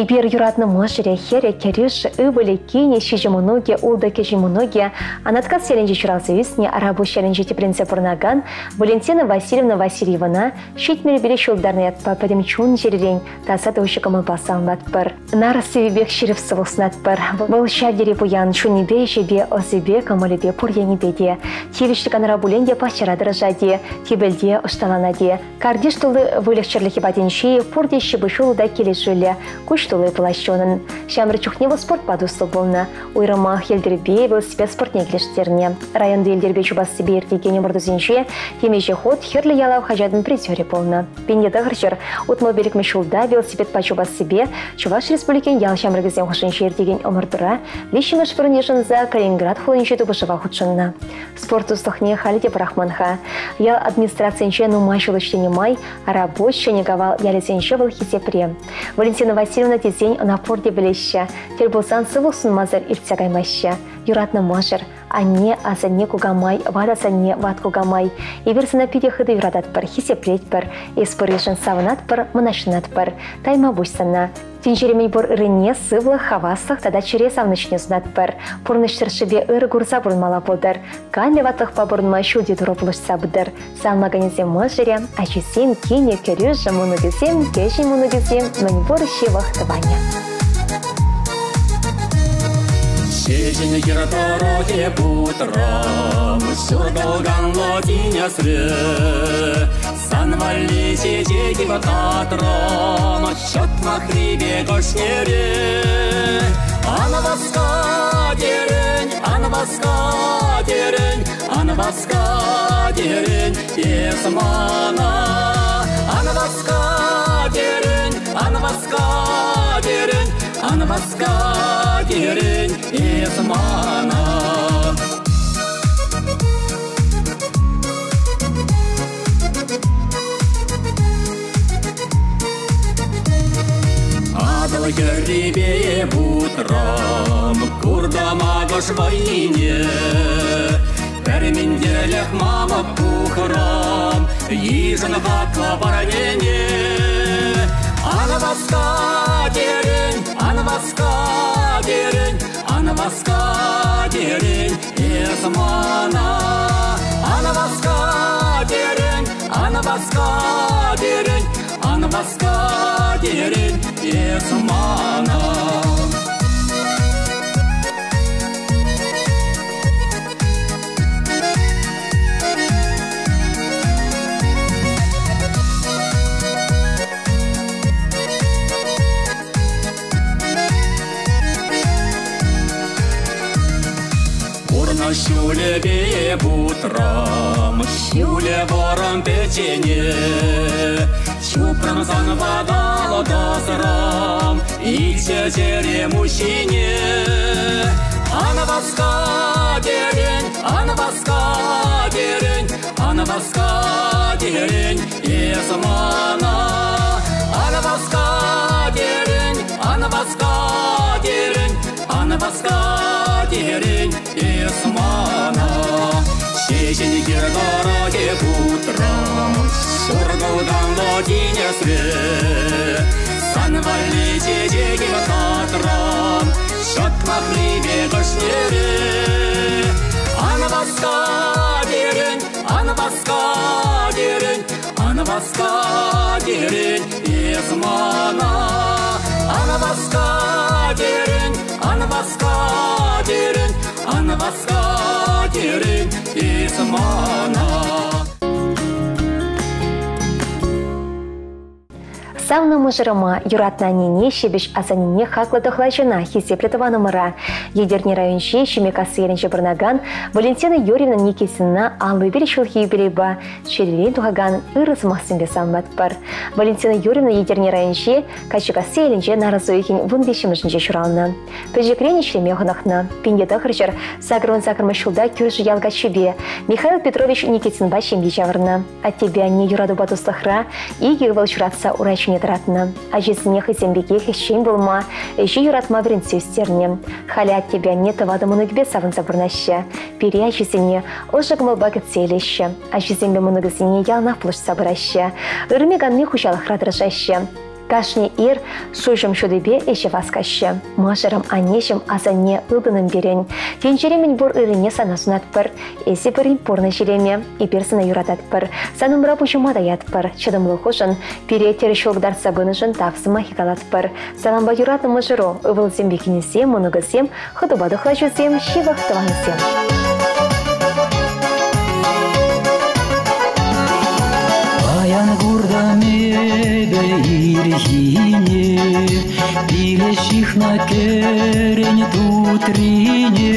Эпир юратнӑ мӑшӑрӗ, хӗрӗ, кӗрӳш, ывӑлӗ, кинӗ, ҫичӗ мӑнукӗ, ултӑ кӗҫӗн мӑнукӗ Анаткас ялӗнче ҫуралса ӳснӗ, Арапуҫ ялӗнче тӗпленсе пурӑнакан Валентина Васильевна Васильевӑна 75 ҫултарнӑ ятпа пӗтӗм чун-чӗререн таса та уҫӑ кӑмӑлпа саламлатпӑр. Нарӑс сивӗпех ҫирӗп сывлӑх сунатпӑр. Вӑл ҫав тери пуян, чунӗпе, ӗҫӗпе, ӑсӗпе, кӑмӑлӗпе пур енӗпе те. Тивӗҫлӗ канра пулин те пахчара тӑрӑшать-и, тӗпелте ӑшталанать-и. Картиш тулли выльӑх-чӗрлӗхӗ патӗнчи пурте ҫыпӑҫуллӑ та килӗшӳллӗ, куҫ тулли пулаҫҫӗ унӑн. Ҫамрӑк чухне вӑл спортпа туслӑ пулнӑ. Уйрӑмах йӗлтӗрпе велосипед спортне килӗштернӗ. Районти йӗлтӗрпе чупассипе иртекен ӑмӑртусенче темиҫе хут Хӗрлӗ ялав хаҫатӑн призерӗ пулнӑ. 1965 ҫулта велосипедпа чупассипе Чӑваш Республикин ял ҫамрӑкӗсем хушшинче иртекен ӑмӑртура виҫҫӗмӗш вырӑн йышӑнса Калининград хулинчи тупӑшӑва хутшӑннӑ. Спорт туслӑхне халӗ те пӑрахман-ха. Ял администрацийӗнче нумай ҫул ӗҫленӗ май Арапуҫ, Ҫӗнӗ Кавал ялӗсенче вӑл хисепре. Валентина Васильевна тесен ӑна пурте пӗлеҫҫӗ. Тӗл пулсан сывлӑх сунмасӑр иртсе каймаҫҫӗ. Юратнӑ мӑшӑр, анне, асанне, кукамай, ват асанне, ват кукамай. Эпир сана питӗ хытӑ юрататпӑр, хисеплетпӗр. Эс пурришӗн савӑнатпӑр, мӑнаҫланатпӑр. Тайма пуҫ сана. Тӗнчери мӗнпур ыррине, сывлӑх, хаваслӑх тата чӗре савӑнӑҫне сунатпӑр. Пурнӑҫ тӑршшӗпе ырӑ курса пурӑнмалла пултӑр. Канлӗ ватлӑхпа пурӑнма ҫӳлти Турӑ пулӑшса пытӑр. Салмаканӗсем мӑшӑрӗ, ачисем, кинӗ, кӗрӳшӗ, мӑнукӗсем, кӗҫӗн мӑнукӗсем, мӗнпур ҫывӑх тӑванӗ. Ҫеҫен хӗр тӑрӑхӗ путрӑм, ҫуртӑлканлӑ тинӗсре. Сан валли чечек татрӑм, ҫӑтмахри пек ӑшнере. Ан васка терӗн, ан васка терӗн, ан васка терӗн эс мана. Ан васка терӗн, ан васка терӗн, ан васка терӗн эс мана. Атӑл хӗррипе путрӑм, куртӑм акӑш вӑйне. Пӗр минтелӗх мамӑк пухрӑм, йышӑн хаклӑ парнене. Ан васка терӗн, ан васка терӗн, ан васка терӗн эс мана. Ан васка терӗн, ан васка терӗн, ан васка терӗн эс мана. Пурнӑҫ ҫулӗпе путрӑм, ҫулӗ вӑрӑм пӗччене. Чупрӑм санпа тӑсрӑм, илчӗ чӗрем уҫҫине. Ан васка терӗн, ан васка терӗн, ан васка терӗн эс мана. Ан васка терӗн, ан васка терӗн, ан васка терӗн эс мана. Ҫеҫен хир тӑрӑхӗ путрӑм, шуркӑлтанлӑ тинӗсре. Сан валли чечеке татрӑм, ҫӑтмахри пек ӑшнере. Ан васка терӗн, ан васка терӗн, ан васка терӗн эс мана. Ан васка терӗн, ан васка терӗн, ан васка терӗн эс мана. Савнӑ мӑшӑрӑма, юратнӑ аннене, ҫепӗҫ асаннене хаклӑ тӑхлачӑна, хисеплӗ тӑванӑмӑра, Етӗрне районӗнчи Ҫимекасси ялӗнче пурӑнакан Валентина Юрьевна Никитина 51 ҫулхи юбилейпа чӗререн тухакан ырӑ сӑмахсемпе саламлатпӑр. Валентина Юрьевна Етӗрне районӗнчи Качикасси ялӗнче нарӑс уйӑхӗн 13-мӗшӗнче ҫуралнӑ. Пӗчӗкрен ӗҫлеме хӑнӑхнӑ. 1988 ҫулта кӳршӗ ял каччипе Михаил Петрович Никитинпа ҫемье ҫавӑрнӑ. Аттепе анне юратупа туслӑхра икӗ ывӑл ҫуратса ура ҫине тӑратнӑ. Ачисене хӑйсем пекех ӗҫчен пулма, ӗҫе юратма вӗрентсе ӳстернӗ. Халӗ аттепе анне тӑватӑ мӑнукӗпе савӑнса пурӑнаҫҫӗ. Пире ачисене ӑшӑ кӑмӑлпа кӗтсе илеҫҫӗ. Ачисемпе мӑнукӗсене яланах пулӑшса пыраҫҫӗ. Ырми-канми хуҫалӑхра тӑрӑшаҫҫӗ. Кашни ир шуҫӑм ҫутипе ӗҫе васкаҫҫӗ. Мӑшӑрӑм, аннеҫӗм, асанне ылтӑнӑм пирӗн. Тӗнчере мӗн пур ыррине сана сунатпӑр. Эсӗ пӗрин пурнӑҫ илеме, эпир сана юрататпӑр. Сан умра пуҫӑма таятпӑр. Чӑтӑмлӑхушӑн, пире тӗрӗс ҫул кӑтартса пынӑшӑн тав сӑмахӗ калатпӑр. Салампа юратнӑ мӑшӑру, ывӑлсемпе кинӗсем, мӑнукӗсем, хӑтупа тӑхлачусем, ҫывӑх тӑвансем. Паян куртӑм эпӗ ирхине, Пиле ҫыхнӑ кӗрен тутрине,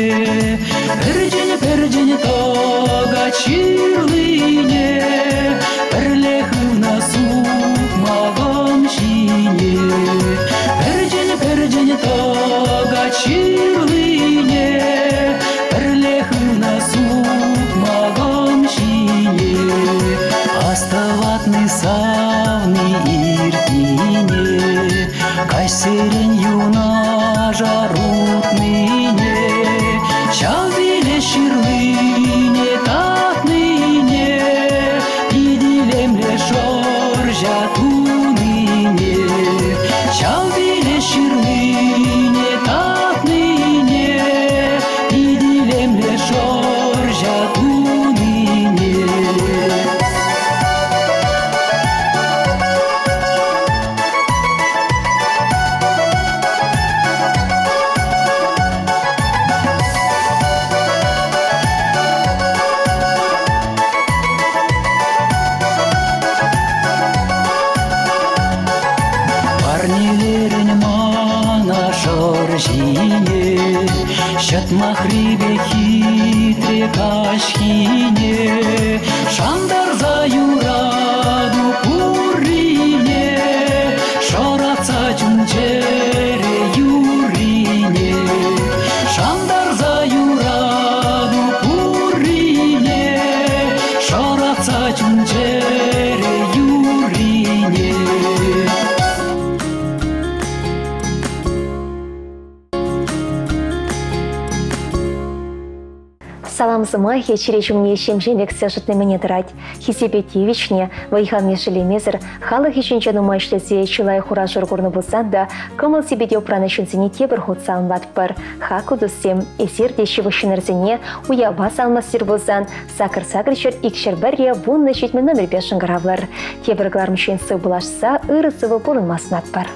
Пӗрчӗн-пӗрчӗн тӑкать ҫырлине, Пӗрле хывнӑ сукмакӑм ҫине. Пӗрчӗн-пӗрчӗн тӑкать ҫырлине, Пӗрле хывнӑ сукмакӑм ҫине. Астӑватни савни иртнине, Каҫсерен юнашар утнине, Ҫав виле ҫырлине татнине, Пит илемлӗ шӑрҫа тунине, Ҫав виле ҫырлине татнине, Пит илемлӗ шӑрҫа тунине. Парнелерӗн мана шӑрҫине, Ҫӑтмахри пек хитре каҫхине, Шантарса юрату пуррине, Шӑратса чун-чӗре юррине, Шантарса юрату пуррине, Шӑратса чун-чӗре юррине. Салам сӑмахӗ чӗре ҫумне ҫемҫен лексе шӑтни мӗне тӑрать. Хисепе тивӗҫнӗ, вӑй-халне шеллемесӗр, халӑх ӗҫӗнче нумай ӗҫлесе чылай хура-шур курнӑ пулсан та кӑмӑл-сипете упранӑ ҫынсене тепӗр хут саламлатпӑр. Хаклӑ туссем, эсир те ҫывӑх ҫыннӑрсене уявпа саламлас пулсан сакӑр сакӑр ҫӗр икҫӗр пӗрре вуннӑ ҫитмӗл номерпе шӑнкӑравлӑр. Тепӗр кӑларӑмччен сывпуллашса ырӑ-сывӑ пурӑнма сунатпӑр.